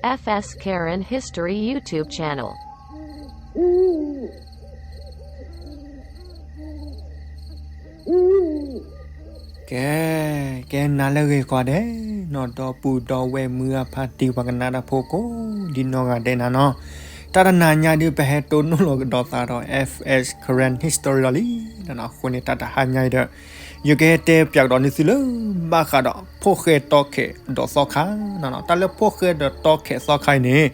F S Karen History YouTube channel. ကဲ, ကဲနၤလၢဂ့ၤကိးဂၤဒဲးနီၤ, ဒီပုၢ်ဒီဝဲၢ်မုၢ်အဖါတံၢ် ပှၤကနၣ်တၢ်ဖိကိးဒ်နီၢ်ဂၤဒဲးနၤနီၤ, တၢ်တနၤညါဒုး ပဟဲတိၢ်နီၣ်လီၤကဒီးသးဒီး F S Karen History လီၤလံနီၤ. အဃိန့ၣ် တၢ်တဟါညါအံၤဒီး ယကဟဲတဲပၠးကဒီးန့ၢ်သုလၢ ဘၣ်ဃးဒီး ဖိၣ်ဃဲတီခဲးဒီးသီခါနီၤ. တၢ်လၢဖိၣ်ဃဲဒီးတီခဲးသီခါအံၤန့ၣ်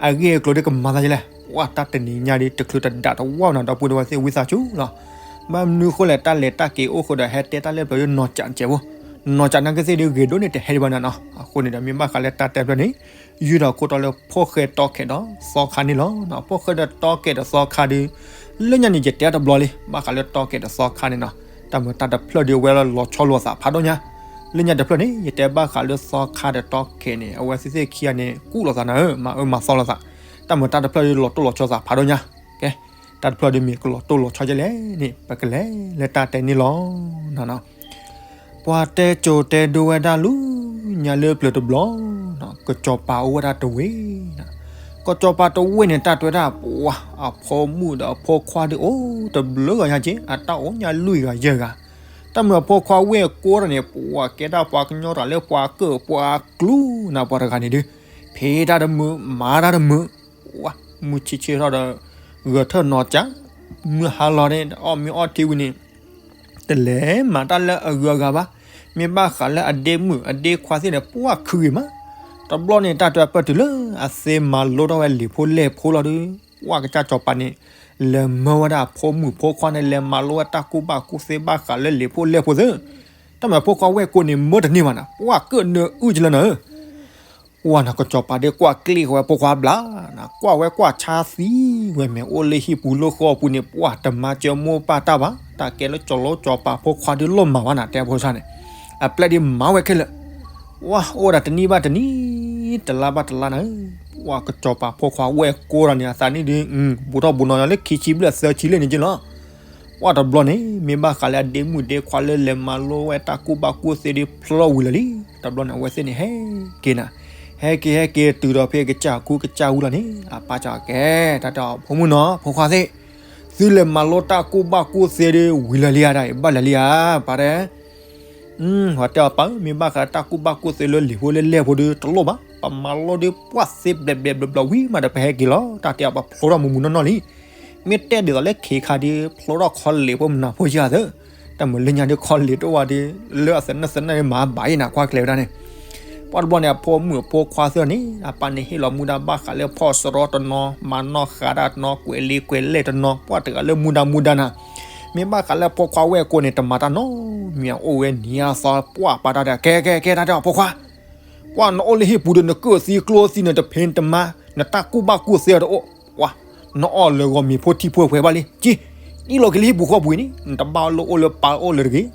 အဂ့ၢ်အကျိၤဒ်ကမၤသးဒ်လဲၣ်. ဝဲတၢ်တနံၤညါဒ် တချုးတဒၣ်တဝီနီၤ ဒီပုၢ်ဒီဝဲၢ်သ့ၣ်ဝံသးစူၤလီၤ. ဘၣ်မနုၤဃိလဲၣ် တၢ်လဲၤတၢ်က့ၤအိၣ်ဃုာ်ဒီး ဟဲတဲတၢ်လၢပျၢၤဒ်နီၢ်ကၠးကဲးဖိ, နီၢ်ကၠးနာ်က့သ့ၣ်ဒုး ဂ့ၤဒိၣ်န့ၣ် တဟဲဒံးဘၣ်နၤနီၤ. အဃိန့ၣ်ဒီး မ့ၢ်ဘၣ်ဃးလၢတၢ်တဲပျၢၤန့ၣ် ယုၢ်ထီၣ်ခိၣ်တီလၢဖိၣ်ဃဲတီခဲးဒီးသီခါန့ၣ်လီၤ. ဖိၣ်ဃဲဒီးတီခဲးဒီးသီခါဒုး လၢညါန့ၣ် ယတဲတဘျီလံ ဘၣ်ဃးလၢတီခဲးဒီးသီခါန့ၣ်နီၤ. တၢ်မုာ်တၢ်တဖျၢၣ်ဒုး အဝဲလီၤဆီလိာ်သးဖးဒိၣ်ညါ. လၢညါတဖျၢၣ်န့ၣ် ယတဲဘၣ်ဃးလၢသီခါဒီးတီခဲးန့ၣ် အဝဲသ့ၣ်သ့ၣ်ခံဂၤန့ၣ် ကူၣ်လိာ်သးနၤဧၢ, မၤအၢမၤသီလိာ်သး. တၢ်မုာ်တၢ်တဖျၢၣ်ဒုး လီၤတိၢ်လီၤဆီသးဖးဒိၣ်ညါ. ကဲ, တၢ်တဖျၢၣ်ဒုးမ့ၢ်ကလီၤတိၢ်လီၤဆီဒ်လဲၣ်န့ၣ် ပကလဲၤလၢတၢ်တဲန့ၣ်လီၤ. ပှၤတဲစိၤတဲဒိဝဲဒၣ်လၢညါလၢပျၢၤတဘျီ, ကစီၤပၤအိၣ်ဝဲဒၣ်တဝ့ၢ်. ကစီၤပၤတဝ့ၢ်န့ၣ် တၢ်တဲဝဲဒၣ် ပှၤ အဖိမုၣ်ဒီးအဖိခွါဒုးအိၣ်တဘျုးဂၤညါက့, အတၢ်အိၣ်ညါလွံၢ်ဂၤယဲၢ်ဂၤ. တၢ်မုာ်အဖိခွါဝဲၢ်ကိးတၢ်န့ၣ် ပှၤကဲဒၣ်ပှၤကညီတၢ်လၢပှၤကၢၣ်ပှၤကျူနၤ. ပှၤတဂၤန့ၣ်ဒုး ဖံးတၢ်တမုာ် မၤတၢ်တမုာ်, မုၢ်ဆ့ၣ်ဆ့ၣ်ထီၣ်ဒီး ဂဲၤထၢၣ်နီၢ်ကၠး, မုၢ်ဟါလီၤန့ၣ် အီၣ်မ့ၤအီထံဝံၤန့ၣ် တလဲၤမၤတၢ်လၢအဂုၤအဂၤဘၣ်. မ့ၢ်ဘၣ်ဃးလၢအဒ့မုၣ်အဒ့ခွါသ့ၣ်န့ၣ် ပှၤခုဂ့ၤမး. တဘျီန့ၣ် တၢ်တဲပၢၢ်တုၤလၢအသ့မၤလိထီၣ်ဝဲလံာ်ဖိလဲၢ်ဖိလီၤဒုး, ပှၤကစၢ်စီၤပၤန့ၣ် လဲၤမၢဝဲဒၣ်အဖိမုၣ်ဖိခွါန့ၣ် လဲၤမၤလိဝဲတၢ်ကူၣ်ဘၣ်ကူၣ်သ့ဘၣ်ဃးလၢလံာ်ဖိလဲၢ်ဖိသ့ၣ်. တၢ်မုာ်အဖိခွါဝဲၢ်ကိးန့ၣ် မၢတန့ၢ်ဘၣ်နၤ, ပှၤကၢၣ်နၢအုၣ်ကလၢနၤဧၢ. ပှၤနၤကစီၤပၤဒုးကွၢ်ကျ့ၣ်ဃီဝဲဖိခွါဘျါ, ကွၢ်ဝဲကွၢ်ဆါသံဝဲ မ့ၢ်အိၣ်လၢဟံၣ်ပူၤလၢဃီပူၤန့ၣ် ပှၤတမၤစၢၤမိၢ်ပၢ်တၢ်ဘၣ်, တၢ်ကဲလၢစီၤလိစီၤပၤဖိခွါဒုးလီၤမၢ်ဘၣ်နၤ တဲဖိဆါန့ၣ်, အပျဲၢ်ဒုးမၤဝဲခဲလၢာ်. ပှၤအိၣ်ဒၣ်တနံၣ်ဘၣ်တနံၣ် တလါဘၣ်တလါနၤဧၢ, ပှၤကစီၤပၤဖိခွါဝဲၢ်ကိးတၢ်န့ၣ် အသးနံၣ်ဒုး ဘူးထီၣ်ဘူးနီၤလၢခံဆံဘျဲၣ်သၢဆံလံန့ၣ်က့လီၤ. ပှၤတဘျီန့ၣ် မ့ၢ်ဘၣ်ဃးလၢအဒ့မုၣ်ဒ့ခွါလၢလဲၤမၤလိဝဲတၢ်ကူၣ်ဘၣ်ကူၣ်သ့ဒုးဖျီဝံၤလၢာ်လံ. တဘျီန့ၣ် အဝဲသ့ၣ်န့ၣ်ဟဲက့ၤနၤ, ဟဲက့ၤဟဲက့ၤတုၤဒီးဖဲကစၢ်ခူကစၢ်ဝံၤလီၤန့ၣ် အပၢ်ကဲ, တၢ်တဲအီၤ ဖိမုၣ်နီၤ ဖိခွါသ့ၣ်, သုလဲၤမၤလိတၢ်ကူၣ်ဘၣ်ကူၣ်သ့ဒုးဝံၤလၢာ်လံဧါ, ဒ်အံၤဘၣ်လၢာ်လံဧါ, ပၢ်တဲ ပှၤတဲအီၤ ပၢ်ဧၢ, မ့ၢ်ဘၣ်ဃးတၢ်ကူၣ်ဘၣ်ကူၣ်သ့လၢလံာ်ဖိလၢလဲၢ်ဖိဒုးတလိၣ်ဘၣ်, ပမၤလိဒုးပှၢ်သ့ဘျဲးဘျဲးဘျီဘျီဝံၤမးဒီး ပဟဲက့ၤလီၤ. တၢ်တဲအီၤ ပဖျိထီၣ်မူးမူးနီၢ်နီၢ်လံ. မ့ၢ်တဲဒ်သိးလၢခ့ခါဒုး ဖျိထီၣ်ခီလ့ၣ်ဖိမနၤဖိယါသၢ, တၢ်မုာ်လၢညါဒုးခီလ့ၣ်တအိၣ်ဝဲဒုး လၢအသနၢၣ်သနၢၣ်ဒုးမၤဘၣ်အံၤနၤ ကွၢ်ကျဲၤဝဲဒၣ်န့ၣ်. ပှၤတဘျီန့ၣ် အဖိမုၣ်အဖိခွါသ့ၣ်န့ၣ် အပၢ်န့ၣ်ဟ့ၣ်လီၤမူဒါဘၣ်ဃးလၢဖီၣ်စရီတနီၤ, မၤနီၣ်ဃးတၢ်တနီၤ, ကွဲးလံာ်ကွဲးလဲၢ်တနီၤ, ပှၤတဂၤလၢမူဒါမူဒါနၤ. မ့ၢ်ဘၣ်ဃးလၢဖိခွါဝဲၢ်ကိးန့ၣ် တမၤတၢ်နီတမံၤ, အိၣ်ဝဲနံၤအသီပှၢ်ပာ်တၢ်ဒီး ကဲကဲကဲ တၢ်တဲအီၤ ဖိခွါ, ကွၢ်နအိၣ်လၢဟံၣ်ပူၤဒီး နကၢၣ်သံကျိသံ နတဖံးတမၤ, နတၢ်ကူၣ်ဘၣ်ကူၣ်သ့တအိၣ်, ကွၢ်, နအီၣ်လၢဂီၤမ့ၤဖိထံဖိဝဲဘၣ်လံ, က့ၤ, အံၣ်လီၤက့ၤလၢဟံၣ်ပူၤဃီပူၤအံၤန့ၣ် နတဘၣ်လိၣ်အိၣ်လၢပၢ်အိၣ်လၢၤတဂ့ၤ,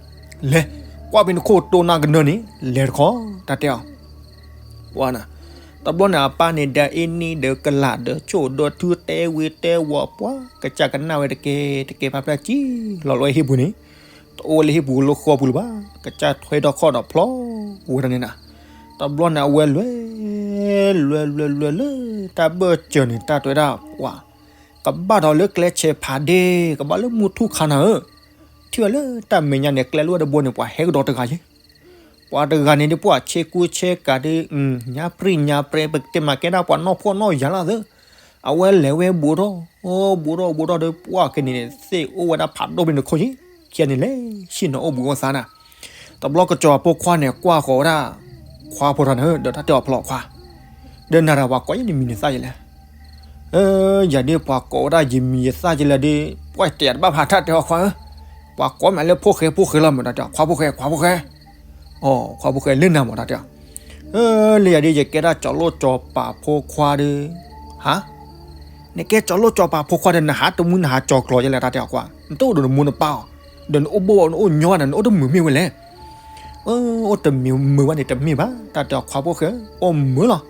လဲၤ, ကွၢ်ဖဲနခိၣ်တိနၢ်ကနၢန့ၣ် လဲၤတခီ, တၢ်တဲအီၤ ပှၤနၤ, တဘျီန့ၣ် အပၢ်န့ၣ်ဒီးအ့ၣ်နံၣ်ဒီးကလးဒီးဆိၣ်ဒီးထုတဲဝံၤတဲဝီၤပှၤ, ကစၢ်ကနၣ်ဝဲတကဲတကဲ ဖးဖျၢၣ်ကံလီၤလီၤဟံၣ်ပူၤန့ၣ်, တအိၣ်ဝဲလၢဟံၣ်ပူၤလၢဃီပူၤလၢၤဘၣ်, ကစၢ်ထွဲထီၣ်ခီၣ်ဒီးဖျီဝဲဒၣ်န့ၣ်နၤ. တဘျီန့ၣ် အဝဲလဲၤ, လဲၤလဲၤလဲၤလၢတၢ်ဘၢၣ်စၢၤန့ၣ် တၢ်တဲဝဲဒၣ် ပှၤ ကဘၣ်ဒီးလၢကျဲဆဲးဖးဒ့, ကဘၣ်လၢမူထူၣ်ခါနၤဧၢ, ထံၣ်ဝဲလၢတၢ်မဲာ်ညါန့ၣ် ကျဲလိာ်ဝဲတဘိန့ၣ် ပှၤဟဲကဒီးတဂၤယ့ၣ် ပှၤတဂၤန့ၣ်ဒုး ပှၤဆ့ကူဆ့ကၤဒုး, ညါပြံၣ်ညါပြဲ ပကတဲမးကဲဒၣ်ပှၤနီၢ်ဖှီၣ်နီၢ်ယာ်လီၤသၢ, အဝဲလဲၤဝဲဘူးထီၣ်, ဘူးထီၣ်ဘူးထီၣ်ဒီး ပှၤကန့ၣ်န့ၣ် သ့ၣ်အိၣ်ဝဲဒၣ်ဖးဒိၣ်ဖဲန့ၣ်ခိၣ်ယ့ၣ်, ခံဂၤန့ၣ်လဲၤဆ့ၣ်နီၤအိၣ်ဘူးအိၣ်သါနၤ. တဘျီကစီၤပၤဖိခွါန့ၣ် ကွၢ်ဃီၤဝဲဒၣ် ခွါဖိထီန့ၣ် ဒီးတၢ်တဲအီၤ ဖျီခွါ, ဒီးနၤဒီးပှၤကိးယၤနမံၤနသၣ်ယလဲၣ်. ယၤဒုးပှၤကိးဝဲဒၣ်ယမံၤယသၣ်ယလဲၣ်ဒီး ပှၤတဲတဘၣ်ဖးတၢ်တဲအီၤခွါဧၢ, ပှၤကိးမးလၢဖိၣ်ဃဲဖိၣ်ဃဲလီၤမး တၢ်တဲအီၤ ခွါဖိၣ်ဃဲ ခွါဖိၣ်ဃဲ, အိ ခွါဖိၣ်ဃဲလၢနၤမး တၢ်တဲအီၤ, လၢယၤဒုး ယကဲဒၣ်စီၤလိၣ်စီၤပၤဖိခွါဒီး, ဟါ, နကဲစီၤလိၣ်စီၤပၤဖိခွါဒီး နဟးတမူနဟးကၠီၤကျီၤယလဲၣ် တၢ်တဲအီၤခွါ, နတအိၣ်ဒီးနမိၢ်နပၢ်အီၤ, ဒီးနအိၣ်ဘီၣ်နအိၣ်ညီနၤ နအိၣ်တမုာ်မ့ၢ်ဝဲလဲၣ်. အိၣ်တမုာ်မုာ်ဘၣ်န့ၣ်တမ့ၢ်ဘၣ် တၢ်တဲအီၤ ခွါဖိၣ်ဃဲ အိၣ်မုာ်လီၤ.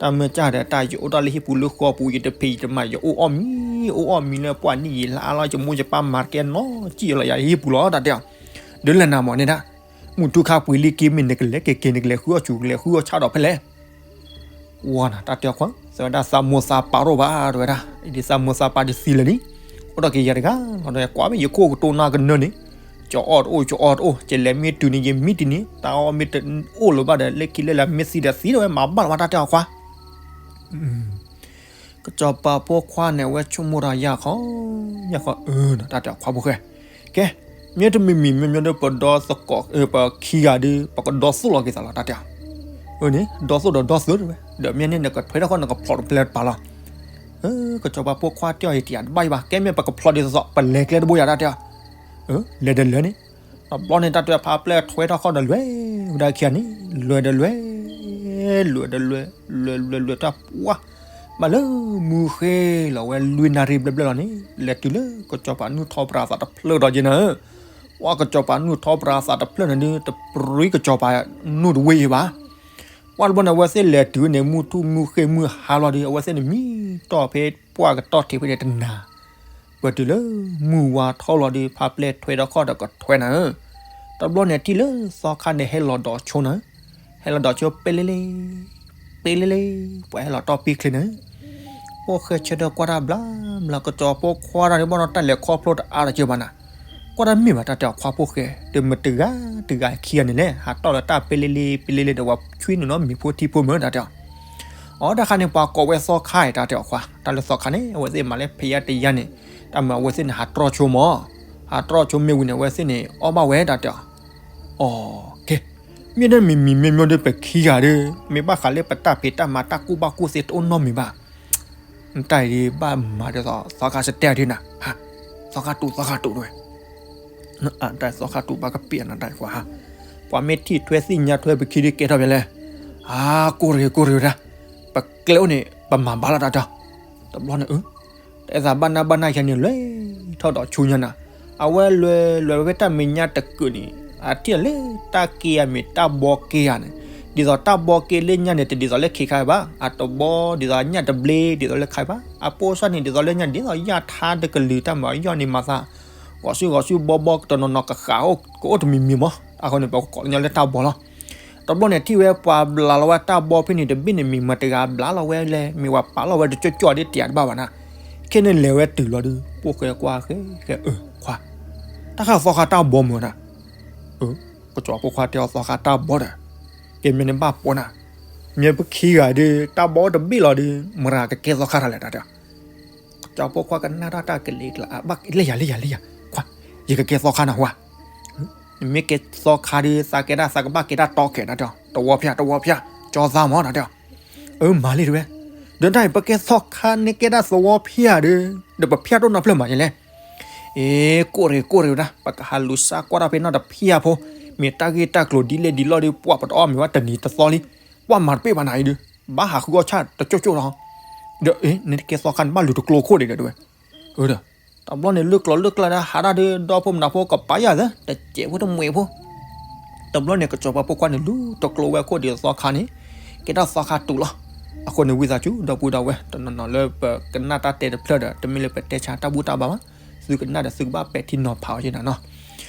တၢ်မ့ၢ်ကၢ်ဒီးတၢ် ယအိၣ်တၢ်လၢဟံၣ်ပူၤလၢဃီပူၤ ယတဖံးယတမၤ ယအိၣ်အီၣ်မံၤ အိၣ်အီၣ်မံၤလၢပှၤနံၣ်ယံာ်လါအါလီၤ ယမိၢ်ယပၢ်မၤတကဲနီၤစံၣ်လီၤ ယၤဟံၣ်ပူၤလီၤ တၢ်တဲအီၤ. ဒီးလၢနၤမးန့ၣ်ဒၣ် မုၢ်ထူၣ်ခါပှ့ၤလံက့ၤမ့ၢ် နကလဲၤက့ၤက့ၤ နကလဲၤဃုအီၣ်ဆူၣ် ကလဲၤဃုအီၣ်ဆၣ်ဒီးဖဲလဲၣ်. ဝါနၤ တၢ်တဲအီၤခွါ စံးဝဲဒၣ် သးမိၢ်သးပၢ်တအိၣ်ဘၣ် တဲဝဲဒၣ်, ဒ်သးမိၢ်သးပၢ်တသံလၢာ်လံ, အိၣ်ဒီးက့ၤယၤတဂၤလီၤဒီး ကွၢ်မ့ၢ်ယခိၣ်ကတိၤနၢ်ကနၢန့ၣ်, ကၠီအီၣ်တအိၣ် ကၠီအီတအိၣ် ကလဲၤမ့ၢ်တုၤန့ၣ် ယမံတံၢ်န့ၣ် တၢ်အီၣ်မ့ၢ်တအိၣ်လၢၤဘၣ်ဒီး လၢခံလၢလၢမ့ၢ်သံဒီးသံဒီးဝဲ မၤဘၣ်လီၤဝဲ တၢ်တဲအီၤခွါ ကစီၤပၤဖိခွါန့ၣ် အဝဲဆိကမိၣ်ဒီးယၢ်ခီ, ယၢ်ခီ, အၢ တၢ်တဲအီၤခွါဖိၣ်ဃဲ, ကဲ, မ့တမံၤမံၤမ့မ့ၢ်ဒီး ပဒီသကိး ပခံဂၤဒီး ပကဒီသိၣ်လီၤက့ၤသးလီၤ တၢ်တဲအီၤ, အၢန့ၣ် ဒီသိၣ်ဒီးဒီသိၣ်တဝဲ, ဒီးမ့ၢ်န့ၣ် နကထွဲထီၣ်ခီၣ် နကဖျိးတပျဲၢ်တပၤလီၤ, ကစီၤပၤဖိခွါတဲအီၤ ယတယာ်တဘၣ်အံၤဘၣ်, ကဲမ့ၢ်ပကဖျိးဒ်သိးသိး ပလဲၤကျဲတဘိယၤ တၢ်တဲအီၤ, လဲၤဒီးလဲၤန့ၣ်, တဘျီန့ၣ် တၢ်တဲအီၤဖးပျဲၢ်ထွဲထီၣ်ခီၣ်ဒီးလဲၤ, ဝဲဒၣ်ခံဂၤန့ၣ် လဲၤဒီးလဲၤ, လဲၤဒီးလဲၤ, လဲၤလဲၤလဲၤတၢ်ပှၢ် ဘၣ်လၢမုၢ်ဃ့လီၤဝဲလွံၢ်နၣ်ရံၣ်ဘျဲၣ်ဘျဲၣ်လီၤန့ၣ် လဲၤတုၤလၢကစီၤပၤနူၢ်ထီၣ်ပြးသးတဖျၢၣ်ဒီးက့ၤနၤဧၢ, ပှၤကစီၤပၤနူၢ်ထီၣ်ပြးသးတဖျၢၣ်န့ၣ်ဒီး တပြံကစီၤပၤနူၢ်တဝ့ၢ်အံၤဘၣ်, ပှၢ်တဘျီန့ၣ် အဝဲသ့ၣ်လဲၤတုၤန့ၣ် မုၢ်ထူၣ်မုၢ်ဃ့မုၢ်ဟါလီၤဒီး အဝဲသ့ၣ်န့ၣ်မံတီၢ်ဖဲပှၢ်ကတီၢ်ထံးဖဲန့ၣ်တနၤ ပတုၤလၢမုၢ်ဝါထီၣ်လီၤဒီး ဖးပျဲၢ်ထွဲထီၣ်ခီၣ်ဒီးကထွဲနၤဧၢ, တဘျီန့ၣ်ထံၣ်လၢသီခါန့ၣ်ဟဲလီၤဒီးဆိနၤဧၢ, ဟဲလီၤဒီးဆိပ့လ့လ့, ပ့လ့လ့, ပှၤဟဲလီၤတီၢ်ပံချ့နၤဧၢ, ဖိၣ်ဃဲဆၢထၢၣ်ကွၢ်တၢ်ဘျါဘျါ ကစီၤပၤဖိခွါတၢ်န့ၣ်ဘၣ်ဒီးတၢ်လဲၤခီဖျိတအါတက့ၢ်ဘၣ်နၤ, ကွၢ်တၢ်မ့ၢ်ဘၣ် တၢ်တဲအီၤခွါဖိၣ်ဃဲ တမ့ၢ်တဂၤတဂၤခံဂၤန့ၣ်လဲၣ် ဟးတီၢ်လၢတၢ်ပ့လ့လ့ပ့လ့လ့ဒီး ပှၤဆွံနုာ်နီၢ်မံၤဖိထံဖိမ့ၢ် တၢ်တဲအီၤ အီ တၢ်ခါန့ၣ် ပှၤကိးဝဲသီခါအံၤ တၢ်တဲအီၤခွါ တၢ်လၢသီခါန့ၣ် အဝဲသ့ၣ်မၤလၢဖဲယါတယါန့ၣ် တၢ်မၤအဝဲသ့ၣ်န့ၣ် ဟးတြီၢ်ဆိမၢ်, ဟးတြီၢ်ဆိမ့ၢ်ဝံၤန့ၣ် အဝဲသ့ၣ်န့ၣ် အီၣ်ဘၣ်ဝဲ တၢ်တဲအီၤ, အီ ကဲ, မ့ၢ်ဒ်မံၤမံၤမ့ၢ်မ့ၢ်ဒီး ပခံဂၤဒီး မ့ၢ်ဘၣ်ဃးလၢပတၢ်ဖံးတၢ်မၤတၢ်ကူၣ်ဘၣ်ကူၣ်သ့တအိၣ်နီတမံၤဘၣ် နတၢ်အံၤဒ်ဘၣ်မၤဒီးသီခါစတဲဒ်နၤ, သီခါတူာ်သီခါတူာ်တဝဲ, တၢ်သီခါတူာ်ဘၣ်ကပ့ၤနတၢ်အံၤကွၢ်, ပှၤမ့ၢ်ထံၣ်ထွဲသ့ၣ်ညါထွဲပခံဒ်ကဲထီၣ်ဖဲလဲၣ်, အါ ကိၢ်တဂ့ၤကိၢ်တဂ့ၤဝဲဒၣ်, ပကျဲအိၣ်န့ၣ် ပမၤဘၣ်လီၤတၢ်တၢ်, တဘျီန့ၣ် တအဲၣ်သးဘၣ်နၢ်ဘၣ်နၢ်ယါန့ၣ် လဲၤထီၣ်ဒီးဆူညါနၤ, အဝဲလဲၤလဲၤဝဲတၢ်မဲာ်ညါတကုာ်န့ၣ် အထံၣ်လၢတၢ်က့အမ့ၢ်တၢ်ဘီက့ဧါန့ၣ်, ဒ်သိးတၢ်ဘီက့လၢညါန့ၣ် တဒ်သိးလၢခ့ခါဘၣ်, အတဘီဒ်သိးညၣ်တဘျ့ ဒ်သိးလၢခါဘၣ်, အပိၢ်စၢ်န့ၣ် ဒ်သိးလၢညါ ဒ်သိးယၣ်ထါတကလုာ် တၢ်မၤယီၢ်န့ၣ်မၤသး, ဂီၤဆူဂီၤဆူဘီဘီတနီၤနီၤကဃးအိၣ်ကအိၣ်တမံၤမံၤမး, အဃိန့ၣ် ပကိးညီလၢတၢ်ဘီလီၤ. တဘျီန့ၣ်ထံၣ်ဝဲပှၤဘျးလီၤဝဲတၢ်ဘီဖဲန့ၣ်တဘ့ၣ်န့ၣ် မ့ၢ်မတၤတဂၤဘျးလီၤဝဲလဲၣ်, မ့ၢ်ပှၤပာ်လီၤဝဲတကၠိၣ်ကၠိၣ်ဒ်တယၤတဘၣ်ဘၣ်နၤ, ခဲန့ၣ်လဲၤဝဲတုၤလီၤဒီး ပိၢ်ဃဲကွၢ်ဃဲဃဲအၢ ခွါ, တၢ်ဃးသီခါတၢ်ဘီမုၢ်နၤ, ကစီၤပၤဖိခွါတဲအီၤသီခါတၢ်ဘီဒီး, ကဲမ့ၢ်န့ၣ်ဘၣ်ပိာ်နၤ, မ့ၢ်ပခံဂၤဒီး တၢ်ဘီတဘ့ၣ်လီၤဒီး မတၤကကဲသီခါတၢ်လဲၣ် တၢ်တဲအီၤ ကစီၤပၤဖိခွါကနၣ်တၢ်တၢ်ကလံၤကျါ ဘၣ်လၢယၤလၢယၤလၢယၤ, ခွါ, ယကကဲသီခါနၤဝဲ, နမ့ၢ်ကဲသီခါဒီး သးကဲဒၣ်သးကဘၣ်ကဲဒၣ်တီခဲ တၢ်တဲအီၤ တဝီဖျါ တဝီဖျါ, ကၠီသးမး တၢ်တဲအီၤ, အၢ မၤလံတဝဲ, ဒီးတၢ်အံၤ ပကဲသီခါန့ၣ်ကဲဒၣ်သဝီဖျါဒီး ဒီးပဖျါတအိၣ်နီတဖျၢၣ်မးယလဲၣ် အ့ ကိၣ်ရ့ၣ်ကိၣ်ရ့ၣ်ဝဲဒၣ် ပကဟးလူၤစါကွၢ်တၢ်ဖဲနီၢ်တဖျၢၣ်ဖိ, မ့ၢ်တၢ်ဂ့ၢ်တၢ်ကျိၤဒ်လဲၣ်ဒ်လဲၣ်ဒီး ပှၤပတအီၣ်မ့ၤဝဲတနံၤတသီလံ, ပှၤမၤတပ့ၢ်ဘၣ်နၤအံၤဒီး, ဘၣ်ဟးဃုအီၣ်ဆၣ်တကၠိၣ်ကၠိၣ်လီၤ, ဒီး နကဲသီခါန့ၣ် ဘၣ်လူၤတကျိခိၣ်ဒံးဒီးတဝဲ, အၢဒီး, တဘျီန့ၣ် လုၢ်ကျိၤလုၢ်ကျါဒီး ဟးဒၣ်ဒီး ဒီဖိမနုၤဖိကပာ်ယၤသၢ တစဲးဖိတမှဲးဖိ တဘျီန့ၣ် ကစီၤပၤဖိခွါန့ၣ် လူၤတကျိဝဲခိၣ်ဒံးသီခါန့ၣ်, ကဲဒၣ်သီခါတူာ်လီၤ. အဃိန့ၣ် ဝံသးစူၤ ဒီပုၢ်ဒီဝဲၢ် တနီၤနီၤလၢပကနၣ်တၢ်တဲတဖျၢၣ်ဒီး တမ့ၢ်လၢပတဲဆါတၢ်ဘူၣ်တၢ်ဘါဘၣ်, သုကနၣ်ဒီးသုကဘၣ်ပဲာ်ထံနီၤဖးအီၤယဲနၤနီၤ.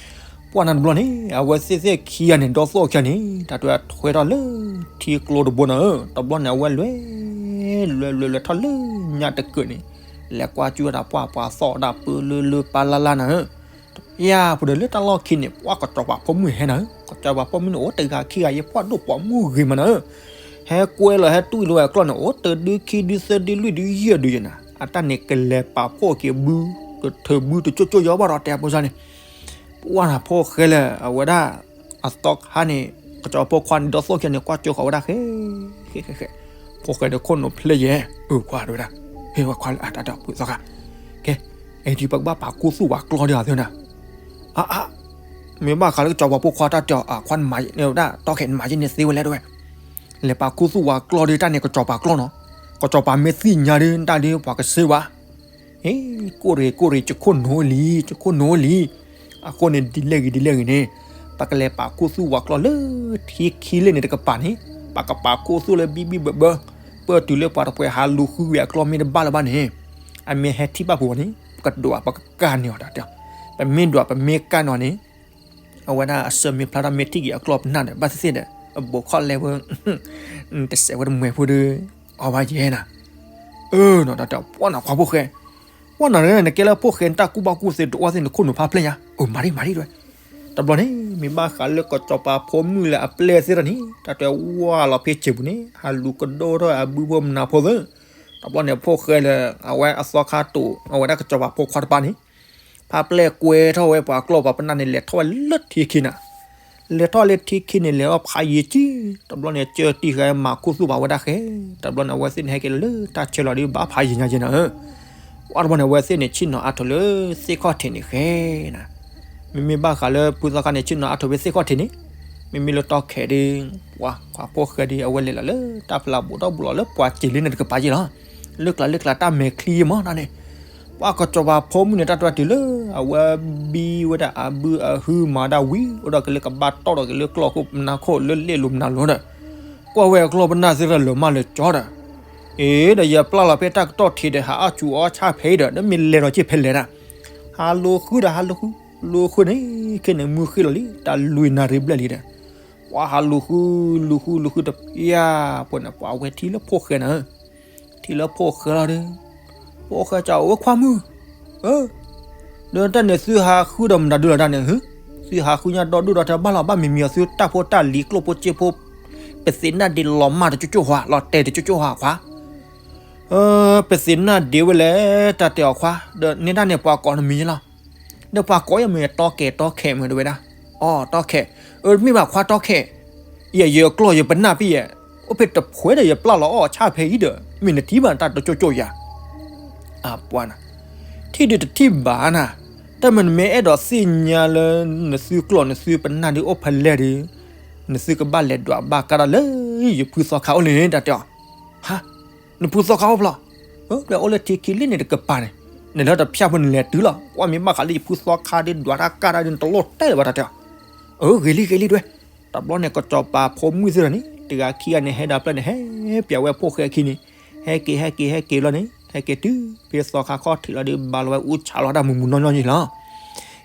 ပှၢ်နၤတဘျီန့ၣ် အဝဲသ့ၣ်သ့ၣ်ခံဂၤန့ၣ် ဒီသိၣ်ခံဂၤန့ၣ် တၢ်တဝဲထွဲထီၣ်လၢထံကျိတဘိနၤဧၢ, တဘျီန့ၣ် အဝဲလဲၤ လဲၤလဲၤလဲၤထီၣ်လၢညါတကုာ်န့ၣ်, လဲၤကွၢ်ကၠူဝဲဒၣ်ပှၢ်ပှၤသီၣ်ဒၣ်ပၢလၢလၢပၢ်လၢ်လၢ်နၤဧၢ တပျၢ်ဖိဒီးလၢတၢ်လီၢ်ခံန့ၣ် ပှၢ်ကစီၤပၤဖိမုၣ်ဟဲနၤဧၢ, ကစီၤပၤဖိမုၣ်န့ၣ် အိၣ်တဂၤခံဂၤယဲ ပှၢ်ဒိၣ်ပိာ်မုၣ်ဂ့ၤမးနၤဧၢ, ဟဲကွဲလီၤဟဲတွံၢ်လီၤဝဲအကျီၢ်န့ၣ် အိၣ်တဒုခံဒုသၢဒုလွံၢ်ဒုယဲၢ်ဒုယဲၢ်နၤ, အတၢ်န့ၣ်ကလဲၤပာ်ဖှိၣ်က့ၤဘု ကထုးဘုတကၠိၣ်ကၠိၣ်ယီၤဘၣ်ဒီးတဲအဖိစၢ်န့ၣ်, ပှၢ်နၤဖိၣ်ဃဲလၢာ် အဝဲဒၣ် အသီခါန့ၣ် ကစီၤပၤဖိခွါန့ၣ် ဒီသိၣ်ခံဂၤန့ၣ် ကွၢ်ကၠိဃီၤဝဲဒၣ်ဃဲ ဃဲ ဃဲ ဃဲ, ဖိၣ်ဃဲဒီးခိၣ်နူာ်ဖျဲၣ်ယဲၢ် အၢ ပှၢ်တဝဲဒၣ်, ဟ့ၣ်ဝဲခွါလၢအတၢ်ဒီးပုၢ်သီခါ, ကဲ, အံၤဒ်ပကဘၣ်ပာ်ခူသူၣ်ဝဲကျီၢ်ဒံးအီၤသ့နၤ, အါအါ, မ့ၢ်ဘၣ်ဃးလၢကစီၤပၤဖိခွါတၢ်တဲအီၤ အခွါနမၤဝဲဒၣ် တီၢ်ခဲနမၤယဲန့ၣ်သ့ဝဲလဲၣ်တဝဲ, လဲၤပာ်ခူသူၣ်ဝဲကျီၢ်ဒံး တၢ်န့ၣ်ကစီၤပၤကျီၢ်နီၤ, ကစီၤပၤမ့ၢ်သ့ၣ်ညါဒံး တၢ်ဒ်ပှၤကစ့ဝဲ ဟ့ၣ် ကိၣ်ရ့ၣ်ကိၣ်ရ့ၣ် ယခိၣ်နူာ်လံ ယခိၣ်နူာ်လံ, အဃိန့ၣ်ဒ်လဲၣ်ဂ့ၤဒ်လဲၣ်ဂ့ၤန့ၣ်, ပကလဲၤပာ်ခူသူၣ်ဝဲကျီၢ်လၢထံခံလ့ၣ်န့ၣ်တကပၤန့ၣ်, ပကပာ်ခူသူၣ်လၢဘံဘံဘၢဘၢ, ပတုၤလၢပှၤတပှဲၤဟးလူၤဃုဝဲအကျီၢ်မ့ၢ်တဘၣ်လၢၤဘၣ်န့ၣ်, အမ့ၢ်ဟဲထံၣ်ဘၣ်ပှၤန့ၣ် ပကဒွးပကကၢ်န့ၢ်အီၤတၢ်တဲ, ပမ့ၢ်ဒွးပမ့ၢ်ကၢ်န့ၢ်အီၤန့ၣ် အဝဲဒၣ်အဆၢမ့ၢ်ဖျါထီၣ်မ့ၢ်ထံၣ်က့ၤအကျီၢ်ပနၢ်ဒီး ဘၣ်သ့ၣ်သ့ၣ်ဒီး အဘိးခီၣ်လဲဝဲ တစဲးဝဲတမှဲၤဖိဒီး အီၣ်ဘၣ်ယဲနၤ, အၢ နီၤ တၢ်တဲအီၤ ပှၢ်နၤခွါဖိၣ်ဃဲ, ပှၢ်နၤ နကဲလၢဖိၣ်ဃဲ နတၢ်ကူၣ်ဘၣ်ကူၣ်သ့ တအိၣ်သ့ၣ် နခိၣ်နူာ်ဖးဖျဲၣ်ညါ, အၢ မၤရံမၤရံတဲဝဲ. တဘျီန့ၣ် မ့ၢ်ဘၣ်ဃးလၢကစီၤပၤဖိမုၣ်လၢအပျဲၢ်သ့ၣ်ထီၣ်န့ၣ် တၢ်တဲဝဲလီၤဖဲဆံးပူၤန့ၣ် ဟးလူၤကဒိၣ်ထီၣ်အဘုဖိမနၤဖိသ့ၣ်, တဘျီန့ၣ် ဖိၣ်ဃဲလၢ အဝဲအသီခါတိာ် အဝဲဒၣ်ကစီၤပၤဖိခွါတပၤန့ၣ် ဖးပျဲၢ်ကွဲထီၣ်ဝဲပှၤကျီၢ်ပှၤပနၢ်န့ၣ် လဲၤထီၣ်ဝဲလၢထံခံနၤ, လဲၤထီၣ်လၢထံခံန့ၣ် လဲၤအီၣ်ဖးယံၤကံ, တဘျီန့ၣ် ကၢတံၢ်ဃာ်မၤခူသူၣ်ပာ်ဝဲဒၣ်ဃဲ, တဘျီန့ၣ် အဝဲသ့ၣ်န့ၣ် ဟဲက့ၤလၢတၢ်ဆၢလီၤဒ်ဘၣ်ဖးယံၤညါက့နၤဧၢ, ပှၢ်တဘျီန့ၣ် အဝဲသ့ၣ်န့ၣ် ဆ့ၣ်နီၤအါထီၣ်လၢသ့ၣ်ခီၣ်ထံးန့ၣ်ဃဲနၤ, မ့မ့ၢ်ဘၣ်ဃးလၢဖုသီခါန့ၣ် ဆ့ၣ်နီၤအါထီၣ်ဖဲသ့ၣ်ခီၣ်ထံးန့ၣ်, မ့မ့ၢ်လၢတီခဲဒ် ပှၤခွါဖိၣ်ဃဲဒ် အဝဲလဲၤလီၤလၢတၢ်ဖျါဘူးထီၣ်ဘူးလီၤလၢပှၤစံးလံန့ၣ်တကပၤက့လီၤ, လၢကျါလၢကျါတၢ်မဲာ်ချံမးနၤန့ၣ် ပှၤကစီၤပၤဖိမုၣ်န့ၣ် တၢ်တြီတုၤလၢ အဝဲဘံဝဲဒၣ်အဘုအဟုမၤဒၣ်ဝံၤ အိၣ်ဒီးက့ၤလၢကဘၣ်တီၢ်ဒီးက့ၤလၢကျီၢ်ခိၣ်မနါခိၣ်လၢလ့ၣ်လိၤမနၤလိၤဒီး, ကွၢ်ဝဲအကျီၢ်ပနၢ်သ့ၣ်တဖၣ်လၢာ်မးလၢာ်ကၠီဒီး, အ့ဒီးယပျၢ်လီၤဖဲတၢ်ကတီၢ်ထံးဒီး ဟးအီၣ်ဆူၣ်အီၣ်ဆၣ်ဖဲအံၤဒီး နမ့ၢ်လဲၤဒီးက့ၤဖဲလဲၣ်ဒၣ်, ဟးလူၤဃုဒီးဟးလူၤဃု, လူၤဃုန့ၣ် ခဲန့ၣ်မုၢ်ဃ့လီၤလံ တၢ်လွံၢ်နၣ်ရံၣ်ဘျဲၣ်လံဒီး, ပှၤဟးလူၤဃု, လူၤဃုလူၤဃုတဖျၢၣ်ဖိန့ၣ် ပှၤဝဲထံၣ်လၢဖိၣ်ဃဲနၤဧၢ ထံၣ်လၢဖိၣ်ဃဲလီၤဒီး, ဖိၣ်ဃဲကၠီ အိၣ်ခွါမုၣ်, အၢ, ဒီးတၢ်န့ၣ်သုဟးဃုဒီးမတၤဒုလီၤတၢ်န့ၣ်, သုဟးဃုညါဒီဒူၣ်ဒီထၢဘၣ်လီၤ ဘၣ်မံၤမံၤအီၤသုတၢ်ဖိတၢ်လံၤကျိၣ်ဖိစ့ဖိ, ပသ့ၣ်နၢ်ဒ့လီၤမၢ်တကၠိကၠိဟါ လီၤတဲာ်တကၠိကၠိဟါခွါ ပသ့ၣ်နၢ်ဒ့ဝဲလဲၣ် တၢ်တဲအီၤခွါ, ဒီးန့ၢ်တၢ်န့ၣ်ပှၤကိးနမံၤလီၤ. ဒီးပှၤကိးယမ့ၢ်တီခဲတီခဲမ့ၢ်တဝဲဒၣ်, အီ တီခဲ, အၢ တမ့ၢ်ဘၣ်ခွါတီခဲ, ယဲယကျီၢ်ယပနၢ်ဖဲယဲ, အိၣ်ဖဲတဖှဲဒီးယပျၢ်လီၤအီၣ်ဆၣ်ဖဲအံၤဒီး မ့ၢ်နထံၣ်ဘၣ်တၢ်တကၠိကၠိယါ, အပှၤနၤ, ထံၣ်ဒုးတထံၣ်ဘၣ်နၤ, တၢ်မ့ၢ်နမ့ၢ်အဲၣ်ဒိးသ့ၣ်ညါလၢ နသုကျီၢ်နသုပနၢ်ဒုးအိၣ်ဖဲလဲၣ်ဒီး, နသုကဘၣ်လဲၤဒွးဘၣ်ကါဒီးလၢ ယဖုသီခါအိၣ်လံန့ၣ် တၢ်တဲအီၤ, ဟါ, နဖုသီခါအိၣ်ဖျီ, အိၣ်လၢထံခံလံန့ၣ်တကပၤန့ၣ်, နလၢတဖၠၣ်ဖိနလဲၤတုၤလီၤ ကွၢ်မ့ၢ်ဘၣ်ဃးလၢယဖုသီခါဒုးဒွးတၢ်ကါတၢ်ဒုးနတလိၣ်တဲလၢၤဘၣ် တၢ်တဲအီၤ, အၢ ဂ့ၤလံဂ့ၤလံတဲဝဲ, တဘျီန့ၣ် ကစီၤပၤဖိမုၣ်သ့ၣ်လီၤန့ၣ် တဂၤခံဂၤန့ၣ် ဟဲဒီးဖျၢၣ်န့ၣ် ဟဲပၠးဝဲဖိၣ်ဃဲခံန့ၣ်, ဟဲက့ၤဟဲက့ၤဟဲက့ၤလီၤန့ၣ် ဟဲက့ၤတုၤဖဲသီခါခီၣ်ထံးလီၤဒီး ဘၣ်လီၤဝဲအူဆးလီၤတၢ်မုာ်မုာ်နီၢ်နီၢ်ယံၤလီၤ,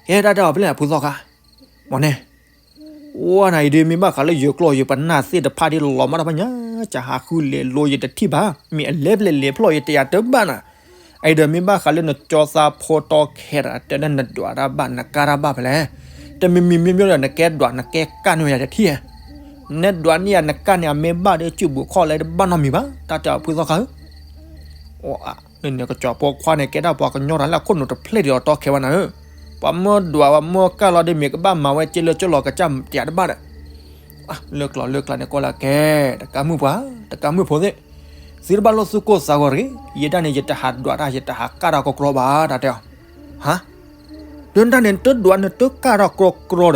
ကဲတၢ်တဲအီၤဖဲလဲၣ်ဖုသီခါ, မ့ၢ်န့ၣ် ဝဲနၤအံၤဒုးမ့ၢ်ဘၣ်ဃးလၢယကျီၢ်ယပနၢ်သ့ၣ်တဖၣ်ဒ်လီၤမၢ်တၢ်ဖးညါ, ကဟးဃုလဲၤလိယတထံၣ်ဘၣ်, မ့ၢ်အလဲၤဖဲလဲၣ်လဲၤဖျီယတယာ်တဘၣ်နၤ, အအံၤဒီးမ့ၢ်ဘၣ်ဃးလၢနကၠီသးဖိတီခဲဒီး တဲဒၣ်နဒွးတၢ်ဘၣ်နကါတၢ်ဘၣ်ဖဲလဲၣ်, တမံၤမံၤမ့ၢ်မ့ၢ်ဒီး နကဲဒွးနကဲကၢ်န့ၢ်ယၤတထံၣ်ဧါ, နဒွးန့ၢ်ယၤနကၢ်န့ၢ်အမ့ၢ်ဘၣ်ဒီး စုဘူးခီၣ်လဲတဘၣ်နီတမံၤဘၣ် တၢ်တဲအီၤဖုသီခါဧၢ နကစီၤဖိခွါန့ၣ် ကဲဒၣ်ပှၤကညီတၢ်လၢအခိၣ်နူာ်တဖျၢၣ်ဒံးအီၤတီခဲဝဲနၤဧၢ, ပှၤမၢဒွးပှၤမၢကၢ်လီၤဒီး မ့ၢ်ကဘၣ်မၤဝဲက့လၢကၠိလီၤကစၢ်တယၤတဘၣ်ဒီး, လၢကျီၢ်လၢကျါန့ၣ် ကွၢ်လၢကဲ, တကးမုၣ်ပှၤ, တကးမုၣ်ဖိသ့ၣ်, သုတဘၣ်လိၣ်သူၣ်ကိၢ်သးဂီၤတဂ့ၤ, ယဲဒၣ်န့ၣ် ယတဟးဒွးတၢ် ယတဟးကၢ်တၢ်ကီကြီဘၣ် တၢ်တဲအီၤ, ဟါ, ဒီးတၢ်န့ၣ် နတဒွးနတကၢ်တၢ်ကီကြီဒီး,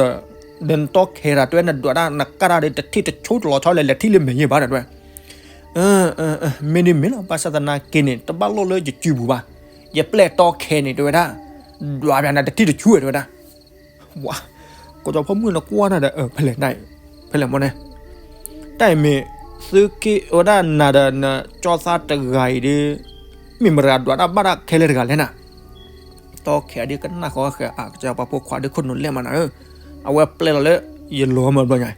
ဒီးနတီခဲတၢ်တဲဝဲ နဒွးတၢ်နကၢ်တၢ်ဒီး တထံၣ်တဆူတလီၤဆီလဲၣ် လဲၤထံၣ်လၢမဲာ်ယဲၢ်ဘၣ်တၢ်တဲဝဲ မ့ၢ်ဒ်မ့ၢ်လီၤ ဘၣ်ဆၣ်သနာ်က့န့ၣ် တဘၣ်လိၣ်လၢယစုပူၤဘၣ်, ယပျဲၢ်တီခဲန့ၣ်တဲဝဲဒၣ်, ဒွးဘၣ်နၤတထံၣ်တဆူတဲဝဲဒၣ်, ဝါ, ကစီၤဖိမုၣ်နကွၢ်နၤဒီး ဖဲလဲၣ်, ဖဲလဲၣ်မ့ၢ်န့ၣ်, တၢ်အံၤမ့ၢ်, သုက့ၤဝဲဒၣ်နၤဒီးနကၠီသးတဂၤအံၤဒီး, မ့ၢ်မတၤဒွးတၢ်ဘၣ်တၢ်ခဲလၢာ်တဂၤလဲၣ်နၤ တီခဲဒ်ကနၣ်ဃီဃဲၤအကစၢ်ပှၤဖိခွါဒ်ခိၣ်နူာ်လဲၣ်မးနၤဧၢ, အဝဲပျဲလီၤလၢယလီၤမၢ်ဘျီညါ,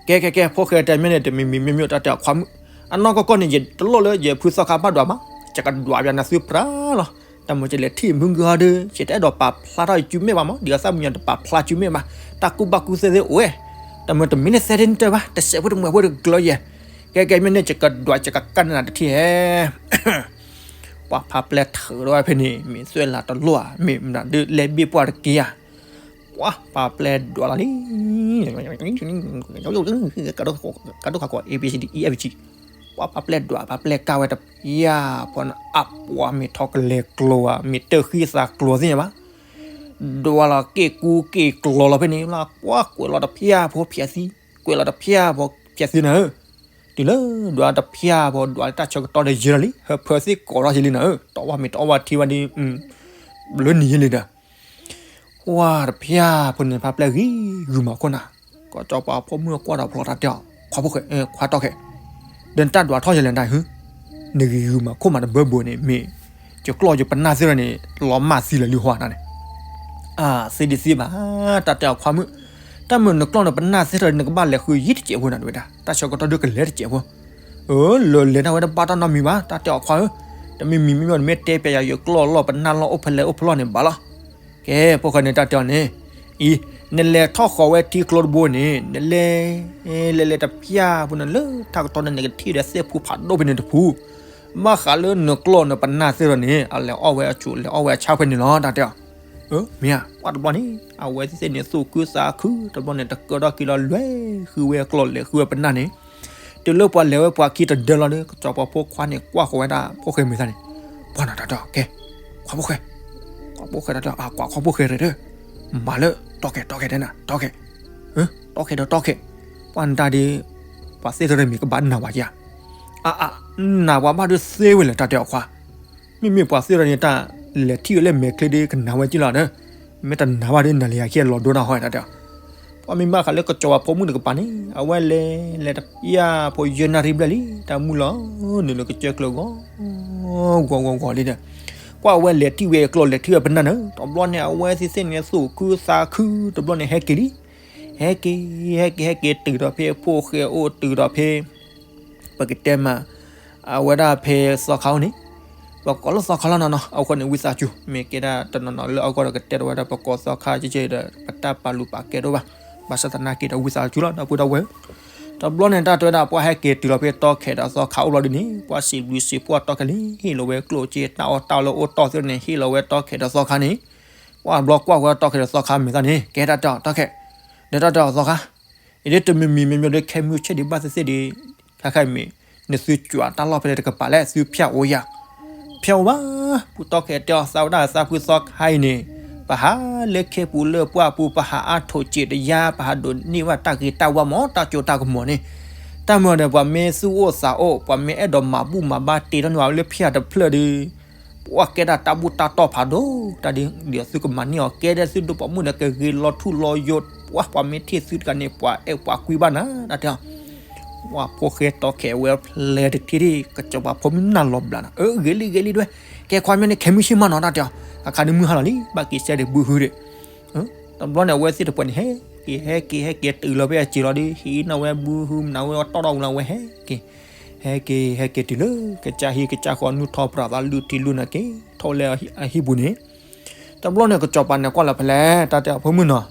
ကဲကဲကဲ ဖိၣ်ဃဲတဲမ့ၢ်န့ၣ် တမံၤမံၤမ့ၢ်မ့ၢ်တၢ်တဲအီၤခွါမုၣ်, အနီၢ်ကီၢ်ကီၢ်န့ၣ် ယတလိၣ်လၢယဖုသီခါဘၣ်ဒွးမး, ယကဒွးဘၣ်နၤသုပြးလီၤ, တၢ်မုာ်ကလဲၤထံၣ်မုၢ်ဂၤဒီး ယတအဲၣ်ဒိးပာ်ဖျါထီၣ်ယစုမဲာ်ဘၣ်မး ဒ်အသၣ်မုာ်ညါတပာ်ဖျါစုမဲာ်ဘၣ်, တၢ်ကူၣ်ဘၣ်ကူၣ်သ့သ့ၣ်အိၣ်ဝဲ, တၢ်မုာ်တမံၤန့ၣ်သဲဒ်နတဲဘၣ် တစဲးဖိတမှဲးဖိတကျၢၤယဲၢ်, ကဲကဲမ့ၢ်န့ၣ် ယကဒွးယကကၢ်န့ၢ်နၤတထံၣ်ဧါ ပှၤဖးပျဲၢ်ထုးထီၣ်ဝဲဖဲန့ၣ် မ့ၢ်သွဲၣ်လးတလိၣ်ဧါ မ့ၢ်မနုၤဒုးလဲၤဘ့ၣ်ပှၢ်တက့ၢ်ဧါ, ပှၤဖးပျဲၢ်ဒွးလီၤလံ, ကးဒိၣ်ခးကိး A B C D E F G, ပှၤဖးပျဲၢ်ဒွး ဖးပျဲၢ်ကၢ်ဝဲတဖၣ်, ပှၤမ့ၢ်ထီၣ်ကလဲၤကျိၤဧါ မ့ၢ်တၢၢ်ဃံသးကျိၤသ့ၣ်ညါဘၣ်, ဒွးလီၤက့ၢ်ကူက့ၢ်ကျိၤလီၤဖဲန့ၣ်လီၤ, ပှၤကွဲးလီၤတဖၣ်ဖိဖျဲးသံ, ကွဲးလီၤတဖၣ်ဖိဖျဲးသံနၤဧၢ, တုၤလၢဒွးတဖၣ်ဖိ ဒွးလၢတၢ်ဆၢကတီၢ်ဒီးယံာ်လီၤလံ ဟၢဖၢသ့ၣ်ကိးထီၣ်ယံာ်လံနၤဧၢ, တီဘၣ်မ့ၢ်တီဘၣ်ထံဘၣ်ဒီး လၢနံၤယံာ်လံဒီး ဝါတဖၣ်ဖိန့ၣ် ဖးပျဲၢ်ဂံၢ်ဂုာ်မၤခိၣ်နၤ, ကစီၤပၤဖိမုၣ်ကွၢ်ဒီးဖျီတၢ်တဲအီၤ ခွါဖိၣ်ဃဲ, ခွါတီၢ်ခဲ, ဒီးနတၢ်ဒွးထီၣ်ယလဲၣ်နတၢ်ဟု, နဂံၢ်ဂုာ်မၤခိၣ်မးတဘၢဘိန့ၣ် မ့ၢ်ယကျီၢ်ယပနၢ်သ့ၣ်ထီၣ်န့ၣ် လီၤမၢ်သံလၢာ်လံဟီနၤန့ၣ် အသ့ဒံးသ့ဘၣ်, တၢ်တဲအီၤခွါမုၣ်, တၢ်မုာ်နကျီၢ်နပနၢ်သ့ၣ်ထီၣ်န့ၣ် နကဘၣ်လဲၤဃုယံာ်တစဲးဖိနၤတဝဲဒၣ်, တၢ်ဆၢကတီၢ်ဒုးကလဲၤတစဲးဖိ, အၢ လၢလဲၤန့ၣ်ဝဲတဘၣ်တၢ်နီတမံၤဘၣ် တၢ်တဲအီၤခွါဧၢ, တမ့ၢ်မံၤမ့မ့ၢ်နမ့ၢ်တဲပျဲယၤယကျီၢ်လီၢ်ပနၢ်လီၢ်အိၣ်ဖဲလဲၣ်အိၣ်ဖဲလဲၣ်န့ၣ်ဘၣ်လီၤ. ကဲ ဖိၣ်ဃဲန့ၣ်တၢ်တဲအီၤန့ၣ်, အံၤ နလဲၤထီၣ်ဃီၤဝဲထံကျိတဘိန့ၣ် နလဲၤ လဲၤလဲၤတပျၢ်ဖိန့ၣ်လၢထးကတီၢ်န့ၣ် နကထံၣ်ဒီးသ့ၣ်ဖူဖးဒိၣ်ဖဲန့ၣ်တဖု, ဘၣ်ဃးလၢနကျီၢ်နပနၢ်သ့ၣ်ဒီးန့ၣ် အလဲၤအီၣ်ဝဲအစိၤ လဲၤအီၣ်ဝဲအဆၣ်ဖဲန့ၣ်လီၤ တၢ်တဲအီၤ. အၢ မ့ၢ်ဧါ ပှၢ်တဘျီန့ၣ် အဝဲသ့ၣ်န့ၣ်သူၣ်ခုသးခု တဘျီန့ၣ် တကၢထီၣ်က့ၤလီၤ လဲၤဃုဝဲကျီၢ်လဲၤဃုဝဲပနၢ်န့ၣ်, တုၤလၢပှၤလဲၤဝဲပှၤခံတဒၢလီၤဒီး ကစီၤပၤဖိခွါန့ၣ် ကွၢ်ဃီၤဝဲဒၣ်ဖိၣ်ဃဲမဲာ်သၣ်န့ၣ်, ပှၢ်နီၤတၢ်တဲအီၤ ကဲ ခွါဖိၣ်ဃဲ, ခွါဖိၣ်ဃဲတၢ်တဲအီၤ အကွၢ်ခွါဖိၣ်ဃဲတၢ်တဲ, မၤလၢ တီၢ်ခဲ တီၢ်ခဲတဲနၤ တီၢ်ခဲ, တီၢ်ခဲဒီးတီၢ်ခဲ, ပှၢ်နတၢ်ဒ် ပှၤသ့ၣ်တရၢမံၤကဘၣ်နာ်ဝဲဧါ, အါအါ နာ်ပှၤဘၣ်ဒုးသ့ဝဲလဲၣ် တၢ်တဲအီၤခွါ, မ့မ့ၢ်ပှၤသ့ၣ်တရၢန့ၣ် တၢ်လဲၤထံၣ်ဝဲလၢမဲာ်ချ့ဒ်ကနာ်ဝဲက့လီၤဒီး, မ့ၢ်တနာ်ဘၣ်ဒ်နၤလၢယၤခံလီၤဒိနၢ်ဟီ တၢ်တဲအီၤ. ပှၢ်မ့ၢ်ဘၣ်ဃးလၢကစီၤပၤဖိမုၣ်တကပၤန့ၣ် အဝဲလဲၤ လဲၤတပျၢ်ဖိယဲၢ်နၣ်ရံၣ်ဘျဲၣ်လံ တၢ်မုၢ်လီၤ နုာ်လၢကစၢၢ်ကျၢၤဂီၤ ဂီၤဂီၤဂီၤလံဒီး, ပှၢ်အဝဲလဲၤထံၣ်ဝဲအကျီၢ်လဲၤထံၣ်ဝဲပနၢ်န့ၣ် တဘျီန့ၣ် အဝဲသ့ၣ်သ့ၣ်န့ၣ် သူၣ်ခုသးခု တဘျီန့ၣ်ဟဲက့ၤလံ, ဟဲက့ၤ ဟဲက့ၤ ဟဲက့ၤတုၤဒီးဖဲဖိၣ်ဃဲအိၣ် တုၤဒီးဖဲ ပကတဲမး အဝဲဒၣ်ဖဲသီခါအိၣ်န့ၣ်, ပကိးလၢသီခါလီၤနီၤနီၤ အဃိန့ၣ် ဝံသးစူၤ မ့ၢ်ကဲဒၣ်တနီၤနီၤလၢအဂီၢ်ဒီးကတဲထီၣ်ဝဲဒၣ် ပကိးသီခါကဲကဲဒီး ပတၢ်ပာ်လုၢ်ပာ်ကဲတအိၣ်ဘၣ်, ဘၣ်ဆၣ်သနာ်က့ဒီး ဝံသးစူၤလီၤ ဒီပုၢ်ဒီဝဲၢ်ဧၢ, တဘျီန့ၣ် တၢ်တဲဝဲဒၣ်ပှၢ်ဟဲက့ၤတုၤလီၤဖဲတီၢ်ခဲဒီးသီခါအိၣ်ဘျီဒ်န့ၣ် ပှၢ်စံးဘျုးစံးဖှိၣ်တီၢ်ခဲလံ ဟ့ၣ်လီၤဝဲကျိၣ်စ့ တၢ်အီၣ်တၢ်အီလၢအိၣ်တီၢ်သ့ၣ်န့ၣ် ဟ့ၣ်လီၤဝဲတီၢ်ခဲဒီးသီခါန့ၣ်, ပှၢ်ဘျီကွၢ်ဝဲတီၢ်ခဲဒီးသီခါမဲာ်သၣ်န့ၣ် ကဲတၢ်တဲအီၤ တီၢ်ခဲ, ဒီးတၢ်တဲအီၤသီခါ အံၤဒ်တမံၤမံၤမ့မ့ၢ်ဒီး ခဲမုၢ်ဆ့ၣ်ဒံးဘၣ်သ့ၣ်သ့ၣ်ဒီး ခဲခါအံၤမ့ၢ် နသုကွၢ်တၢ်လီၢ်ဖဲလဲၣ်တကပၤလဲၣ် သုဖၠၣ်အိၣ်ယၤ, ဖၠၣ်အိၣ်ဘၣ်, ပူတီၢ်ခဲတဲအီၤသးဝဲဒၣ်သးဖုသီခါအံၤန့ၣ်, ပဟးလၢခ့ပူၤလၢပှၢ်ပူၤ ပဟးအါထိးစံးတယါ ပဟးဒိးန့ၢ်ဘၣ်တၢ်ဂ့ၤတၢ်ဝါမး တၢ်ကၠိတၢ်ကမီၤန့ၣ်, တၢ်မၤဒီး ပှၤမ့ၢ်သူၣ်အိၣ်သးအိၣ် ပှၤမ့ၢ်အဲၣ်ဒိးမၤဘူၣ်မၤဘါတ့ထီၣ်န့ၢ်ဝဲလၢဖၠၣ်တဖျၢၣ်ဒီး ပှၢ်ကဲဒၣ်တၢ်ဘူၣ်တၢ်တီၢ်ဖးဒိၣ် တၢ်ဒ်ဒီးသုကမၤန့ၢ်အီၤ ကဲဒ်သုဒိၣ်ပိာ်မုၣ်ဒီးကဂ့ၤလီၤထူလီၤယိာ် ပှၢ်ပှၤမ့ၢ်ထံၣ်သုတဂၤန့ၣ် ပှၤအဲၣ်ပှၤကွံဘၣ်နၤ တၢ်တဲအီၤ, ပှၢ်ဖိၣ်ဃဲတီၢ်ခဲဝဲဖျဲးတထံၣ်ဒ် ကစီၤပၤဖိမုၣ်နၢ်လီၤဘျးနၤ အၢ ဂ့ၤလံဂ့ၤလံဒွဲ, ကဲခွါမ့ၢ်န့ၣ် ခဲမုၢ်ဆ့ၣ်မးနီၤ တၢ်တဲအီၤ, အခါန့ၣ်မုၢ်ဟါလီၤလံ ဘၣ်က့ၤစဲဒံးဘုဟုဒံး တဘျီန့ၣ် အဝဲသ့ၣ်တပှဲၤန့ၣ် ဟဲက့ၤ ဟဲက့ၤ ဟဲက့ၤတုၤလီၤဖဲအစံာ်လီၤဒီး ဟံးန့ၢ်ဝဲဘုဟုမနုၤဝဲတီၢ်ထီၣ်ဝံၤလီၤ အဝဲဟဲက့ၤ, ဟဲက့ၤ ဟဲက့ၤတုၤလၢ ကစၢ်ဟံၣ်ကစၢ်ဃီ နုၢ်ထီၣ်ပြးသးလုၢ်ထံလုၢ်နၤက့ၤ ထီၣ်လၢအဟံၣ်ပူၤန့ၣ်, တဘျီန့ၣ် ကစီၤပၤန့ၣ်ကွၢ်လီၤဖဲလဲၣ် တၢ်တဲအီၤဖိမုၣ်နီၤ,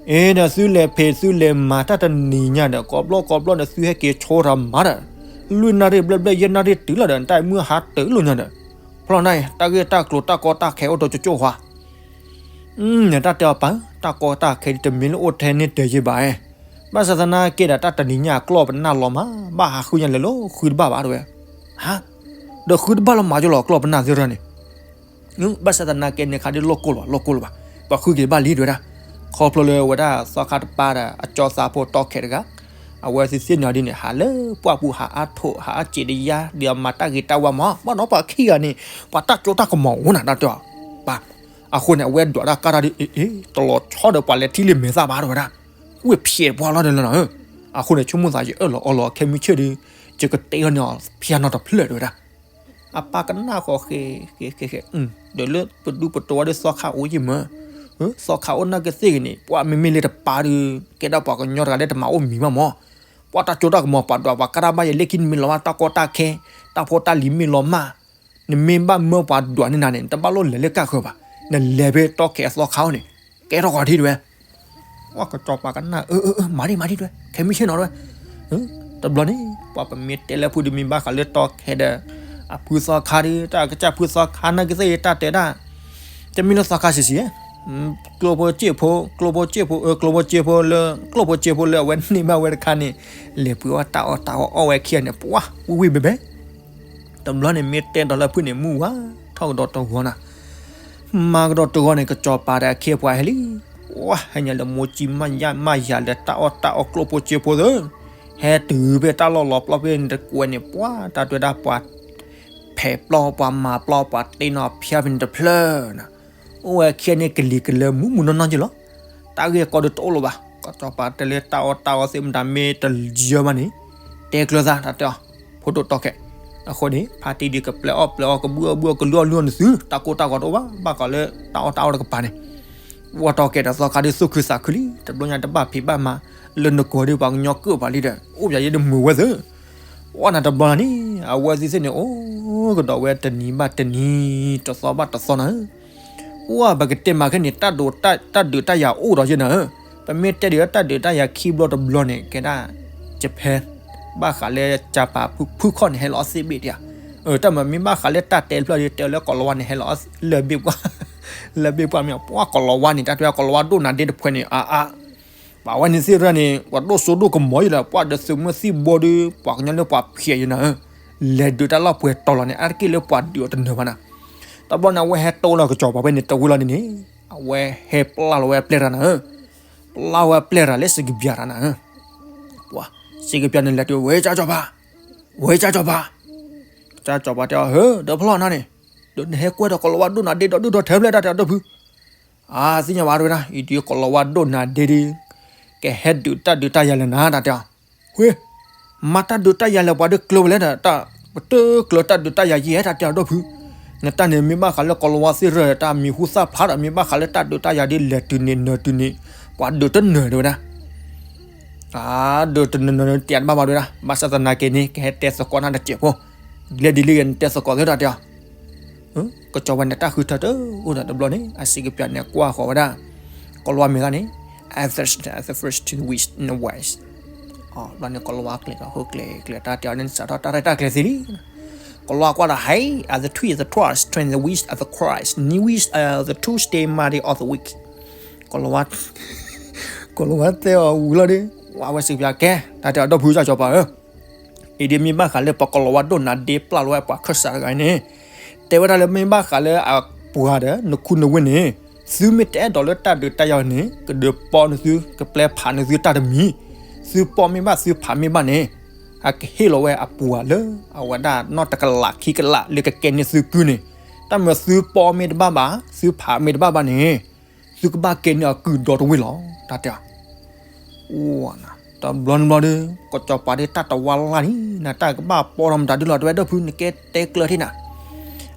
အ့ဒီးသုလဲၤဖံးသုလဲၤမၤတၢ်တနံၤညါဒီး ကိးဘျီကိးဘျီဒီး သုဟဲက့ၤဆိတၢ်မၤဒီး, လွံၢ်နၣ်ရံၣ်ဘျဲၣ်ဘျဲၣ်ယဲၢ်နၣ်ရံၣ်တုၤလီၤဒီး တၢ်မုၢ်ဟါတုၤလီၤညါဒီး, ဖျီၣ်နၢ်အံၤ တၢ်ဂ့ၢ်တၢ်ကျိၤတၢ်ကီတၢ်ခဲအိၣ်ဒီးကၠိကၠိၣ်ဃါ နတၢ်တဲအီၤပၢ် တၢ်ကီတၢ်ခဲဒ်တမ့ၢ်လၢအိၣ်ထဲန့ၣ်တယံာ်ဘၣ်ဧါ, ဘၣ်ဆၣ်သနာ်က့ဒီး တၢ်တနံၤညါအကျီၢ်ပနၢ်လီၤမး ဘၣ်ဟးဃုညါလဲၤလၢဃုတဘၣ်ဘၣ်တဝဲ, ဟါ, ဒီးဃုတဘၣ်လီၤမၤယိလီၤအကျီၢ်ပနၢ်သ့ၣ်တဖၣ်န့ၣ်, ဘၣ်ဆၣ်သနာ်က့န့ၣ်ခါဒ်လီၢ်ကိၢ်လီၤ လီၢ်ကိၢ်လီၤဘၣ်, ပှၤဃုက့ၤဘၣ်လံတဝဲဒၣ်, ခီဖျိလၢဝဲဒၣ်သီခါတပၤဒီး အကၠီသးဖိတီၢ်ခဲတဂၤ အဝဲသ့ၣ်သ့ၣ်န့ၣ်ဒ်န့ၣ် ဟးလၢပှၢ်ပူၤဟးအါထိး ဟးအစံာ်တယါ ဒ်အမၤတၢ်ဂ့ၤတၢ်ဝါမး ဘၣ်နီၤပှၤခံဂၤန့ၣ် ပှၤတၢ်ကၠိတၢ်ကမီၤအိၣ်နၤတၢ်တဲအီၤ, ပၢ်, အဃိန့ၣ် အဝဲဒွးတၢ်ကါတၢ်ဒ်အ့ တလီၤဆီဒီးပှၤလဲၤထံၣ်လံမဲာ်သၣ်ဘၣ်တဝဲဒၣ်, ဝ့ၢ်ဖျဲးပှၤလီၤဒီးလီၤနီၤ, အဃိန့ၣ် ဆိကမိၣ်သးယအၢၣ်လီၤအီလီၤခဲမုၢ်ဆ့ၣ်ဒီး ယကတဲလီၤန့ၢ်အီၤဖျါနီတဖျၢၣ်တဝဲဒၣ် အပၢ်ကနၣ်ဃီဃဲ ဃဲ ဃဲ ဃဲ ဒီးလၢပဒူပတီဝဲဒီးသီခါအိၣ်ယံၤမး, သီခါအိၣ်နာ်က့သ့ၣ်ဂ့ၤန့ၣ် ပှၤမ့မ့ၢ်လၢတပၢ်ဒီး ကဲဒၣ်ပှၤကညီတဂၤလၢတမၤအိၣ်မံၤဘၣ်မး, ပှၤတၢ်ကၠိတၢ်ကမီၤပှၤဒွးပှၤကါတၢ်ဘၣ်ယဲလၢခံနမ့ၢ်လီၤမၢ် တၢ်ကီတၢ်ခဲ တၢ်ဖိတၢ်လံၤမ့ၢ်လီၤမၢ်, နမ့ၢ်ဘၣ်မၢပှၤဒွးန့ၢ်နၤန့ၣ် နတဘၣ်လိၣ်လဲၤလၢကၢ်ဃၢၤဘၣ်, နလဲၤဖဲတီၢ်ခဲအသီခါအိၣ်န့ၣ် ကဲထီၣ်ဃီၤထံတဝဲ ပှၤကစီၤပၤကနၣ် အၢ အၢ အၢ မၤဒံး မၤဒံးတဝဲ ခဲမုၢ်ဆ့ၣ်နီၤတဝဲ, တဘျီန့ၣ် ပှၤပမ့ၢ်တဲလၢဖုဒုးမ့ၢ်ဘၣ်ဃးလၢတီၢ်ခဲဒီး အဖုသီခါဒီး တၢ်ကစၢ်ဖုသီခါနာ်က့သ့ၣ်ဂ့ၤတၢ်တဲဒၣ်, တမ့ၢ်လၢသီခါစံးစံး, ကျိဖိစ့ၣ်ဖိ ကျိဖိစ့ၣ်ဖိ အၢ ကျိဖိစ့ၣ်ဖိလၢ ကျိဖိစ့ၣ်ဖိလၢအဝဲန့ၢ်ဘၣ်ဝဲတခါန့ၣ်, လဲၤပှ့ၤအီၣ်တၢ်အီၣ်တၢ်အီအီၣ်ဝဲခံဂၤန့ၣ် ပှၤဝံၣ်ဝံၣ်ဘဲဘဲ တဘျီန့ၣ်မ့ၢ်တဲဒီးလၢဖုန့ၣ် မုၢ်ဝါထီၣ်ကဒီးတဂီၤနၤ, မၤကဒီးတဂီၤန့ၣ် ကစီၤပၤဒီးအခ့အပှၤဟဲလံ, ပှၤဟဲညါလၢမိၢ်ကံမးယၤလၢတၢ်အီၣ်တၢ်အီကျိဖိစ့ၣ်ဖိသၢ, ဟဲတုၤဖဲတၢ်လီၢ်လီၤပျီဖဲန့ၣ်တကွဲးန့ၣ် ပှၤတၢ်တဲဝဲဒၣ်ပှၤ ဖဲးပျီပှၤမၤပျီပှၤတ့နီၤဖၠါဖဲန့ၣ်တဖျၢၣ်နၤ, အိၣ်ဝဲခံဂၤန့ၣ်ကလံၤကလၢမုၢ်မုၢ်နီၢ်နီၢ်က့လီၤ, တၢ်ဂ့ၢ်ကီဒုးတအိၣ်လၢၤဘၣ်, ကစီၤပၤတဲလၢတၢ်အီၣ်တၢ်အီသ့ၣ်မတၤမ့ၢ်တယၢဘၣ်န့ၣ်, တဲကျၢၤသးတၢ်တဲအီၤ, ဖိဒိၣ်တီၢ်ခဲ, အဃိန့ၣ် ဖါတံၢ်ဒုးကပျဲအီၣ်ပျဲအီကဘုၣ်အီၣ်ဘုၣ်အီကလုၢ်အီၣ်လုၢ်အီနသု, တၢ်ကိၢ်တၢ်ဂီၤတအိၣ်ဘၣ်, ဘၣ်ဃးလၢတၢ်အီၣ်တၢ်အီတကပၤန့ၣ် ပှၤတီၢ်ခဲဒီးသီခါဒုးသူၣ်ခုသးခုလံ, တဘျီညါတဘၣ်ဖံးဘၣ်မၤ, လၢနကိးဒုးပှၤကညီကၢၣ်ပှၤလံဒီး အိၣ်ပယၤယဲဒ်မုာ်ဝဲသၢ, ပ ပှၢ်နၤတဘျီနၤန့ၣ် အဝဲသ့ၣ်သ့ၣ်န့ၣ် အိၣ်ကဒီးဝဲတနံၤဘၣ်တနံၤ တသီဘၣ်တသီနၤဧၢ, ပှၢ်ပကတဲမၤခဲန့ၣ် တၢ်ဒုးတၢ်ယၤအိၣ်ဒီးယဲနၤဧၢ, ပမ့ၢ်တဲဒုးတၢ်ဒုးတၢ်ယၤခံဘျီတဘျီန့ၣ် ကဲဒၣ် Japan ဘၣ်ဃးလၢ Japan ဖုခီၣ်န့ၣ် ဟဲလီၤအီၣ်သ့ၣ်ဘ့ၣ်တယၤ, တၢ်မၤမ့ၢ်ဘၣ်ဃးလၢတၢ်တဲတဖျၢၣ်ဒီး တဲလၢကိၤလၤဝါန့ၣ် ဟဲလီၤအီၣ်လၢဘ့ၣ်ပှၢ်, လၢဘ့ၣ်ပှၢ်မ့ၢ် ပှၢ်ကိၤလၤဝါန့ၣ် တၢ်တဲကိၤလၤဝါဒိၣ်နၤဒ့တဖှဲးန့ၣ် အါအါ ပှၤဝဲန့ၣ်သ့ၣ်တဖၣ်န့ၣ် ပှၤဒိၣ်စိဒိၣ်ကမီၤယံၤလီၤ ပှၤဒီးသုးမုၢ်သံၣ်ဘိဒီး ပှၤကညီလၢပှၤဖျဲးယံၤနၤဧၢ, လဲၤဒုးတၢ်လီၢ်ပှဲၤတီၤလီၤန့ၣ် အါတက့ၢ်လၢပှၤဒုးအီၤတနၢၤဘၣ်နၤ, တဘျီန့ၣ် အဝဲဟဲတိၢ်လီၤကစီၤပၤဖဲန့ၣ်တဝံၤလီၤန့ၣ်န့ၣ် အဝဲဟဲပျၢ်လီၤဝဲအပျဲၢ်တၢ်နၤဧၢ, ပျၢ်ဝဲအပျဲၢ်တၢ်လၢစံးကပျၢ်တၢ်နၤဧၢ, ပှၤ စံးကပျၢ်န့ၣ်လဲၤတုၤ ဝဲကၠၢ်ကစီၤပၤ, ဝဲကၠၢ်ကစီၤပၤ, ကၠၢ်ကစီၤပၤတဲအီၤ ဟၢ ဒီးဖျီၣ်နၤန့ၣ်, ဒီးနဟဲကွဲဒီးကိၤလၤဝါဒိၣ်နၤဒ့ဒီးဒုၣ်ဒီးထၢဖျဲၣ်တၢ်တဲအီၤဒီဖု အါ သ့ၣ်ညါဘၣ်တဝဲဒၣ် အံၤဒုးကိၤလၤဝါဒိၣ်နၤဒ့ဒီး ကဟဲဒုးတၢ်ဒုးတၢ်ယၤလၢနၤ တၢ်တဲအီၤ, ဝ့ၢ်, မၤတၢ်ဒုးတၢ်ယၤလၢပှၤဒုးကျၢၤဝဲလဲၣ်ဒီး တၢ်ပတုာ်ကျၢၤတၢ်ဒုးတၢ်ယၤယဲ တၢ်တဲအီၤဒီဖု, နတၢ်န့ၣ်မ့ၢ်ဘၣ်ဃးလၢကိၤလၤဝါသ့ၣ်ရၢၢ် တၢ်မံၤဟူသၣ်ဖျါဒီး မ့ၢ်ဘၣ်ဃးလၢတၢ်ဒုးတၢ်ယၤဒ်လဲၤတုၤန့ၣ်နၢၤတုၤန့ၣ် ပှၤဒုးတနၢၤတဝဲဒၣ် အါ ဒုးတနၢၤနၢၤတယၤတဘၣ်ဘၣ်တဝဲဒၣ် ဘၣ်ဆၣ်သနာ်က့န့ၣ် ကဟဲတဲသကိးနၤတစဲးဖိ, ဒ်လဲၣ်ဒ်လဲၣ်ဂ့ၤနတဲသကိးသ့ဒီးတဲအီၤ, ကစီၤပၤန့ၣ်တၢ်ဃုထၢတအိၣ်ဒီးတဘျီန့ၣ် အစံးကပျၢ်န့ၣ်ကွၢ်ဃီၤဝဲဒၣ်, ကိၤလၤဝါမ့ၢ်ဂ့ၤန့ၣ်, the first wish in the west, ဘျီန့ၣ် ကိၤလၤဝါကျဲၤဒီး ဟိကျဲၤကျဲၤတၢ်တဲအီၤန့ၣ် စးထီၣ်တၢ်ရဲၣ်တၢ်ကျဲၤသ့လံ ကိၤလၤဝါကွၢ်ဒီး ဟဲ the twist the twice train the wish of the Christ, new wish of the Tuesday Monday of the week, ကိၤလၤဝါ ကိၤလၤဝါတဲအီၤဝံၤလီၤဒီး ဝဲစံးကပျၢ်ကဲ တၢ်တဲအီၤဒီဖုကၠၢ်ကစီၤပၤဧၢ, အံၤဒ်မ့ၢ်ဘၣ်ဃးလၢပှၤကိၤလၤဝါဒိၣ်နၤဒ့ပျၢ်လီၤဝဲပှၤခၢၣ်စးတဂၤန့ၣ်, တဲဝဲဒၣ်လၢမ့ၢ်ဘၣ်ဃးလၢအပှၤဒီးနခူနဝ့ၢ်န့ၣ်, သုမ့ၢ်တအဲၣ်ဒိးလၢတၢ်ဒုးတၢ်ယၤန့ၣ် ကဒုးပီနသု ကပျဲဖးနသုတၢ်တမံၤ, သုပီမ့ၢ်ဘၣ်သုဖးမ့ၢ်ဘၣ်န့ၣ်, အကဟ့ၣ်လီၤဝဲအပှၤလၢ အဝဲဒၣ်နီၢ်တကလးခံကလးလၢကကဲန့ၢ်သုကုန့ၣ်, တၢ်မၤသုပီမ့ၢ်တဘၣ်ဘၣ် သုဖးမ့ၢ်တဘၣ်ဘၣ်န့ၣ် သုကဘၣ်ကဲန့ၢ်အကုၢ်ဒီတဝ့ၢ်လီၤ တၢ်တဲအီၤ တဘျီနဘျီဒီး ကစီၤပၤဒ်တၢ်တဝါလၢ်လံ နတၢ်ကဘၣ်ပီထီၣ်မတၤဒုလီၤ တဝဲဒီဖု နကဲတဲကျၢၤထံၣ်နၤ,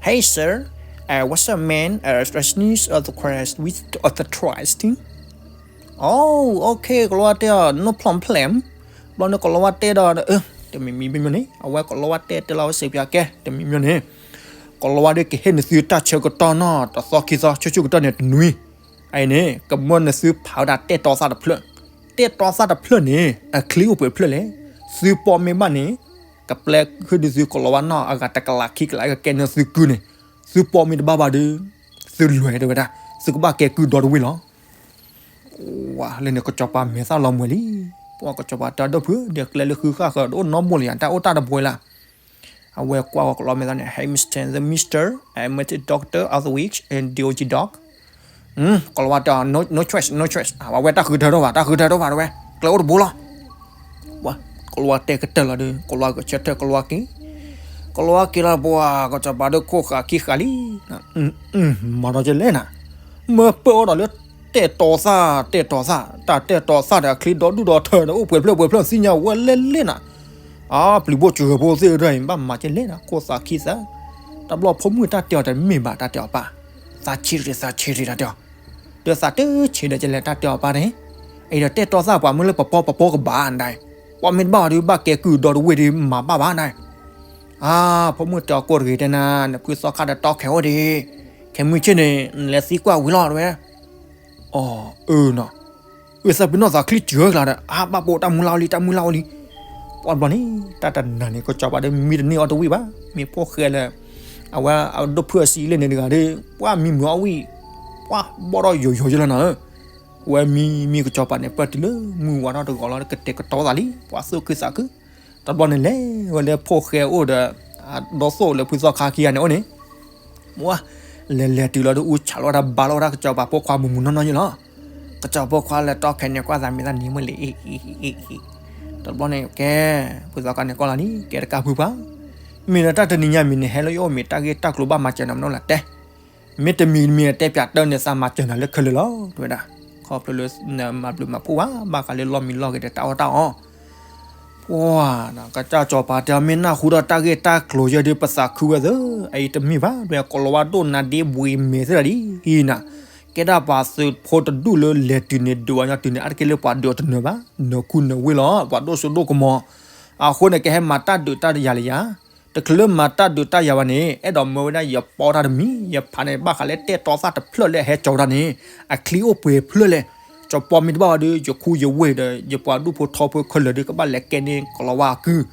Hey sir, uh, what's up man, uh, fresh news of the crash with the trust, oh okay ကိၤလၤဝါတဲအီၤ no problem, ဘျီန့ၣ်ကိၤလၤဝါတဲဒီး တမံၤမံၤမံၤန့ၣ် အဝဲကိၤလၤဝါတဲတဲလီၤဝဲစံးပျၢ်ကဲ တမံၤမံၤန့ၣ် ကိၤလၤဝါဒ်ကဟ့ၣ်နသုတၢ်ဆၢကတီၢ်နီၢ်တသီခံသီ ဆူၣ်ဆူၣ်ကတီၢ်န့ၣ်တနွံ, အအံၤန့ၣ် ကမၢနသုဖးဝဲဒၣ်တဲတီသၣ်တဖျၢၣ်, တဲတီသၣ်တဖျၢၣ်န့ၣ် အချံအိၣ်ပှဲၤဖျၢၣ်လဲၣ်, သုပီမ့ၢ်ဘၣ်န့ၣ် ကပျဲဃုာ်ဒုးသုကိၤလၤဝါနီၢ်အဂၤတကလးခံကလးကကဲန့ၢ်သုကုန့ၣ်, သုပီမ့ၢ်တဘၣ်ဘၣ်ဒီး သုလွဲၢ်တဝဲဒၣ်, သုကဘၣ်ကဲကုၢ်ဒီတဝ့ၢ်လီၤ ဝါလၢန့ၣ်ကစီၤပၤမဲာ်သၣ်လီၤမှဲၤလံ, ပှၤကစီၤပၤတဲဒီဖု ဒီးကျဲလၢဃုဃၣ်ဃၢၤ တအိၣ်နီတဘိလၢၤယၤ တၢ်အိၣ်တၢ်တဘိလၢ်, အဝဲကွၢ်ဝဲကိၤလၤဝါမဲာ်သၣ်န့ၣ် Hey mister the mister, I'm the doctor of the week and the O G doc, ကိၤလၤဝါတဲ no choice, no choice, အဝဲတၢ်ဃုထၢထီၣ်ဘၣ် တၢ်ဃုထၢထီၣ်ဘၣ်တဝဲ ကျဲအိၣ်တဘိလီၤ ပှၤ ကိၤလၤဝါတဲကတၢၢ်လီၤဒီး ကိၤလၤဝါကဆၢထၢၣ် ကိၤလၤဝါက့ၤ, ကိၤလၤဝါက့ၤလီၤ ပှၤကစီၤပၤဒီးခိၣ်ဃာ်ခံဃာ်လံ, မၤဒီးကလဲၣ်နၤ, မၢပၢၢ်အီၤဒီးလၢ တဲာ်တီၤသၣ် တဲာ်တီၤသၣ် တၢ်တဲာ်တီၤသၣ်ဒီးအချံဒီဒူၣ်ဒီထၢဒီး အိၣ်ပှဲၤဖျၢၣ်ပှဲၤဖျၢၣ် သ့ၣ်ညါဝဲလဲၣ်လဲၣ်နၤ, အါ ပျံၤဖိစှၤဖိသ့ၣ်တဖၣ်အံၤ ဘၣ်မၤကလဲၣ်နၤ ခိၣ်သးခံသး, တဘျီဖိမုၣ်တၢ်တဲအီၤတမ့ၢ်ဘၣ် တၢ်တဲအီၤပၢ်, သးဆံးရ့ၣ် သးဆံးရ့ၣ် တၢ်တဲအီၤ ဒီးသးတဆံးဒီးကလဲၣ် တၢ်တဲအီၤပၢ်န့ၣ်, အံၤဒီးတဲာ်တီၤသၣ်ပှၤမ့ၢ်လၢပပီပပီကဘၣ်နဒၣ်, ပှၤမ့ၢ်တဘၣ်အီၤဒီး ဘၣ်ကဲကုၢ်ဒီတဝ့ၢ်ဒီး မၤဘၣ်ဘၣ်နဒၣ်, အါ ဖိမုၣ်တဲအီၤကိးတဂ့ၤတဲနၤ နဖုသီခါဒီးတီခဲအိၣ်ဒံး, ခဲမုၢ်ဆ့ၣ်န့ၣ် နလဲၤသံကွၢ်ဝံၤလီၤတဝဲ အီၤ အၢနီၤ, ဝံသးပ့ၤနီၣ်သးချံစၢၤကျါဒီး အါ ဘၣ်ပိာ်တၢ်မူလၢ်လံ တၢ်မူလၢ်လံ, ပှၤဘျီန့ၣ် တၢ်တနၤန့ၣ် ကစီၤပၤဒီးမံတန့ၢ်အီၤတဝံၣ်ဘၣ်, မ့ၢ်ဖိၣ်ဃဲလၢ အဝဲအဒိၣ်ဖုၣ်အစံလၢန့ၣ်တဂၤဒီး ပှၤမံမုာ်အီၣ်ဝံၣ်, ပှၤဘီၣ်ထီၣ်ယိာ်ယိာ်ယလီၤနၤဧၢ, ဝဲမံမံကစီၤပၤန့ၣ် ပၢၢ်တုၤလၢမုၢ်ဝါထီၣ်တဂီၤလီၤ ကတဲာ်ကတီၤသးလံ ပှၤသူၣ်ခုသးခု, တဘျီန့ၣ်လဲၤဝဲလၢဖိၣ်ဃဲအိၣ်ဒီး ဒီသိၣ်လၢဖုသီခါခံဂၤန့ၣ်အိၣ်န့ၣ် လဲၤလဲၤတုၤလီၤဒီးအူဆးလီၤဝဲဒၣ်ဘါလီၤဝဲဒၣ်ကစီၤပၤဖိခွါမုၢ်မုၢ်နီၢ်နီၢ်ယလီၤ, ကစီၤဖိခွါလဲၤတီခဲန့ၣ်ကွၢ်သးမ့ၢ်သးနံၤမုၢ်လံ, တဘျီန့ၣ်ကဲ ဖုသီခါန့ၣ်ကီၢ်လီၤန့ၣ် ကဲတကးဖုပှၤ, မ့ၢ်ဒီးတၢ်တနံၤညါမံၤန့ၣ် ဟဲလၢယအိၣ်မ့ၢ်တၢ်ဂ့ၢ်တၢ်ကျိၤဘၣ်မၤစၢၤနၤမနီၤလဲၣ်တဲ, မ့တမံၤတမံၤတဲပၠးတၢ်န့ၣ် သးမၤစၢၤနၤလၢခဲလၢာ်လီၤ တဝဲဒၣ်, ခီဖျိလၢ မၤဘျုးမၤဖှိၣ်ဘၣ် ဘၣ်ဃးလၢလီၢ်မံလီၢ်ဂ့ၤဒီးတၢ်အီၣ်တၢ်အီ ပှၤ ကစၢ်စီၤပၤတဲ မ့ၢ်နၢ်ဟူဒီးတၢ်ဂ့ၢ်တၢ်ကျိၤယဲဒုး ပသးခုဝဲသၢ, အအံၤတမ့ၢ်ဘၣ် ဒ်ကိၤလၤဝါဒိၣ်နၤဒ့ဘှံးမဲာ်သ့ၣ်တဖၣ်ဒ်အံၤနၤ, ကဲဒၣ်ပှၤသုးဖိတဒူၣ်လၢလဲၤတုၤန့ၣ် ဒုးဝဲညီတုၤန့ၣ် အါတက့ၢ်လၢပှၤဒုးအီၤတနၢၤဘၣ်, နၢၤခူနၢၤဝ့ၢ်လီၤ ပှၤဒိၣ်စိဒိၣ်ကမီၤ, အဃိန့ၣ် ကဟဲမၤတၢ်ဒုးတၢ်ယၤလၢယၤ, တချုးလၢမၤတၢ်ဒုးတၢ်ယၤဘၣ်န့ၣ် အဲၣ်ဒိးမၢဝဲဒၣ်ယပီတၢ်တမံၤ, ယဖးန့ၣ် ဘၣ်ဃးလၢတဲတီသၣ်တဖျၢၣ်လၢအဟဲကၠီဝဲဒၣ်န့ၣ် အချံအိၣ်ပှဲၤဖျၢၣ်လဲၣ်. ကၠီပီမ့ၢ်တဘၣ်ဝဲဒီး ယခူယဝ့ၢ်ဒီး ယပှၤဒူၣ်ဖိထီဖိခဲလၢာ်ဒီး ကဘၣ်လဲၤကဲန့ၢ်ကိၤလၤဝါအကုၢ်.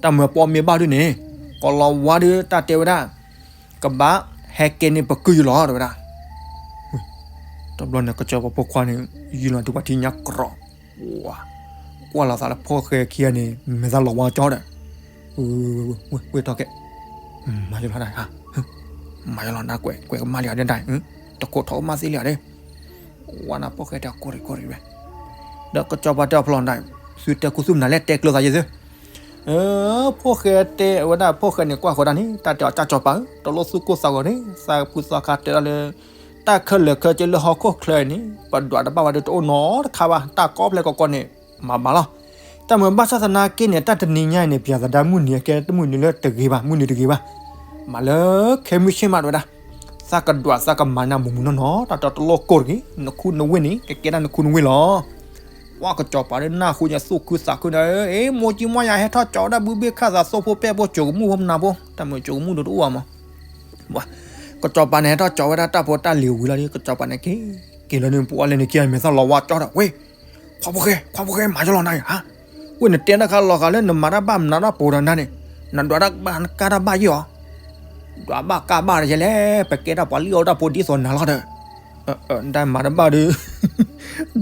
တၢ်မၢပီမ့ၢ်ဘၣ်ဒုးန့ၣ် ကိၤလၤဝါဒီးတၢ်တဲဝဲဒၣ် ကဘၣ်ဟဲကဲန့ၢ်ပကုၢ်ယလီၤ တဲဝဲဒၣ်. တဘျီန့ၣ် ကစၢ်ပှၤဖိခွါန့ၣ် ယံာ်လီၤတုၤပှၤထံညါကြီး, ကွၢ်လီၤသးလၢဖှီၣ်ဃဲခံဂၤန့ၣ် မဲာ်သၣ်လီၤဝါကၠီဒီး, ဝ့ၢ်ထီၣ်ကဲ, မၤယလီၤဒၣ်, မၤယလီၤနကွဲးကွဲးကမၣ်လံဧါဒၣ်, တခိးထီၣ်ကမၣ်သ့လံဧါဒၣ်, ဝဲနၤဖှီၣ်ဃဲတဲအကိၢ်ရံးကိၢ်ရံးဝဲ, ဒီးကစၢ်ပှၤတဲအဖျီၣ်ဒၣ်, သုတဲခူသူၣ်မနုၤလဲၣ် တဲကျၢၤသးယဲၢ်သု ဖှီၣ်ဃဲတဲဝဲဒၣ် ဖှီၣ်ဃဲန့ၣ် ကွၢ်ဃီဒၣ်န့ၣ် တၢ်တဲအီၤ ကၢ်ကၠီၤပၤဧၢ, တလိၣ်သူၣ်ကိၢ်သးဂီၤန့ၣ် သးဖုသီခါတဲဒၣ်လၢ တၢ်ခဲလၢာ်ခဲဆ့လၢဟီၣ်ခိၣ်ချၢအံၤန့ၣ် ပဒွးတဘၣ်ဘၣ်ဒီးတအိၣ်နီတခါဘၣ်, တၢ်ကီဖျဲၣ်ကီကီန့ၣ် မၤဘၣ်လီၤ. တၢ်မၤဘၣ်ဆၣ်သနာ်က့န့ၣ် တၢ်တနံၤညါအံၤန့ၣ် ပၠးသဒါမုၢ်နံၤအကဲတမုၢ်နံၤလၢတဂ့ၤဘၣ်, မုၢ်နံၤတဂ့ၤဘၣ်, မၤလၢခဲမုၢ်ဆ့ၣ်မးတဲဝဲဒၣ်, သးကဒွးသးကမၤနၤမူးမူးနီၢ်နီၢ် တၢ်တလိၣ်ကိၢ်တဂ့ၤ, နခူနဝ့ၢ်န့ၣ် ကကဲဒၣ်နခူနဝ့ၢ်လီၤ. ပှၤကစၢ်ပၤဒီးနၢ်ဟူညါသူၣ်ခုသးခုန့ၣ်, အ့ မိၢ်ကံမိၢ်ယၤဟဲထီၣ်ကၠီဝဲဒၣ်ဘုဘ့ၣ်ခၣ်သးသိဖိပဲၣ်ဖိ ကၠိကမူၣ်ဖိမနၤဖိ, တၢ်မုာ်ကၠိကမူၣ်ဒိၣ်တအိၣ်ဘၣ်မး, ကစၢ်ပၤန့ၣ် ဟဲထီၣ်ကၠီဝဲဒၣ်တၢ်ဖိတၢ်လံၤဝံၤလီၤဒီး ကစၢ်ပၤန့ၣ်က့ၤ, က့ၤလၢန့ၣ် ပှၤလဲၤနုာ်ခံဂၤမဲာ်သၣ်လီၤဝါကၠီဒီး ဝ့ၢ်, ခွါဖိၣ်ဃဲ, ခွါဖိၣ်ဃဲ မၤယလီၤနၤအံၤဧါ, ဝ့ၢ်နတဲတၢ်ခါလီၤဂာ်လၢနမၤတၢ်ဘၣ်မနုၤတၢ်ပိာ်ဒီးနၤန့ၣ်, နဒွးတၢ်ဘၣ်ကၢ်တၢ်ဘၣ်ယဲၢ်ဧါ, ဒွးဘၣ်ကၢ်ဘၣ်ယဲၢ်လဲၣ်, ပကဲတၢ်ပှၤလံၣ်အီၣ်တၢ်ဖိဒ်သိးနၤလီၤဒီး, နတၢ်မၤတဘၣ်ဒီး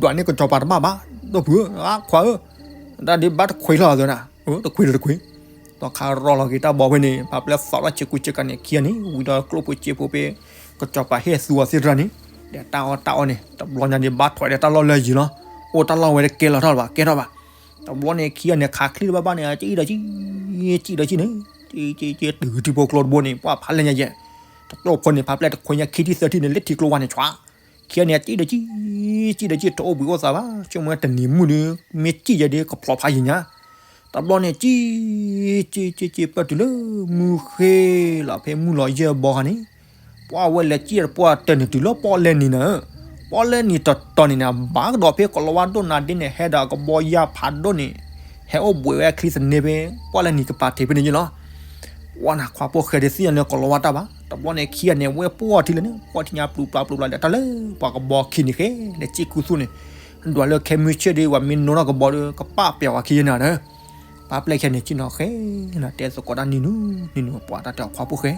ဒွးန့ၢ်ကစၢ်ပၤတဘၣ်ဘၣ်, ဒီပုၢ်ဧၢ, ခွါဧၢ, တၢ်ဒ်ဘၣ်တခွံလီၤသနာ်, တခွံလၢတခွံ သီခါရီလီၤက့ၤတၢ်ဘီဖဲန့ၣ် ဖးပျဲၢ်သီထီၣ်ဆ့ကူဆ့ကၤန့ၣ် ခံဂၤန့ၣ် ဝံၤဒီးကျိၣ်ဖိစ့ဖိဖဲ ကစၢ်ပၤဟ့ၣ်သူအီၤသ့ၣ်တဖၣ်န့ၣ်, ဒီးတၢ်အီၣ်တၢ်အီန့ၣ် တဘျီညါန့ၣ် ဘၣ်ထွဲဒီးတၢ်လီၢ်လၢယံၤလီၤ, အိၣ်တၢ်လီၢ်ဝဲတကဲလီၤထီၣ်ဘၣ် ကဲထီၣ်ဘၣ်, တဘျီန့ၣ်ခံဂၤန့ၣ် ခးချံတဘၣ်ဘၣ်န့ၣ် ကံၣ်ဒီးကံၣ်, ကံၣ်ဒီးကံၣ်န့ၣ်, ကံၣ်ကံၣ်ကံၣ်တုၤထံဖိကျိတဘိန့ၣ် ပှၤဖးလဲၢ်ညါယဲၢ်, တကျိၣ်ဖိန့ၣ် ဖးပျဲၢ်တခွံညါခံထံၣ်သၢထံၣ်န့ၣ် လၢထံကျိဝါန့ၣ် ဆွး ခံဂၤန့ၣ် ကံၣ်ဒီးကံၣ်, ကံၣ်ဒီးကံၣ် တအိၣ်ဘှံးအိၣ်သါဘၣ်, ဆိကမိၣ်တနံၤမုၢ်ဒီး မ့ၢ်ကံၣ်ယဲၢ်ဒီး ကဖျိးဖးယံၤညါ, တဘျီန့ၣ် ကံၣ်, ကံၣ်ကံၣ်ကံၣ် ပၢၢ်တုၤလၢမုၢ်ဃ့လီၤ ဖဲမုၢ်လီၤယဲၢ်ဘီခါန့ၣ်, ပှၤဝဲလဲၤကံၣ်ပှၢ်တၢၢ်န့ၣ် တုၤလၢပီၣ်လဲၣ်နံၤန့ၣ်, ပီၣ်လဲၣ်နံၤတတီၤန့ၣ်န့ၣ် ဘၣ်ကဒီးဖဲကိၤလၤဝါဒိၣ်နၤဒ့န့ၣ် ဟဲဒီးကဘီယါဖးဒိၣ်န့ၣ်, ဟဲအိၣ်ဘှံးဝဲအချံသန့ဖဲ ပီၣ်လဲၣ်နံၤကပၤထံးဖဲန့ၣ်ယဲၢ်လီၤ. ပှၤနၤခွါဖိၣ်ဃဲဒ်သ့ၣ်ညါလၢကိၤလၤဝါတၢ်ဘၣ်, တဘျီန့ၣ်ခံဂၤန့ၣ် ဝဲပှီၢ်ထံလၢန့ၣ် ပှီၢ်ထံညါပျူၤပျါပျူၤပျါ လဲၤတၢ်လၢပှၤကဘီခံန့ၣ်ဃဲ လဲၤစံၣ်ခူသူၣ်န့ၣ်, ဒွးလၢခဲမုၢ်ဆ့ၣ်ဒီး ပှၤမ့ၢ်နိထီၣ်ကဘီဒီး ကပာ်ပျဲဝဲခံဂၤန့ၣ်ဒီး, ပှၤပျဲၢ်ခဲန့ၣ် စံၣ်နီၤဃဲ, နတဲသကိးတၢ်နံၤနုၤနံၤနုၤ ပှၤတၢ်တဲအီၤခွါဖိၣ်ဃဲ,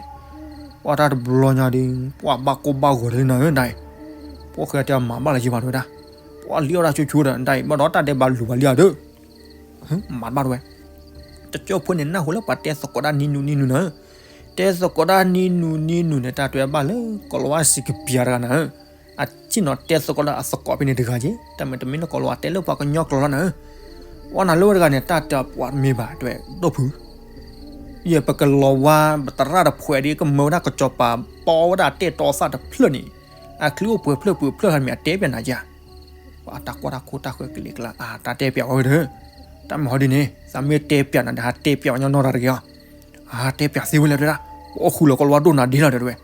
ပှၤတၢ်တဘျီညါဒီး ပှၤဘၣ်ကိၢ်ဘၣ်ဂီၤတလၢနၤဧၢဒၣ်အံၤ, ဖိၣ်ဃဲတဲအီၤမၤဘၣ်လၢၤယံၤဘၣ်တဝဲဒၣ်, ပှၤလံၣ်အီၣ်တၢ်ဆိဆိဒီး ဒၣ်အံၤ ဘၣ်ဒီးတၢ်ဒဲးဘးလူၤဘၣ်လံဧါဒီး မၤတဘၣ်တဝဲ, တကၠိဖိန့ၣ် နၢ်ဟူလၢပှၤတဲသကိးတၢ်နံၤနုၤနံၤနုၤန့ၣ်, တဲသကိးတၢ်နံၤနုၤနံၤနုၤန့ၣ် တၢ်တဲဘၣ်လၢ ကိၤလၤဝါစံးကပျၤတဂၤန့ၣ်, အစံၣ်နီၤတဲသကိးလၢအသကိးဖဲန့ၣ်တဂၤက့, တၢ်မ့ၢ်တမ့ၢ်လၢကိၤလၤဝါတဲလၢပှၤကညီကျိာ်လီၤန့ၣ်, ပှၤနၤလၢဝဲတဂၤန့ၣ် တၢ်တဲပှၤတမ့ၢ်ဘၣ်တဝဲ ဒိၣ်ဖု ယပကလီၤဝါ ပသရၣ်တဖှဲးဒီး ကမၢဝဲဒၣ်ကစီၤပၤ ပီဝဲဒၣ်တဲတီသၣ်တဖျၢၣ်န့ၣ်, အချံအိၣ်ပှဲၤဖျၢၣ်ပှဲၤဖျၢၣ်ခါမ့ၢ်အတဲပၠးနၤယါ, ပှၤတၢ်ကွၢ်တၢ်ခိတၢ်ဃၢကလံၤကျါ အတၢ်တဲပၠးဝဲဒီး, တၢ်မ့ၢ်ဟီဒ်န့ၣ် သးမ့ၢ်တဲပၠးနၤဒီး ဟးတဲပၠးဝဲညီနီၢ်တၢ်တဂ့ၤအီၤ, အတဲပၠးသ့ဝဲလဲၣ်တဝဲဒၣ်, ပအိၣ်ဃူလၢၤကိၤလၤဝါဒိၣ်နၤဒ့လီၤတဝဲ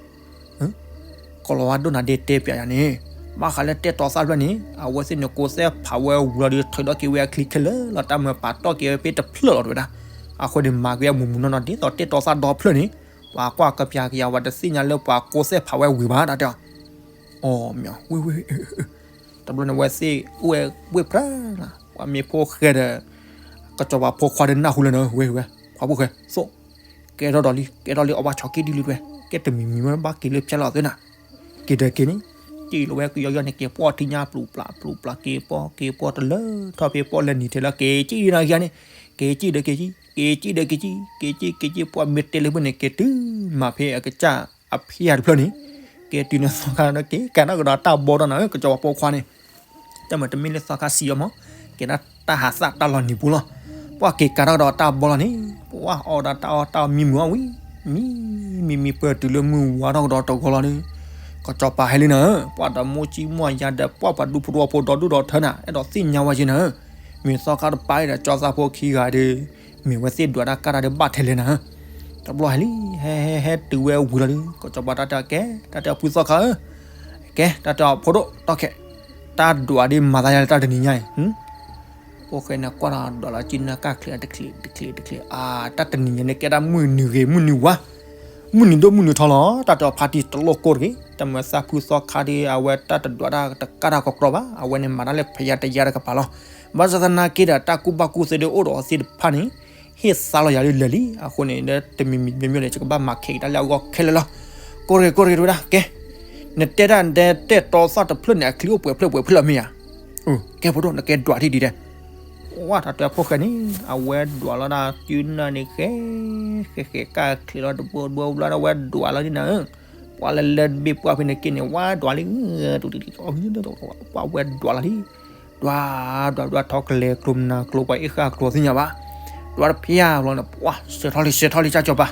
ကိၤလၤဝါဒိၣ်နၤဒ့တဲပၠးယၤန့ၣ်, ဘၣ်ဃးလၢတဲတီသၣ်တဖျၢၣ်န့ၣ် အဝဲသ့ၣ်န့ၣ် ကိးစဲးဖးဝဲဝံၤလီၤဒီး ထုးထီၣ်က့ၤဝဲအချံခဲလၢာ်လီၤ တၢ်မၤပာ်တီၢ်က့ၤဝဲဖဲတဖျၢၣ်လီၤတဝဲဒၣ်, အဃိန့ၣ် မၤက့ၤအမူးမူးနီၢ်နီၢ်ဒ်သိးတဲတီသၣ်ဒီဖျၢၣ်န့ၣ်, ပှၤကွၢ်ကပျၤကယၤ ပှၤတသ့ၣ်ညါလၢပှၤကိးစဲးဖးဝဲဝံၤဘၣ် တၢ်တဲအီၤ, အီ မ့ၢ်ဝ့ၢ်ဝ့ၢ် တဘျီန့ၣ် ဝဲသ့ၣ်အိၣ်ဝဲဝ့ၢ်ပြၢလီၤ, ပှၤမ့ၢ်ဖိဃဲဒီး ကစီၤပၤဖိခွါဒီးနၢ်ဟူလၢနဝဲ ခွါဖိဃဲ သိး, ကဲထီၣ်ဒီးလံ ကဲထီၣ်လံ အီၣ်ဘၣ်ဆီက့ဒ်လံတဝဲ, ကဲတမံၤမံၤမ့ၢ်ဘၣ်က့ၤလၢဖျါလီၤသ့နၤ, က့ၤဒီးက့ၤန့ၣ်, က့ၤလီၤဝဲကယီယီန့ၣ် က့ၤပှီၢ်ထံညါပျူၤပျၢ်ပျူၤပျၢ် က့ၤပှီၢ်က့ၤပှီၢ်တလၢထီၣ်ဖဲပီၣ်လဲၣ်နံၤထဲလၢက့ၤကံၣ်နၤက့ၤန့ၣ်, က့ၤကံၣ်ဒီးက့ၤကံၣ် က့ၤကံၣ်ဒီးက့ၤကံၣ် က့ၤကံၣ်က့ၤကံၣ် ပှၤမ့ၢ်တဲလၢဖဲန့ၣ် က့ၤတုၤမၤဖဲအကစၢ်အဖံးအတဖျၢၣ်န့ၣ်, က့ၤတုၤန့ၣ်သီခါဒီးက့ၤကးထီၣ်ကဒီးတၢ်ဘီဒီးနၤဧၢ ကစီၤပၤဖိခွါန့ၣ် တၢ်မၤတမ့ၢ်လၢသီခါစံးအီၤမး, ကဲဒၣ်တၢ်ဟးသၣ်တၢ်လီၤနံၤပူၤလီၤ, ပှၤက့ၤကးထီၣ်ကဒီးတၢ်ဘီလီၤန့ၣ်, ပှၤအီၣ်ဒၣ်တၢ်အီၣ်တၢ်အီမံမုာ်အီၣ်ဝံၤ, မံမံမံပၢၢ်တုၤလၢမုၢ်ဝါထီၣ်ကဒီးတဂီၤလီၤဒီး, ကစီၤပၤဟဲလံနၤဧၢ, ပှၤဒီးမိၢ်ကံမိၢ်ယါဒီး ပှၤပှၤဒူဖိတဝီဖိဒီဒူၣ်ဒီထၢနၤ အဲၣ်ဒိးသ့ၣ်ညါဝဲက့နၤဧၢ, မ့ၢ်သီခါတပၤဒီး ကၠီသးဖိခံဂၤဒီး မ့ၢ်ဝဲသ့ၣ်ဒွးတၢ်ကၢ်တၢ်ဒီးဘၣ်ထဲလဲၣ်နၤဧၢ, တဘျီဟဲလံ, ဟဲဟဲဟဲတုၤဝဲဝံၤလီၤဒီး ကစီၤပၤတၢ်တဲအီၤကဲ, တၢ်တဲအီၤဖုသီခါဧၢ, ကဲ တၢ်တဲအီၤဖိဒိၣ်တီၢ်ခဲ, တၢ်ဒွးဒ်မၤသးယါလၢတၢ်တနံၤညါအံၤ, ဖိၣ်ဃဲန့ၣ်ကွၢ်ဒီးဒွးလီၤစုနၢ်ကၢ်ချံးတချံးတချံးတချံး အါ တၢ်တနံၤညါန့ၣ်ကဲဒၣ်မုၢ်နုာ်ဂ့ၤ မုၢ်နုာ်ဝါ, မုၢ်နုာ်ဒိၣ်မုၢ်နုာ်ထီလီၤ တၢ်တဲအီၤဖါတံၢ်တလိၣ်ကိၢ်တဂ့ၤ တမ့ၢ်သးဖုသီခါဒီး အဝဲတၢ်တဒွးတၢ်တကၢ်တၢ်ကီကီဘၣ် အဝဲန့ၣ်မၤတၢ်လၢဖယါတယါတကပၤလီၤ. ဘၣ်ဆၣ်သနာ်က့ဒီး တၢ်ကူၣ်ဘၣ်ကူၣ်သ့ဒ်အိၣ်ဒီးအီၤသ့ၣ်တဖၣ်န့ၣ် ဟ့ၣ်သါလီၤယၤဒ်လဲၣ်လံ အဃိန့ၣ် တမံၤမံၤမ့ၢ်မ့ၢ်န့ၣ် ယကဘၣ်မၤခဲးက့ၤတၢ်လၢအဂီၢ်ခဲလၢာ်လီၤ. ကိၢ်တဂ့ၤ ကိၢ်တဂ့ၤ တဲဝဲဒၣ် ကဲ နတဲဒၣ်နတဲတဲတီသၣ်တဖျၢၣ်န့ၣ် အချံအိၣ်ပှဲၤဖျၢၣ်ပှဲၤဖျၢၣ်မ့ၢ်ဧါ. ကဲဖိဒိၣ် နကဲဒွးထံၣ်ဒံးတဲ ဝါ တၢ်တဲဖိၣ်ဃဲန့ၣ် အဝဲဒွးလီၤဒၣ်စုနၢ်န့ၣ် ဃဲ ဃဲဃဲကၢ်ချံးလီၤတဘိတဘိဘျီဒီး အဝဲဒွးလီၤဒ်နၤဧၢ, ပှၤလၢလၢတဘ့ၣ်ပှၢ်ဖဲန့ၣ်က့န့ၣ် ဝါဒွးလံ ပှၤဝဲဒွးလီၤလံ, ဒွးဒွးဒွးထီကလဲၤကျိမနၤကျိ ပှၤအ့ၣ်ဃာ်ကျိသ့ၣ်ညါဘၣ်, ဒွးတဖျၢၣ်ဘျီန့ၣ် ပှၤစဲးထီၣ်လံ စဲးထီၣ်လံ ကၢ်ကၠီၤပၤ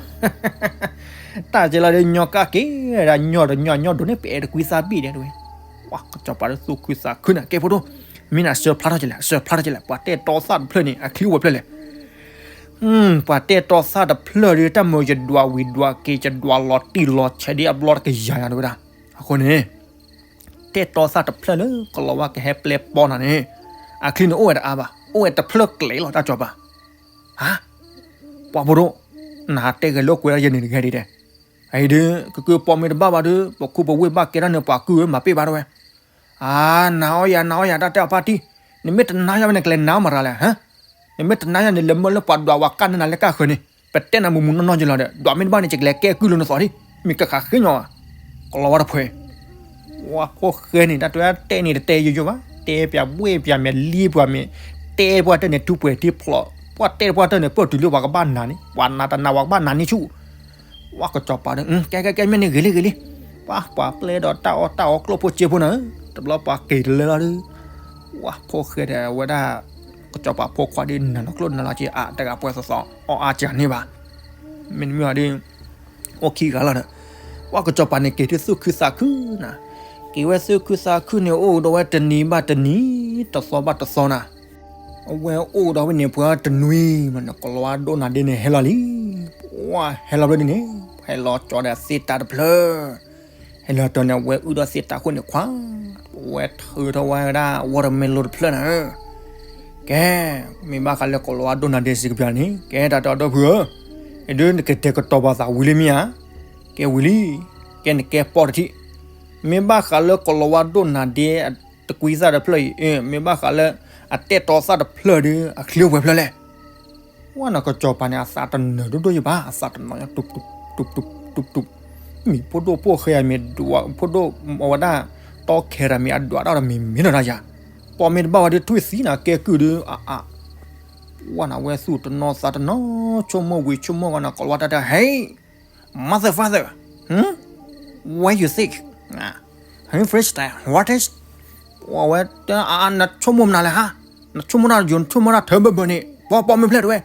တၢ်ကဲလီၤဒီးညီကၢ်က့ၤ ဒၣ်ညီတညီညီဒိၣ်န့ၣ် ပအဲၣ်တကွံသးဘ့ၣ်ဒဲးတဝဲ, ပှၤကၠီၤပၤဒီးသူၣ်ခုသးခုနၤ ကဲဖိဒိၣ်, မ့ၢ်နစၢဖျါထီၣ်ကလဲၣ် စၢဖျါထီၣ်ကလဲၣ် ပှၤတဲတီသၣ်တဖျၢၣ်န့ၣ် အချံအိၣ်ဝဲဖျၢၣ်လဲၣ်, ပှၤတဲတီသၣ်တဖျၢၣ်ဒီး တၢ်မၢယဒွးဝံၤဒွးက့ၤ ယဒွးလီၤတံၢ်လီၤဆဲးဒ်အဘျီတကယၤယၤတဝဲဒၣ်, အဃိန့ၣ် တဲတီသၣ်တဖျၢၣ်လၢကလီၤဝါကဟဲပျဲပီနၤန့ၣ်, အချံန့ၣ်အိၣ်ဝဲတအါဘၣ် အိၣ်ဝဲတဖျၢၣ်ကျဲၤလီၤ တၢ်ကၠီၤပၤ, ဟါ, ပှၤဖိဒိၣ်, နဟးတဲဂဲၤလိာ်ကွဲဒၣ်ယဲန့ၣ်တဂဲၤဒံးတဲ, အအံၤဒုး ကကုၢ်ပီမ့ၢ်တဘၣ်ဘၣ်ဒီး ပခိၣ်ပဝ့ၢ်ဘၣ်ကဲဒၣ်န့ၣ် ပှၤကုၢ်ဧၢ မၤပ့ၢ်ဘၣ်တဝဲ, အါ, နာ်အီၤယၤ နာ်အီၤယၤ တၢ်တဲအီၤဖါတံၢ်, နမ့ၢ်တနာ်ယၤဝဲန့ၣ် ကလဲၤနာ်အီၤမတၤလဲၣ်, နမ့ၢ်တနာ်ယၤန့ၣ် လဲၤမၢလၢပှၤဒွးဝဲကၢ်န့ၢ်နၤလၢကၢ်ဃၢၤန့ၣ်, ပတဲနၤမုၢ်မုၢ်နီၢ်နီၢ်ကလီၤဒီး ဒွးမ့ၢ်တဘၣ်န့ၣ် ယကလဲၤကဲကုၢ်လၢနသီဒံး, မ့ၢ်ကခးဃ့ညီဘၣ်, ကလီၤဝါတဖှဲး ဝါဖိၣ်ဃဲန့ၣ် တၢ်တဲတဲန့ၣ် တတဲယိယိဘၣ်, တဲပၠးဘှ့ၣ်ပၠးမဲာ်လံပှၤမဲာ်, တဲပှၤတၢၢ်န့ၣ် ထူးပှဲၤထံဖျိး, ပှၤတဲပှၤတၢၢ်န့ၣ် ပၢၢ်တုၤလၢပှၤကဘၣ်နာ်န့ၣ် ပှၤနာ်တနာ်ဝဲကဘၣ်နာ်န့ၢ်ဆူၣ်, ဝါကၠီၤပၤဒီး ကဲကဲကဲ မ့ၢ်န့ၣ်ဂ့ၤလံဂ့ၤလံ, ပှၤပျဲဒီးတၢ်အီၣ်တၢ်အီကျိၣ်ဖိစ့ဖိနၤ, တဘျီပှၤက့ၤတလၢလီၤဒီး, ဝါဖိၣ်ဃဲဒီးဝဲဒၣ်, ကၠီၤပၤဖိခွါဒီး နၤနီၢ်ကျိၣ်နၤလီၤက့ၤအါ တဂၤပှဲၤသီသီ အီၣ်အါကန့ၢ်ဘၣ်, မ့တမ့ၢ်ဒီး အိၣ်ခံဂၤလီၤဒီး, ပှၤကၠီၤပၤန့ၣ် က့ၤထံၣ်သူၣ်ခုသးခုနၤ, က့ၤဝဲသူၣ်ခုသးခုန့ၣ် အိၣ်ဒီးဝဲတနံၤဘၣ်တနံၤ, တသီဘၣ်တသီနၤ, အဝဲအိၣ်ဒီးဝဲန့ၣ် ပှဲၤတနွံမးန့ၣ် ကလီၤဝါဒိၣ်နၤဒ့န့ၣ် ဟဲလီၤလံ, ပှၤဟဲလီၤဖျၢၣ်ဒ်န့ၣ်, ဟဲလီၤကၠီဒီးသ့ၣ်တၢ်တဖျၢၣ် ဟဲလီၤတီၤန့ၣ် အဝဲအုၣ်ဒီးသ့ၣ်တၢ်ခိၣ်န့ၣ်ခွါ, အဝဲထုးထီၣ်ဝဲဒၣ် watermelon တဖျၢၣ်နၤ, ကဲ, မ့ၢ်ဘၣ်ဃးလၢကလီၤဝါဒိၣ်နၤဒ့စံးကပျၢ်န့ၣ် ကဲတၢ်တဲအီၤဒီပုၢ်ဧၢ, အဒုးနကတဲာ်ကတီၤပာ်သးဝံၤလံမ့ၢ်ဧါ, ကဲဝံၤလံ, ကဲနကဲပီၢ်တထံၣ်, မ့ၢ်ဘၣ်ဃးလၢကလီၤဝါဒိၣ်နၤဒ့ တကွံသၣ်တဖျၢၣ်အံၤ, မ့ၢ်ဘၣ်ဃးလၢ အတဲတီသၣ်တဖျၢၣ်ဒီး အချံအိၣ်ပှဲၤဖျၢၣ်လဲၣ် ဝဲန့ၣ်ကစီၤပၤန့ၣ် အသးတနၢၤဒိၣ်ဒိၣ်ယဘၣ်, အသးတနၢၤညါ တူးတူးတူးတူးတူး, မ့ၢ်ဖိဒိၣ်ဖိၣ်ဃဲဧါ, မ့ၢ်ဒွးဖိဒိၣ်အဝဲဒၣ်, တီခဲတၢ်မ့ၢ်အဒွးတၢ်ဒီးမ့ၢ်မ့ၢ်နီၢ်တၢ်ယၤ, ပီၢ်မ့ၢ်တဘၣ်ဝဲဒီးထွံၣ်သံနၤ ကဲကုၢ်ဒီးအါအါ, ဝဲန့ၣ်ဝဲသူၣ်တနီၤသးတနီၤ, ဆိကမိၣ်ဝံၤဆိကမိၣ်ဂီၤန့ၣ် ကလီၤဝါတၢ်တဲ Hey, motherfucker, what you think, freestyle, what is, ဝဲတဲအါအါ နဆိကမိၣ်မနုၤလဲၣ်ဟါ, နဆိကမိၣ်တၢ်ယိၤ နဆိကမိၣ်တၢ်ထၢဘၢဘၢန့ၣ် ပီၢ်ပီၢ်မ့ၢ်ဖျဲၣ်တဝဲ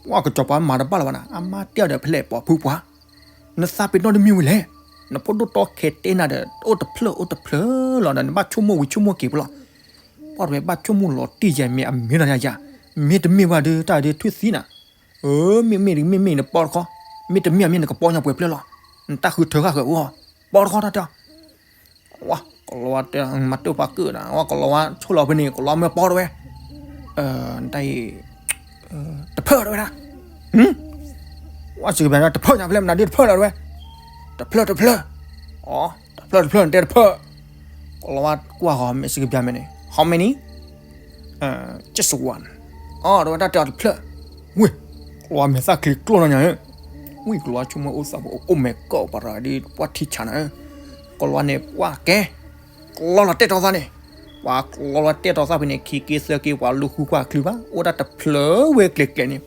ပှၤကစီၤပၤမၤတဘၣ်လၢၤဘၣ်နၤ, အမါတဲအီၤဒီးဖဲလဲၣ်ပိာ်ဖုပှၤ, နသးပ့ၤနီၣ်တမ့ၢ်ဝံၤလဲၣ်, နဖိဒိၣ်တီခဲတဲနၤဒီး အိၣ်တဖျၢၣ်အိၣ်တဖျၢၣ်လီၤဒီး နဘၣ်ဆိကမိၣ်ဝံၤဆိကမိၣ်က့ၤပလီၢ်, ပှၤတဝဲဘၣ်ဆိကမိၣ်လီၤတံၢ်ယဲၢ်မ့ၢ်အမ့ၢ်နီၢ်ယၤ, မ့တမ့ၢ်ဘၣ်ဒီးတၢ်ဒုးထွံၣ်သံနၤ, အၢ မ့မ့ၢ်မ့မ့ၢ်နပီၢ်တခီ, မ့တမ့ၢ်မ့ၢ်နကပီၢ်ညါပှဲၤဖျၢၣ်လီၤ, နတၢ်ဃုထၢဃာ်ဃၢၤအိၣ်, ပီၢ်တခီတၢ်တဲ ဝဲကလီၤဝါတဲ မၤတၢ်ပာ်ကၢၣ်နၤ, ဝဲကလီၤဝါဆိၣ်လီၤဖဲန့ၣ် ကလီၤဝါမၢပီၢ်တဝဲ, တၢ်အံၤ တဖျၢၣ်တဝဲဒၣ်, ဝဲစံးကပျၢ်န့ၣ် တဖျၢၣ်ညါဖဲလဲၣ် မနုၤဒ်တဖျၢၣ်လီၤတဝဲ, တဖျၢၣ်တဖျၢၣ်, အီ တဖျၢၣ်တဖျၢၣ်နတဲတဖျၢၣ်, ကလီၤဝါကွၢ်ဃီၤမ့ၢ်စံးကပျၢ်မ့ၢ်န့ၣ် how many, just one, အီ တဝဲတၢ်တဲအီၤတဖျၢၣ်, ဝ့ၢ် ကလီၤဝါမဲာ်သၣ်ချံကျိၣ်နီၢ်ညါဧၢ, ဝံၤကလီၤဝါဆိကမိၣ်အိၣ်သးဖိအိၣ်မဲာ်ကီၢ်ပှၤရၤဒ်ပှၢ်ထံဆးနၤဧၢ, ကလီၤဝါန့ၣ်ပှၢ်ကဲ ကလီၤလီၤတဲာ်တီသၣ်န့ၣ်, ပှၤကလီၤလီၤတဲာ်တီသၣ်ဖဲန့ၣ် ခံက့သၢက့ ပှၤလူၤဃုကွၢ်ချုးဘၣ် အိၣ်ဒၣ်တဖျၢၣ်ဝဲကျဲၤကျဲၤန့ၣ်,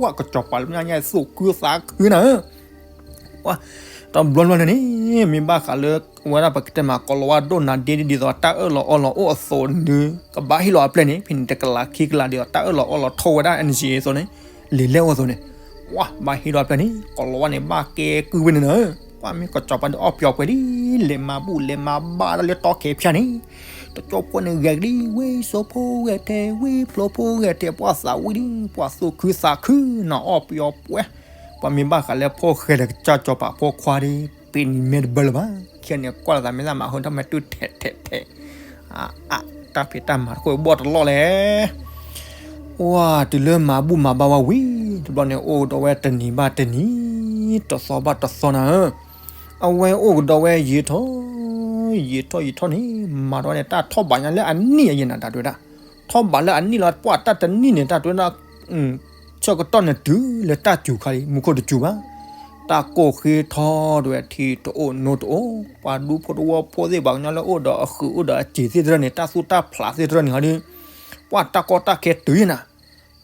ဝဲကစီၤပၤလၢညါညါသူၣ်ခုသးခုနၤဧၢ, တဘျီဘျီန့ၣ်န့ၣ် မ့ၢ်ဘၣ်ဃးလၢ ဝဲဒၣ်ပကတဲမး ကလီၤဝါဒိၣ်နၤဒ့ဒ်သိးတၢ်အၢၣ်လီၤအီလီၤအိၣ်အသိးန့ၣ် ကဘၣ်ဟ့ၣ်လီၤအပျဲၢ်န့ၣ် ဖဲန့ၣ်တကလးခံကလးဒ်သိးတၢ်အၢၣ်လီၤအီလီၤထီၣ်ဝဲဒၣ် NCA အသိးန့ၣ် လံာ်လဲၢ်အိၣ်အသိးန့ၣ်, ဝဲဘၣ်ဟ့ၣ်လီၤအပျဲၢ်န့ၣ် ကလီၤဝါန့ၣ် ဘၣ်ကဲကုၢ်ဝဲန့ၣ်နၤ, ပှၤမ့ၢ်ကစီၤပၤဒီးအီၣ်ပျီပှဲၤလံ, လဲၤမၤဘူၣ်လဲၤမၤဘါတၢ်လၢတီခဲဖၠါန့ၣ်, တကၠိဖိန့ၣ်ဂဲၤကဒံ ဝ့ၢ်စိဖိဂဲၤထဲ ဝ့ၢ်ဖျိဖိဂဲၤထဲ ပှၤသးဝံၣ်ဒံ ပှၤသူၣ်ခုသးခုနၤအီၣ်ပျီပှဲၤ, ပှၤမ့ၢ်ဘၣ်ဃးလၢဖိၣ်ဃဲဒီးကစၢ်စီၤပၤဖိခွါဒီး ပ့ၤနံၤမ့ၢ်တဘၢလၢၤဘၣ်, ခဲန့ၣ်ကွၢ်လီၤသးမ့ၢ်သးမၤဟိထီၣ်မဲာ်တူၢ်ထဲးထဲးထဲး, အါအါ တၢ်ဖံးတၢ်မၤတခိၣ်ဘီၣ်တလီၢ်လဲၣ် ပှၤတုၤလၢမၤဘူၣ်မၤဘါဝဲဝံၤ တဘျီန့ၣ် အိၣ်ကဒီးဝဲတနံၤဘၣ်တနံၤ, တသီဘၣ်တသီနၤဧၢ, အဝဲအိၣ်ကဒီးဝဲယံာ်ထီၣ် ယံာ်ထီၣ်ယံာ်ထီၣ်န့ၣ် မၤဒီးဝဲန့ၣ် တၢ်ထီၣ်ဘးညါလၢအနံၣ်အယဲၢ်နၤ တၢ်တဲဝဲဒၣ်, ထီၣ်ဘးလၢအနံၣ်လီၤ ပှၤတၢ်တနံၣ်န့ၣ် တၢ်တဲဝဲဒၣ် ဆၢကတီၢ်န့ၣ်တုၤလၢတၢ်စူၤခါလံ မူခိၣ်တစူၤဘၣ်, တၢ်ကိၢ်ဃ့ထီၣ်တဲဝဲ ထံတအိၣ်နိတအိၣ်, ပှၤဒူဖိတဝီဖိသ့ၣ် ပှၤကညီလၢအိၣ်ဒီးအဃုာ်အိၣ်ဒီးအစ့ၤသ့ၣ်တဖၣ်န့ၣ် တၢ်သူၣ်တၢ်ဖျးသ့ၣ်တဖၣ်န့ၣ်ဟီဒီး ပှၤတၢ်ကီတၢ်ခဲတုၤယဲၢ်နၤ,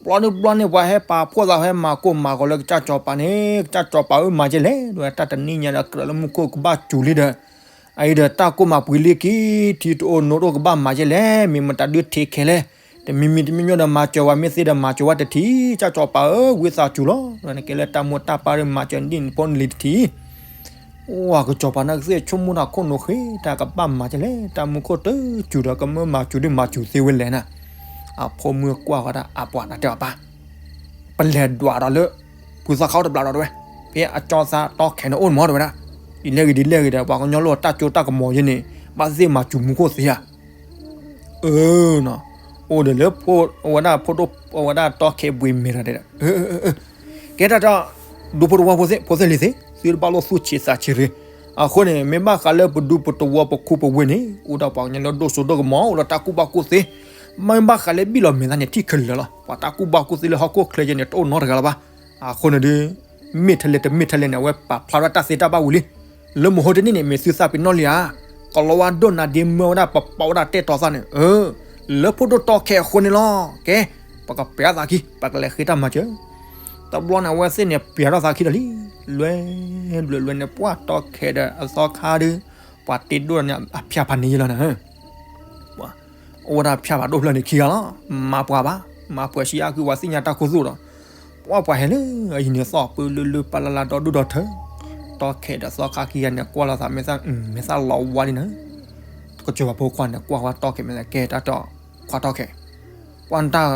ဘျီဒုဘျီန့ၣ် ပှၤဟဲပာ်ဖှိၣ်သးဟဲမၤကိၢ်မၤဂီၤလၢကစၢ်စီၤပၤန့ၣ် ကစၢ်စီၤပၤဧၢ မၤကဲလဲၣ် တဲဝဲ တၢ်တနံၣ်ညါဒီးကြၢးလၢမူခိၣ်ကဘၣ်စူၤလံဒီး အအံၤဒီးတၢ်ကိၢ်မၤပှ့ၤလံက့ၤ ထံတအိၣ်နိတအိၣ်ကဘၣ်မၤကဲလဲၣ် မ့ၢ်မတၤဒုးထံးခဲလဲၣ်, တမံၤမံၤတမံၤမံၤဒီးမၤစၢၤဝဲ မ့ၢ်သ့ဒီးမၤစၢၤဝဲတထံး ကစၢ်စီၤပၤဧၢ ဝံသးစူၤလီၤ နကဲလၢတၢ်မိၢ်တၢ်ပၢ်ဒီးမၤစၢၤဒ်န့ၣ်ဖိန့ၣ်လံတထံး ဝဲကစီၤပၤန့ၣ်ကသ့ၣ်ဆိကမိၣ်တၢ်ခိၣ်နူာ်ဃ့ တၢ်ကဘၣ်မၤကဲလဲၣ် တၢ်မူခိၣ်တစူၤဒီး ကမၢမၤစူၤဒုးမၤစူၤသ့ဝဲလဲၣ်နၤ, အဖိမုၣ်ကွၢ်ဃီဒၣ်အပှၤတၢ်တဲအီၤပၢ် ပလဲၤဒွးဒီးလၢ ဖုသီခါအိၣ်တဘျီဒီးတဲဝဲ, ဖဲအကၠီသးတီခဲန့ၣ်အိၣ်မးတဲဝဲဒၣ်, ဒ်လဲၣ်ဂ့ၤဒ်လဲၣ်ဂ့ၤဒီး ပှၤကညီလၢတၢ်စိတၢ်ကမီၤယဲန့ၣ် ဘၣ်သ့ၣ်မၤစူၤမူခိၣ်သ့ဧါ အၢ အိၣ်ဒီးလၢ အဝဲဒၣ်ဖိဒိၣ် အဝဲဒၣ်တီခဲဘှံးမဲာ်ဒီးတဲဒီး ကဲတၢ်တီ ဒူဖိတဝီဖိသ့ၣ် ဖိသ့ၣ်လံၤသ့ၣ် သုတဘၣ်လိၣ်သူၣ်ဆံးသးဆံးရ့, အဃိန့ၣ် မ့ၢ်ဘၣ်ဃးလၢပဒူပတဝီပခိၣ်ပဝ့ၢ်န့ၣ် အိၣ်ဒၣ်ပှၤကညီလၢဒိၣ်စိဒိၣ်ကမီၤ အိၣ်လၢတၢ်ကူၣ်ဘၣ်ကူၣ်သ့, မ့ၢ်ဘၣ်ဃးလၢဘံၣ်လီၤမဲာ်သးန့ၣ် ထံၣ်ခဲလၢာ်လီၤ. ပှၤတၢ်ကူၣ်ဘၣ်ကူၣ်သ့လၢဟီၣ်ခိၣ်ချၢယဲန့ၣ် တအိၣ်နီတဂၤလၢၤဘၣ်. အဃိန့ၣ်ဒီး မ့ၢ်ထဲလဲၣ်တမ့ၢ်ထဲလဲၣ်န့ၣ် အဝဲပာ်ဖျါထီၣ်တၢ်သ့တၢ်ဘၣ်ဝံၤလံ. လၢမဟိတနံၣ်န့ၣ် မ့ၢ်သုသးပ့ၤနီၣ်လံဧါ. ကလီဝါဒိၣ်နၤဒ့မၢဝဲဒၣ် ပပာ်ဝဲဒၣ်တဲာ်တီသးန့ၣ်, လၢဖိဒိၣ်တီခဲအဃိန့ၣ်လီၤ. ကဲ, ပကပျးသးခံ, ပကလဲၤဃ့တၢ်မၤစၢၤ. တဘျီန့ၣ် အဝဲသ့ၣ်န့ၣ် ပျးထီၣ်သးခံဒီးလံ. လွဲ, လွဲလွဲန့ၣ် ပှၤတီခဲဒီးအသီခါဒီး ပှၤတ့ဒိၣ်န့ၣ် အဖၠၣ်ဖးန့ၢ်ယဲလီၤနၤ. အိၣ်ဝဲဒၣ်ဖၠၣ်ဖးဒိၣ်ဖျၢၣ်န့ၣ်ခံဂၤလီၤ. မၤပှၤဘၣ်, မၤပှဲၤဆံးအါကု ပှၤသ့ၣ်ညါတၢ်ခိၣ်သူၣ်ဒီး ပှၤပှၤဟဲလၢအဟံၣ်န့ၣ်သီၣ်ပၢလၢလၢပၢ်လၢ်လၢ်ဒီဒူၣ်ဒီထၢ. တီခဲဒီးသီခါခံဂၤန့ၣ် ကွၢ်လိာ်သး မဲာ်သၣ်လီၤဝါလံနၤ. ကစီၤပၤဖိခွါန့ၣ် ကွၢ်ဝဲတီခဲမဲာ်သၣ် ကဲတၢ်တီ ခွါတီခဲ, ပှၤတၢ်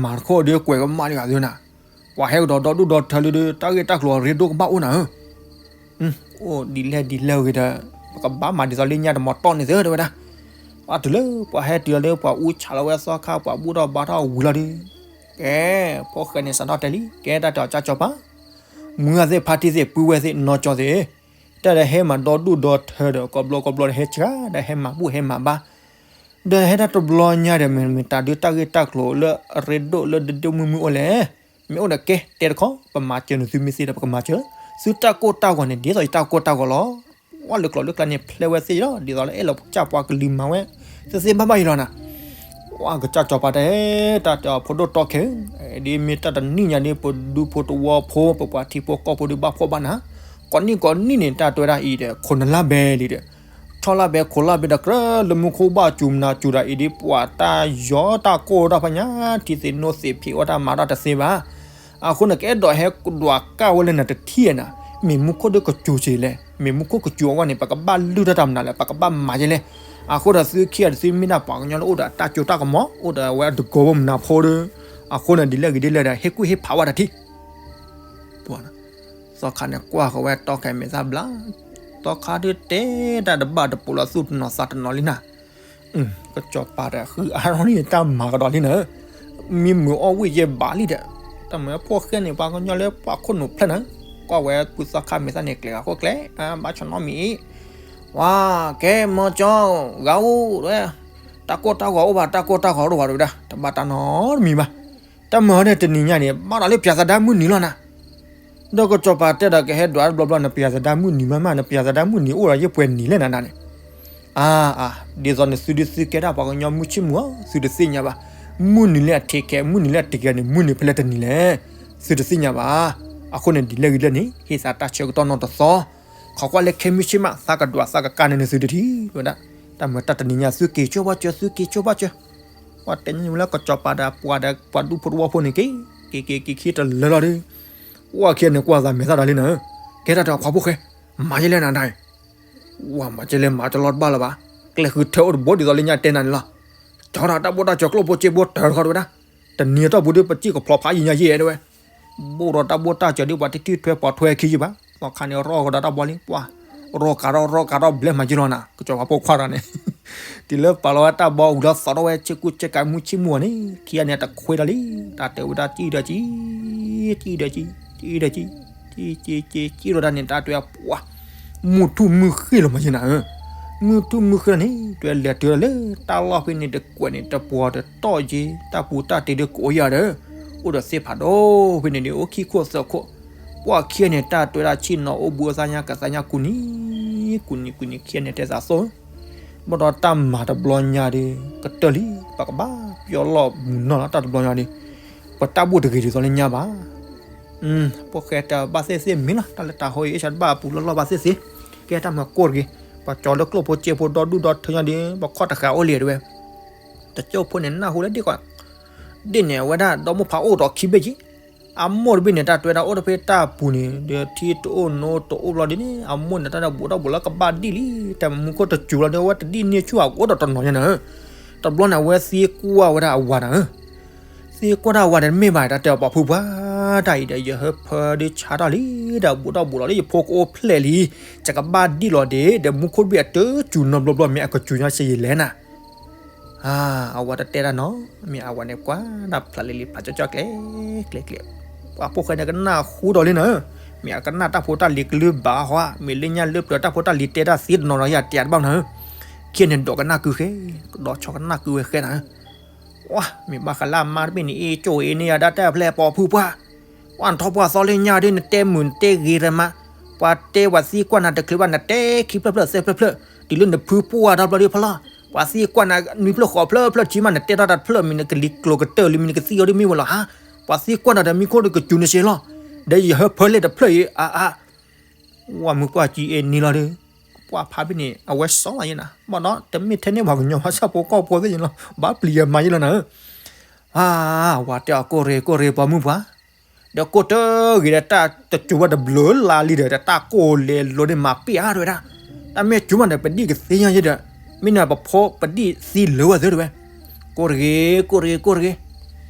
မၤတခီဒီးကွဲးကမၣ်လံဂၤသုနၤ. ပှၤဟဲကဒီးဒီဒူၣ်ဒီထၢလံဒီး တၢ်ဂ့ၢ်တၢ်ကျိၤအရ့ဒိၣ်ကဘၣ်အိၣ်နၤဧၢ. အိၣ်ဒ်လဲၣ်ဒ်လဲၣ်ဂ့ၤဒီး ပကဘၣ်မၤဒ်သိးလၢညါတမီၤတီၢ်န့ၣ်သ့တဲဝဲဒၣ်. ပှၤတုၤလၢပှၤဟဲတုၤလီၤလၢပှၤအူဆၣ်လီၤဝဲသီခါ ပှၤဘူၣ်ထီၣ်ဘါထီၣ်ဝံၤလီၤဒီး ကဲ, ဖိၣ်ဃဲန့ၣ်စးထီၣ်တဲလံ ကဲတၢ်တီကၠၢ်ကၠီၤပၤ, မုၢ်ဂၢ်သ့ၣ်ဖါတံၢ်သ့ၣ်ပုၢ်ဝဲၢ်သ့ၣ်နီၢ်ကၠီသ့ၣ်, တၢ်ဒီးဟဲမၤဒီဒူၣ်ဒီထၢဒီး ကိးဘျီကိးဘျီဒီးဟဲဆှၢဒီး ဟဲမၤဘူၣ်ဟဲမၤဘါ ဒီးဟဲတၢ်တဘျီညါဒီး မ့ၢ်မ့ၢ်တၢ်ဒုးတၢ်ဂ့ၢ်တၢ်ကျိၤလၢအရ့ဒိၣ်လၢဒိၣ်ဒိၣ်မုၢ်မုၢ်အိၣ်လဲၣ်. မ့ၢ်အိၣ်ဒီးကဲတဲတခီ ပမၤစၢၤနသုမ့ၢ်သ့ဒီးပကမၤစၢၤ, သုတၢ်ကိၢ်တၢ်ဂီၤန့ၣ် ဒ်သိးယတၢ်ကိၢ်တၢ်ဂီၤလီၤ. ပှၤလၢကျိၤလၢကျဲန့ၣ် ဖျဲဝဲသ့ၣ်လီၤ ဒ်သိးလၢအဲၣ်လီၤကစၢ်ပှၤကလုာ်မၤဝဲ သ့သ့ဘၣ်ဘၣ်အံၤလီၤနၤ. ပှၤကစၢ်ကၠီၤပၤတဲ တၢ်တဲအီၤဖိဒိၣ်တီခဲဧၢ, ဒ်မ့ၢ်တၢ်တနံၣ်ညါဒ် ပဒူဖိတဝီဖိ ပပှၤထံဖိကီၢ်ဖိဒုးဘၣ်ဖှီၣ်ဘၣ်နၤ, ကိးနံၣ်ကိးနံၣ်န့ၣ် တၢ်တဲဝဲဒၣ်အံၤဒီး ခိၣ်နလါဘဲလံဒီး ထီၣ်လါဘဲခိၣ်လါဘဲဒီး ကြၢးလၢမူခိၣ်ဘၣ်စူၤမနၤစူၤဒီးအံၤဒ် ပှၤတၢ်ယီၤတၢ်ကိၢ်တၢ်ဖးညါ ထံသ့ၣ်နိသ့ၣ်ဖံးအီၣ်တၢ်မၤတၢ်တသ့ဘၣ်. အဃိန့ၣ် ကအဲၣ်ဒိးဟဲဒွးကၢ်ဝဲလၢနၤတထံၣ်နၤ, မ့ၢ်မူခိၣ်ဒုးကစူၤက့ၤလဲၣ်, မ့ၢ်မူခိၣ်ကစူၤအဂီၢ်န့ၣ် ပကဘၣ်လုၢ်ထီၣ်တၢ်မနုၤလဲၣ် ပကဘၣ်မၤက့လဲၣ်. အဃိဒီးသုခံဂၤဒီးသုမ့ၢ်ဒၣ်ပှၤကညီလၢအိၣ်ဒီးတၢ်စိတၢ်ကမီၤ အိၣ်ဒီးအဝဲအတကိးဖိမနၤဖိဒီး အဃိန့ၣ် ဒ်လဲၣ်ဂ့ၤဒ်လဲၣ်ဒီး ဟ့ၣ်ကူၣ်ဟ့ၣ်ဖးဝဲတထံၣ် သီခါန့ၣ်ကွၢ်ဃီၤဝဲတီခဲမဲာ်သၣ်ဘျါ, သီခါဒုးတဲတၢ်တဘၣ်တပိၤလီၤသူၣ်တနီၤသးတနီၤလံနၤ. ကစီၤပၤဒီးဃုအါထီၣ်န့ၣ်တၢ်မၤကဒီးလံနၤ, မံမုာ်အီၣ်ဝံၣ်ယဲၢ်ဘးလံဒီး, တၢ်မၤဖိၣ်ဃဲန့ၣ် ပှၤကညီလၢပှၤခိၣ်နူာ်ဖျဲၣ်နၤ, ကွၢ်ဝဲပုၢ်သီခါမဲာ်သၣ်န့ၣ် ကျဲၤဂၤခိၣ်ကျဲ, ဘၣ်ဆီၣ်နီတမံၤအံၤ, ဝါ, ကဲမၢကၠီ, ဂၤအိၣ်, တၢ်ကိၢ်တၢ်ဂီၤအိၣ်ဘၣ် တၢ်ကိၢ်တၢ်ဂီၤအိၣ်ဘၣ်တဲဝဲဒၣ်, တဘၣ်တၢ်နီတမံၤဘၣ်. တၢ်မၤဟီန့ၣ်တနံၤညါန့ၣ် ဘၣ်ဒီးလၢပၠးသဒါမုၢ်နံၤလီၤနၤ. ဒီးကစီၤပၤတဲဒီးကဟဲဒွးတဘျီဘျီ နပၠးသဒါမုၢ်နံၤမးမး နပၠးသဒါမုၢ်နံၤအိၣ်ဒီးယဲၢ်ပှဲၤနံၤလဲၣ်နၤနၤန့ၣ်. အါ, အါ, ဒ်သိးန့ၣ်သုဒုးသုကဲဒၣ်ပှၤကညီမုၢ်ဆ့ၣ်မုၢ်ဂီၤ သုတသ့ၣ်ညါဘၣ်. မုၢ်နံၤလၢအထံးခဲ မုၢ်နံၤလၢအတံၤခဲန့ၣ် မုၢ်နံၤဖဲလဲၣ်တနံၤလဲၣ် သုတသ့ၣ်ညါဘၣ်. အဃိန့ၣ်ဒ်လဲၣ်ဂ့ၤလဲၣ်န့ၣ် ဟ့ၣ်သးတၢ်ဆၢကတီၢ်နီၢ်တသီ, ခိးကွၢ်လၢခဲမုၢ်ဆ့ၣ်မး သးကဒွးသးကကါန့ၣ်န့ၣ်သုတထံၣ်ဝဲဒၣ်. တၢ်မၤတၢ်တနံၤညါ သုက့ၤကၠိဘၣ်စၢၤ သုက့ၤကၠိဘၣ်စၢၤ. ပှၤတဲန့ၣ်လၢကစီၤပၤဒီးပှၤဒူဖိတဝီဖိန့ၣ်က့ၤ, က့ၤက့ၤက့ၤခံတလၢလီၤဒီး, ဝဲခံဂၤန့ၣ်ကွၢ်သးမဲာ်သၣ်ဒီးလံနၤ, ကဲတၢ်တဲပှၤဖိၣ်ဃဲ, မၤယဲလဲၣ်နၤဒၣ်အံၤ, ဝဲမၤကဲလဲၣ်မၤကလီတဘၣ်လၢၤဘၣ်, ကျဲဃုထၢအိၣ်တဘိဒ်သိးလၢညါတဲနၤန့ၣ်လီၤ. ကၠီဒီးတၢ်ဘိၣ်တၢ်စၢၤကျိၣ်ဖိစ့ဖိတၢ်တခီတဲဝဲဒၣ်, တနံၤအတီၢ်ပူၤဒီးပစံၣ်ကဖျိးဖးယံာ်ညါယဲၢ်တဲဝဲ ဘိၣ်ဒီးတၢ်ဘိၣ်တၢ်စၢၤဒ်ပှၤတထံၣ်ထွဲပှၤထွဲခံယဘၣ်. သီခါန့ၣ် ရီၣ်ကဒီးတၢ်ဘီလံ ပှၤ, ရီၣ်ကးထီၣ်ရီၣ်ကးထီၣ်ဘျဲၣ်မၤယံာ်လီၤနၤ ကစီၤပၤဖိခွါဒီးန့ၣ်, တ တုၤလၢပာ်လီၤဝဲတၢ်ဘီဝံၤလီၤ သီထီၣ်ဝဲဆ့ကူဆ့ကၤမုၢ်ဆ့ၣ်မုၢ်အီၤန့ၣ် ခံဂၤန့ၣ်တခွ့တၢ်လံ, တၢ်တဲဝဲဒၣ် ကံၣ်ဒီးကံၣ်, ကံၣ်ဒီးကံၣ်, ကံၣ်ဒီးကံၣ်, ကံၣ်က့ၤကံၣ်က့ၤကံၣ်ဒီးတၢ်န့ၣ် တၢ်တဲဝဲပှၤ မုၢ်ထူၣ်မုၢ်ဃ့လီၤမးယဲနၤဧၢ, မုၢ်ထူၣ်မုၢ်ဃ့လီၤန့ၣ် တဲလဲၤတုၤလီၤလၢတၢ်လီၢ်ဖဲန့ၣ် တကွဲးန့ၣ် တပှီၤတတီၢ်က့ၤ တၢ်ပူၤတၢ်တ့ၤဒုးကိးယၤဒီး အိၣ်ဒီးသ့ၣ်ဖးဒိၣ်ဖဲန့ၣ်န့ၣ် အိၣ်ခံခိၣ်သၢခိၣ်, ပှၤခံဂၤန့ၣ် တၢ်တဲဝဲဒၣ်ဆ့ၣ်နီၤအိၣ်ဘှံးအိၣ်သးညါကသးညါကူၣ်နံၤ, ကူၣ်နံၤကူၣ်နံၤ ခံဂၤန့ၣ်တဲသးသိၣ် ဘၣ်ဒီးတၢ်မၤတဘျီညါဒီး ကတၢၢ်လံ ပကဘၣ်ပျီလီၢ်မုာ်နီၢ်လီၤ တၢ်တဘျီညါဒီး ပတၢ်ဘူၣ်တဂ့ၤဒ်သိးလၢညါဘၣ်. ဖိၣ်ဃဲတဲဘၣ်သ့ၣ်သ့ၣ်မ့ၢ်လီၤ တၢ်လၢတၢ်ဟိအ့ၣ်ဆၢတဘၣ်အပူၤလီၢ်လီၢ်ဘၣ်သ့ၣ်သ့ၣ်, ကဲတၢ်မၤကိၢ်တဂ့ၤ, ပှၤကၠီၤလၢကျိၣ်ဖိစ့ဖိဒီဒူၣ်ဒီထၢညါဒီး ပခီၣ်တဃာ်အိၣ်လံတဲဝဲ, တကၠိၢ်ဖိန့ၣ်နၢ်ဟူလၢဒ်ကွၢ် ဒ်န့ၣ် အဝဲဒၣ်ဒီမိၢ်ဖးအိၣ်ဒီးခံဘ့ၣ်က့ၤ, အမိၢ်တဘ့ၣ်န့ၣ် တၢ်တဲဝဲဒၣ်အိၣ်ဒီးဖဲတၢ်ပူၤန့ၣ် ဒီးထံတအိၣ်နိတအိၣ်ဘျီဒ်န့ၣ် အမိၢ်န့ၣ် တၢ်ဒၣ်ဘူးထီၣ်ဘူးလၢကဘၣ်ဒံၣ်လံ, တၢ်မၤမူခိၣ်တစူၤလီၤဒီး အဝဲတဒံၣ်န့ၢ်ဆူၣ်အအိၣ်ဒီးတနီၤညါနၤဧၢ, တဘျီန့ၣ် အဝဲသံကွၢ်ဝဲဒၣ်အဝၤနၤဧၢ သံကွၢ်ဒၣ်အဝၤဒီး မ့ၢ်ဘၣ်တၢ်တဲအီၤပှၤဖုပှၢ်, တၢ်အံၤဒီးယဟၢဖၢဒုးဆါထီၣ်လံ, ဒီးဘူးထီၣ်ဘူးလီၤလၢ ယဖိကအိၣ်ဖျဲၣ်လံ, ယကဘၣ်ဒံၣ်လီၤဒံး, ဒီးမူခိၣ်တဘ့ၣ်အတစူၤနီတဘျီဘျီ မ့ၢ်အကစူၤညါဆဲးယံာ်လဲၣ်နၤ အဝၤတတဲတၢ်နီတမံၤ, အဝၤန့ၣ်ကွၢ်ဒၣ်ဖျါလံလံ ဖျါကၠီကၠီကျဲ ကျဲကျဲ, ပှၤဖိၣ်ဃဲန့ၣ်ကနၣ်ဃူဒီးလံနၤဧၢ, မ့ၢ်အကနၣ်တၢ်ဖိတၢ်လံၤကလုၢ်ဘၣ်ဟီဧါ, မ့ၢ်လၢညါလၢပျၢၤတၢ်ဖိတၢ်လံၤတဲတၢ်သ့တနီၤဒီး ယတဲတဘၣ်နၤဧၢ, ခံဂၤန့ၣ်ဒီးကနၣ်ကုဃဲ, ကဒီးဆီကနၣ်ကုဝဲဃဲနၤဧၢ ဝါ မ့ၢ်ဘၣ်ဃးလၢအမါတဘ့ၣ်န့ၣ် အ့ၣ်ကၠိၣ်အ့ၣ်န့ၢ်ယၤဒၣ်တၢ်ဖျဲၣ်ပှၤဖုပှၢ်, ပှၤနထီၣ်ပှၤသီလၢညါဒီး နတဲမုာ်နတဲဂ့ၤတမး, ပှၤတဲပှၤသံကွၢ်နၤတချုးဘၣ် နတဲခံဖျၢၣ်ဖျၢၣ်သၢဖျၢၣ်ဖျၢၣ်, တုၤလၢနဖုပှၢ်တဘျီဒီးဖီလီၤ, ပှၤသံကွၢ်နၤနွံဖျၢၣ်ဃိးဖျၢၣ်ဖျၢၣ်ထံမး နတဲထီၣ်တၢ်တဖျၢၣ်မံၤ နကလံၤကျိၤကတၢၢ်လံမံၤ နကသံအီၤဒ်မ့ၢ်ဝဲလီၤဧါ, ပှၤသံကွၢ်နၤဒီးမံၤခိၣ်ဒီးကစူၤနစ့လီၤ, ဒီးယဟၢဖၢလ့ၣ်တဖျၢၣ်အံၤ အါအါ ဝဲမုၢ်ကွၢ်ကံအ့ၣ်န့ၢ်လီၤဒီး, ပှၤဖးဘ့ၣ်န့ၣ် အဝဲစီလီၤယဲနၤ, ဘၣ်ဒီး တမ့ၢ်ထဲန့ၣ်ပှၤကညီဘၣ်ဆၣ်ဖိကီၢ်ဖိသ့ၣ်ယဲလီၤ, ဘၣ်ပျံၤယမၤယဲလီၤနၤဧၢ, အါ ဝၤတဲအီၤကိၢ်ရ့ၣ်ကိၢ်ရ့ၣ်ပှၤမုၢ်ပှၢ်, ဒီးကိၢ်တဂ့ၤဒီးတၢ်တစူၤဝဲတဘျုးလါလံဒီး တၢ်ကိၢ်လဲၤလိၤန့ၣ်မၤပ့ၢ်အါတဲဝဲဒၣ်, တၢ်မ့ၢ်စူၤမးဒီးပဒံၣ်ကသ့ညါယဲဒီး, မ့ၢ်န့ၣ်ပဖိပဒံၣ်သံလၢဝဲသ့ၣ်တဲဝဲ, ကိၢ်တဂ့ၤ ကိၢ်တဂ့ၤ ကိၢ်တဂ့ၤ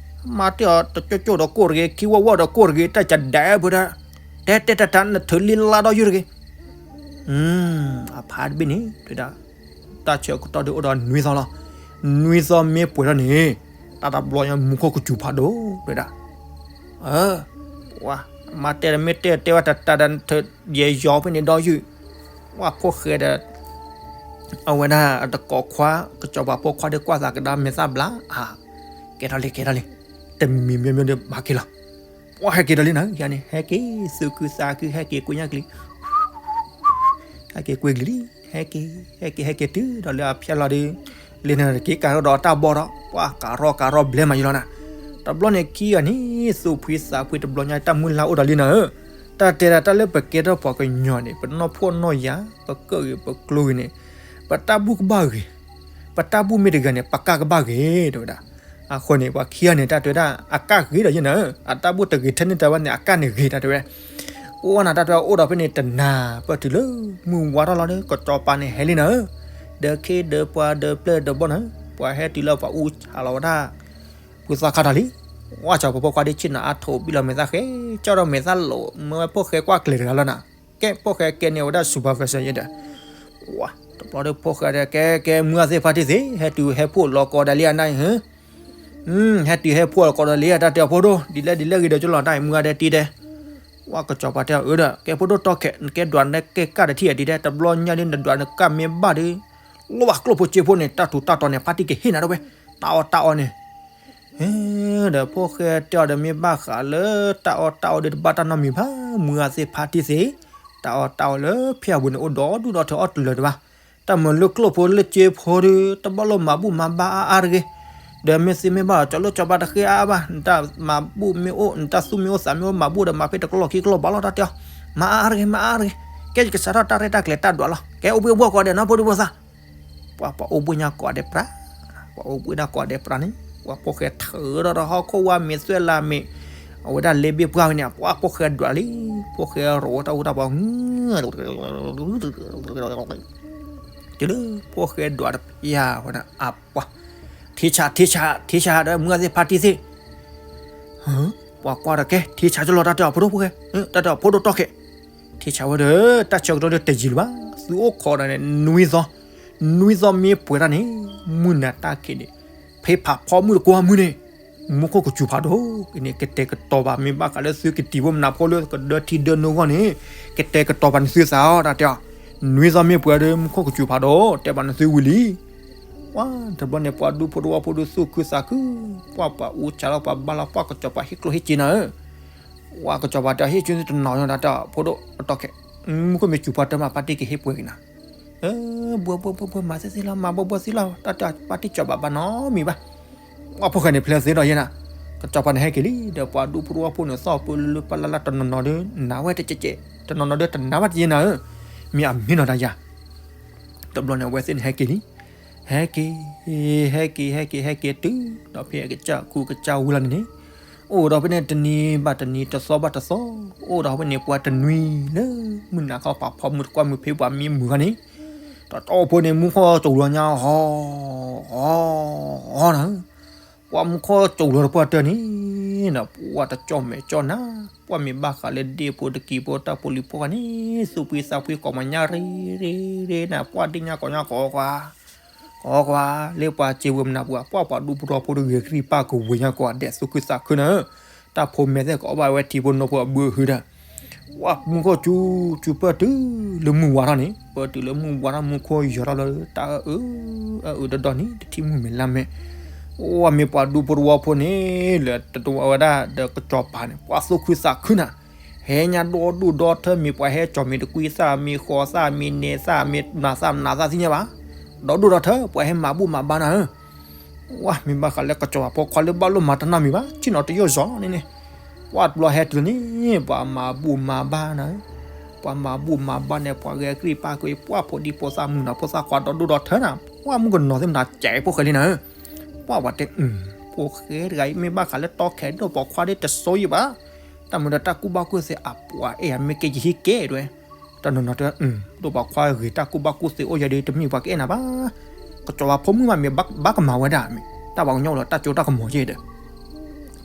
မၤတ့ၢ်အီၤတကၠိၣ်ကၠိၣ်ဒီးကိၢ်တဂ့ၤ, ခံဝီဝီဒီးကိၢ်တဂ့ၤ, တၢ်ကဒဲးဖိဒၣ်, တဲတဲတၢ်တၢ်နထုးလံလါဒီးယုၢ်တဂ့ၤ, အဖးတဘ့ၣ်န့ၣ် တဲဒၣ်, တၢ်ဆၢကတီၢ်ဒုးအိၣ်ဒီးနွံသီလီၤ, နွံသီမ့ၢ်ပှဲၤထီၣ်န့ၣ်, တၢ်တဘျီညါမူခိၣ်ကစူၤဖးဒိၣ် တဲဒၣ်, ဝၤ, မၤတဲတမ့ၢ်တဲတဲဝဲတၢ်တၢ်တၢ်နထုး, ယဲယီၤဖဲန့ၣ်ဒီးယုၢ်, ဝၤဖိၣ်ဃဲဒီး အဝဲဒၣ်တကိးခွါ ကစီၤပၤဖိခွါဒီးကွၢ်သးကဒါမဲာ်သၣ်ဘျါ, အါ, ကဲထီၣ်လံ ကဲထီၣ်လံ, တမံၤမ့ၢ်မ့ၢ်ဒီးဘၣ်က့ၤလီၤ, ပှၤဟဲက့ၤဒီးလံနၤ, ယၤန့ၣ် ဟဲက့ၤ သူၣ်ခုသးခု ဟဲက့ၤကွ့ညါကလံၤ, ဟဲက့ၤကွ့ကလံၤလံ, ဟဲက့ၤ ဟဲက့ၤ ဟဲက့ၤတုၤဒီးလၢအဖၠါလီၤဒီး, လၢန့ၣ်က့ၤကၤထီၣ်ဒီးတၢ်ဘီဒီး ပှၤကၤထီၣ်ကၤထီၣ်ဘျဲမးယလီၤနၤ, တဘျီန့ၣ်ခံဂၤန့ၣ် သူၣ်ဖှံသးဖှံတဘျီညါ တၢ်မုၢ်လၢ်အိၣ်ဒီးလံနၤဧၢ, တၢ်တဲဒၣ်တၢ်လၢပကဲထီၣ်ပှၤကညီန့ၣ် ပနီၢ်ဖှီၣ်နီၢ်ယာ် ပကၢၣ်ဂ့ၤပကျိၤဂ့ၤန့ၣ်, ပတၢ်ဘူၣ်ကဘၣ်ဂ့ၤ, ပတၢ်ဘူၣ်မ့ၢ်တဂ့ၤန့ၣ် ပကၢ်ကဘၣ်ဂ့ၤ တဲဝဲဒၣ်, အဃိန့ၣ် ပှၤခံဂၤန့ၣ် တၢ်တဲဝဲဒၣ်အကၢ်ဂ့ၤဒီးယဲနၤဧၢ, အတၢ်ဘူၣ်တဂ့ၤထဲန့ၣ်တဲဝဲန့ၣ် အကၢ်န့ၣ်ဂ့ၤတၢ်တဲဝဲ, အိၣ်နၤတၢ်တဲဝဲအိၣ်ဒီးဖဲန့ၣ်တနၤ ပၢၢ်တုၤလၢမုၢ်ဝါထီၣ်လီၤဒီး ကစီၤပၤန့ၣ်ဟဲလံနၤဧၢ, ဒီးခ့ဒီးပှၤဒီးပျဲၢ်ဒီးဘီၣ်နၤဧၢ, ပှၤဟဲတုၤလၢပှၤအူဆးလီၤဝဲဒၣ် ဖုသၣ်ခါထီၣ်လံ, ဝဲစီၤပၤဖိခွါဒ်ဆ့ၣ်နီၤအါထိးဘံၣ်လီၤမဲာ်သၣ်ဃဲ, ကၠီဒီးမဲာ်သၣ်လိာ် မ့ၢ်ဝဲဖိၣ်ဃဲကွၢ်ကျဲၤတဂၤလီၤနၤ, ကဲဖိၣ်ဃဲကဲန့ၢ်ဝဲဒၣ် supervisor ယဲဒီး, ဝၤ, တဘျီဒီးဖိၣ်ဃဲဒီး ကဲကဲမုၢ်ဂၤသ့ၣ်ဖါတံၢ်သ့ၣ် ဟဲတုၤဟဲဖှိၣ်လီၤကီးဒၣ်လံအနၢ်အံၤဟၢ, ဟဲတုၤဟဲဖှိၣ်လီၤကီးဒၣ်လံ တၢ်တဲအီၤဖိဒိၣ် ဒ်လဲၣ်ဒ်လဲၣ်ဂ့ၤဒီးကလီၤတၢ်အံၤမုၢ်ဂၤဒဲးတံၢ်ဒဲး, ဝဲကစီၤပၤတဲအီၤအၢဒီး ကဲဖိဒိၣ်တီခဲး နကဲဒွးနကဲကၢ်တထံၣ်အံၤဒ်ဒဲး တဘျီညါဒီးနဒွးနကၢ်မ့ၢ်ဘၣ်ဒီး လီၤဘၣ်ကျိၣ်ဖိစ့ဖိန့ၣ် တၢ်ထူးတၢ်တီၤန့ၣ် ဖါတံၢ်ကဟ့ၣ်နၤဒၣ်ဝဲ, တၢ်အီၣ်တၢ်အီန့ၣ် ဒီးဖိၣ်ဃဲတဲအီၤဒီးမ့ၢ်ဘၣ်ဃးလၢတၢ်အီၣ်တၢ်အီဒီးတဘၣ်တၢ်နီတမံၤဘၣ် မုၢ်ဂၤသ့ၣ်ဖါတံၢ်သ့ၣ်, တၢ်အီၣ်တၢ်အီလၢဖဲအပူၤန့ၣ်အိၣ်ဒီဒူၣ်ဒီထၢအီၣ်တလၢာ်တဘၣ်, တၢ်မၤလၢကျိၣ်ဖိလၢစ့ဖိဒီး တဘၣ်လိၣ်မၤဘူၣ်မၤဘါအါအါတဂ့ၤ, ဒီးမ့ၢ်သ့မ့ၢ်ဘၣ် ကၠီလိၣ်ကၠီဘါတဃ့အါအါဘၣ်, နတၢ်မၤဘူၣ်မ့ၢ်အိၣ် နတၢ်သူၣ်မ့ၢ်အိၣ်သးမ့ၢ်အိၣ် မၤဘူၣ်ဒီးမၤဖဲတကလီၢ်ခံကလီၢ်ဘၣ်လီၤ တၢ်တဲအီၤ, မၤအါအါတဂ့ၤ မၤအါအါတဂ့ၤ, ကဲယကစးထီၣ်တၢ်ရဲၣ်တၢ်ကျဲၤတၢ်ဒွးလီၤ ကဲအိၣ်ဘှံးဘှီၣ်ကိးဂၤဒဲးနီၤ ဖိဒံဖိသၣ် ပှၤပှၤအိၣ်ဘှံးညါကိးဂၤဒဲးပြး, ပှၤအိၣ်ဘှံးညါကိးဂၤဒဲးပြးန့ၣ် ပှၤဖိၣ်ဃဲထၢဒီးဟီၣ်ခိၣ်ဝါမ့ၤသွဲၣ်လးမ့ၤ, အဝဲဒၣ်လ့ဘ့ၣ်ပှၢ်ဝဲန့ၣ် ပှၤဖိၣ်ဃဲဒွးလံ, ဖိၣ်ဃဲရိးတၢ်အူတၢ်ပှၤ တုၤလၢဖိၣ်ဃဲဒွးတပျၢ်ဝဲဒၣ်အပှၤ, ထံဆး ထံဆး ထံဆးဒီးမုၢ်ဂၤသ့ၣ်ဖါတံၢ်သ့ၣ်, ပှၤကွၢ်ဒီးကဲ ထံဆးကလီၤ တၢ်တဲအီၤဖိဒိၣ်ဖိၣ်ဃဲ, တၢ်တဲအီၤဖိဒိၣ်တီခဲး, ထံဆးဝဲဒီး တၢ်ဆၢကတီၢ်ဒီးတယံာ်လၢၤဘၣ်, သုအိၣ်ခိးဒီးန့ၣ် နွံသီ, နွံသီမ့ၢ်ပှဲၤတၢ်န့ၣ် မုၢ်နၤတၢ်ခံးန့ၣ် ဖဲဖးဖီမုၢ်တကွၢ်မုၢ်န့ၣ် မူခိၣ်ကစူၤဖးဒိၣ်အံၤန့ၣ် ကတဲာ်ကတီၤဘၣ် မ့ၢ်ဘၣ်ဃးလၢသုကတံၤဖိမနၤဖိလၢ ကဒၢထံဒၢနိအဂီၢ်န့ၣ် ကတဲာ်ကတီၤဘၣ်နသုသးအီၤ တၢ်တဲအီၤ, နွံသီမ့ၢ်ပှဲၤဒီး မူခိၣ်ကစူၤဖးဒိၣ် တဲဘၣ်နသုဝံၤလံ. ပှၤတဘျီန့ၣ် ပှၤဒူဖိတဝီဖိဒီးသူၣ်ခုသးခု, ပှၤပှၤအူစးလီၤ ပှၤဘါလီၤ ပှၤကစီၤပၤဟ့ၣ်ကျိၣ်ဟ့ၣ်စ့နၤဧၢ, ပှၤကစီၤပၤတဲဟ့ၣ်က့ၤတနီၤညါ တၢ်တဲအီၤ ဖိဒိၣ်အတီခဲ, မူခိၣ်မ့ၢ်စူၤပှၤတၢ်မး ပၢ်တံၢ်ကဟ့ၣ်ပှဲၤက့ၤနၤ, ဘှီဘှီဘှီဘှီ မၤသ့သ့လီၤ မၤဘှီဘှီသ့လီၤ တၢ်တဲအီၤ ပၢ်တံၢ်ကစီၤပၤဘၣ်နီတမံၤဘၣ်. ပှၤဖိၣ်ဃဲန့ၣ်ဖျဲးသ့ဒီးယဲနၤ, ကစီၤပၤန့ၣ်ဟဲက့ၤလံ ဒီးပှၤဒူဖိတဝီဖိန့ၣ် သီၣ်ပၢလၢလၢပၢလၢလၢတနီၤနီၤဒီး နၤဝဲတကဲးကဲး တနီၤနီၤဒီးတနၤဘၣ်တယဲနၤဧၢ, မ့ၢ်အမ့ၢ်နီၤတၢ်ယၤ တဘျီန့ၣ် အဝဲသ့ၣ်န့ၣ်ဟဲက့ၤလံ, ဟဲက့ၤ ဟဲက့ၤ ဟဲက့ၤ ဟဲက့ၤတုၤဒီးဖဲ ကစၢ်ကူကစၢ်ဝံၤလီၤန့ၣ်န့ၣ်, အိၣ်ဒီးဖဲန့ၣ်တနံၤဘၣ်တနံၤ တသီဘၣ်တသီ, အိၣ်ဒီးဖဲန့ၣ် ပှၤတနွံလၢ မုၢ်နၤခီ ပှၤဖီမုၢ်တကွၢ်မုၢ်ဖဲပှၤမ့ၢ်မုၢ်ခီန့ၣ်, တတီၢ်ဖိန့ၣ် မူခိၣ်ကၠိလီၤညါ ဟီ ဟီ ဟီနၤ, ပှၤမူခိၣ်ကၠိလီၤတပှၢ်တၢၢ်န့ၣ် ပှၤတကၠီၣ်မဲာ်ကၠီၣ်နါ, ပှၤမ့ၢ်ဘၣ်ဃးလၢဒ့ဖိတကံၤဖိတၢ်ဖိလံၤဖိဂၤန့ၣ် သူၣ်ဖှံသးဖှံကိးမးညါရ့ရ့ရ့နၤ, ပှၤဒ့ညါကိးညါကိးကွၢ် ကိးကွၢ် လၢပှၤစံးဝဲမနၤပှၤ ပှၤပှၤဒူဖိတဝီဖိတဂ့ၤ ကရံၣ်ပၢ်ကဝ့ၤညါကိးဂၤဒဲး သူၣ်ခုသးခုနၤဧၢ, တၢ်ဖိမဲာ်သ့ၣ်ကအီၣ်ဘၣ်ဝဲထံဖိနီၢ်ဖိအဘုအဟုဒီး, ပှၤမူခိၣ်ကၠူကၠူပၢၢ်တုၤလၢမုၢ်ဝါထီၣ်န့ၣ် ပၢၢ်တုၤလၢမုၢ်ဝါထီၣ် မူခိၣ်ယီၤထီၣ်လၢတၢ်အအု အအုဒီဒီန့ၣ် တထံၣ်မုၢ်မဲာ်လါမဲာ်, ပှၤမ့ၢ်ပှၤဒူဖိတဝီဖိန့ၣ် လၢတဝဲဒၣ်ဒီးကစီၤပၤန့ၣ် ပှၤသူၣ်ခုသးခုနၤ ဟဲညါဒီဒူၣ်ဒီထၢ မ့ၢ်ပှၤဟဲကၠီၣ်မ့ၢ်တကွံသၣ် မ့ၢ်ဃီၤသၣ် မ့ၢ်နဲသၣ် မ့ၢ်နၤသၣ်မနၤသၣ်သ့ၣ်ညါဘၣ်, ဒီဒူၣ်ဒီထၢ ပှၤဟဲမၤဘူၣ်မၤဘါနၤဧၢ, ဝဲမ့ၢ်ဘၣ်ဃးလၢကစီၤပၤဖိခွါလၢဘၣ်လိၣ်မၤတၢ်နီတမံၤဘၣ် ဆ့ၣ်နီၤတယိၣ်ယီၣ်န့ၣ်န့ၣ်, ပှၤတဘျီဟဲတုၤန့ၣ် ပှၤမၤဘူၣ်မၤဘါနၤဧၢ, ပှၤမၤဘူၣ်မၤဘါန့ၣ် ပှၤဂဲၤကရံၣ်ပၢ်ကွံာ် ပှၤဖိဒံဖိသၣ်မုၣ်နၤဖိသၣ်ခွါဒီဒူၣ်ဒီထၢနၤ, ပှၤမုၣ်ကနီၤသ့ၣ်မတၤစဲးဖိၣ်ဃဲလံနၤဧၢ, ပှၤပှၤတဲ ဖိၣ်ဃဲတဂၤအံၤ မ့ၢ်ဘၣ်ဃးလၢတီခဲဒိၣ်ပိာ်ခွါဒ်တစိယံာ်ဘၣ်, တၢ်မုာ်ဒီးတၢ်ကူၣ်ဘၣ်ကူၣ်သ့ အပှၤအဲၣ်အမ့ၢ်ကဲယဟံၣ်ကဲဒွဲ, တၢ်နီၤနီၤတဲ ဒိၣ်ပိာ်ခွါဂ့ၤ တၢ်ကူၣ်ဘၣ်ကူၣ်သ့အိၣ်ယဲဒီး တမ့ၢ်ပှၤကအဲၣ်နၤဘၣ်, ကစီၤပၤဖိမုၣ်မးမ့ၢ်ဘၣ်ကမၤဝဲဒၣ်မ့ၢ် တၢ်ပှၤကညီအိၣ်လီၤတၢ်ကၠိတၢ်ကမီၤယဲဒီး,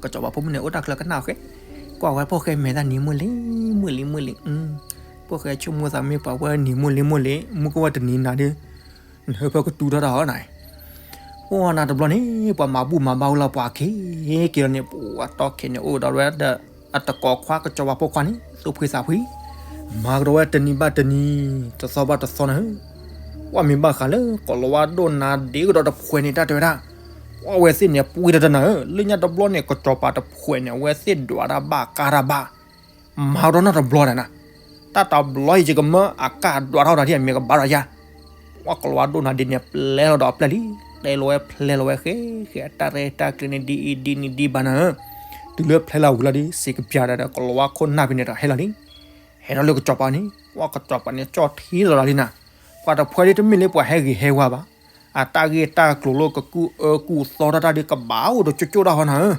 ကစီၤပၤဖိမုၣ်န့ၣ် အိၣ်တၢ်ချၢကနၣ်ဃဲ, ကွၢ်ဝဲဖိၣ်ဃဲမဲာ်သၣ်နံၤမုၢ်လံ မုၢ်လံ မုၢ်လံ, ဖိၣ်ဃဲဆိကမိၣ်သးမ့ၢ်ပှၤဝဲနံၤမုၢ်လံ မုၢ်လံ မုၢ်ကဝဲတနံၤနၤဒီး နဟၢဖၢကတူၢ်ထီၣ်တၢ်ဟီနၤ, ပှၤနၤတဘျီန့ၣ် ပှၤမၤဘူၣ်မၤဘါဝဲလီၤ ပှၤက့ၤက့ၤလီၤန့ၣ် ပှၤတီခဲန့ၣ် အိၣ်ဒီးဝဲဒၣ် အတကိးခွါကစီၤပၤဖိခွါန့ၣ် သူၣ်ဖှံသးဖှံ, မၤကဒီးဝဲတနံၤဘၣ်တနံၤ တသီဘၣ်တသီနၤဧၢ, ပှၤမ့ၢ်ဘၣ်ဃးလၢ ကီၤလၤဝါဒိၣ်နၤဒ့ကဒီးတဖှဲးန့ၣ် တၢ်တဲဝဲဒၣ်, ပှၤဝဲသ့ၣ်န့ၣ် ပှ့ၤတတနၤဧၢ, လၢညါတဘျီန့ၣ် ကစီၤပၤတဖှဲးန့ၣ် အဝဲသ့ၣ်ဒွးတၢ်ဘၣ်ကါတၢ်ဘၣ် မၤကဒီးနီတဘျီဒၣ်နၤ, တၢ်တဘျီအံၤယကမၢအကါဒွးထီၣ်တၢ်ဒ်အမ့ၢ်ကဘၣ်ဒီးယၤ, ပှၤကီၤလၤဝါဒိၣ်နၤဒ့န့ၣ် ပျဲလီၤဒီးအပျဲၢ်လံ, တဲလီၤဝဲဖျဲလီၤဝဲဃဲဃဲ တၢ်ရဲၣ်တၢ်ကျဲၤန့ၣ် ဒ်အံၤဒ်နံၤဒ်ဘၣ်နၤဧၢ, တုၤလၢဖျဲလီၤဝံၤလီၤဒီး စံးကပျၢ်ဒၣ်ဒီး ကီၤလၤဝါခိၣ်နၢ်ဖဲန့ၣ်ဒီး ဟဲလီၤလံ, ဟဲထီၣ်လၢကစီၤပၤန့ၣ် ပှၤကစီၤပၤန့ၣ် ကၠီၣ်ထံလီၤလံနၤ, ပှၤတဖှဲးဒ်တမ့ၢ်လၢပှၤဟဲဂ့ၤဟဲဝါဘၣ်, အတၢ်ဂ့ၢ်တၢ်ကျိၤလၢကကူၣ်အၢကူၣ်သီတၢ်တၢ်ဒ် ကဘၣ်အိၣ်ဒီးကၠိကၠိတၢ်ဟီနၤ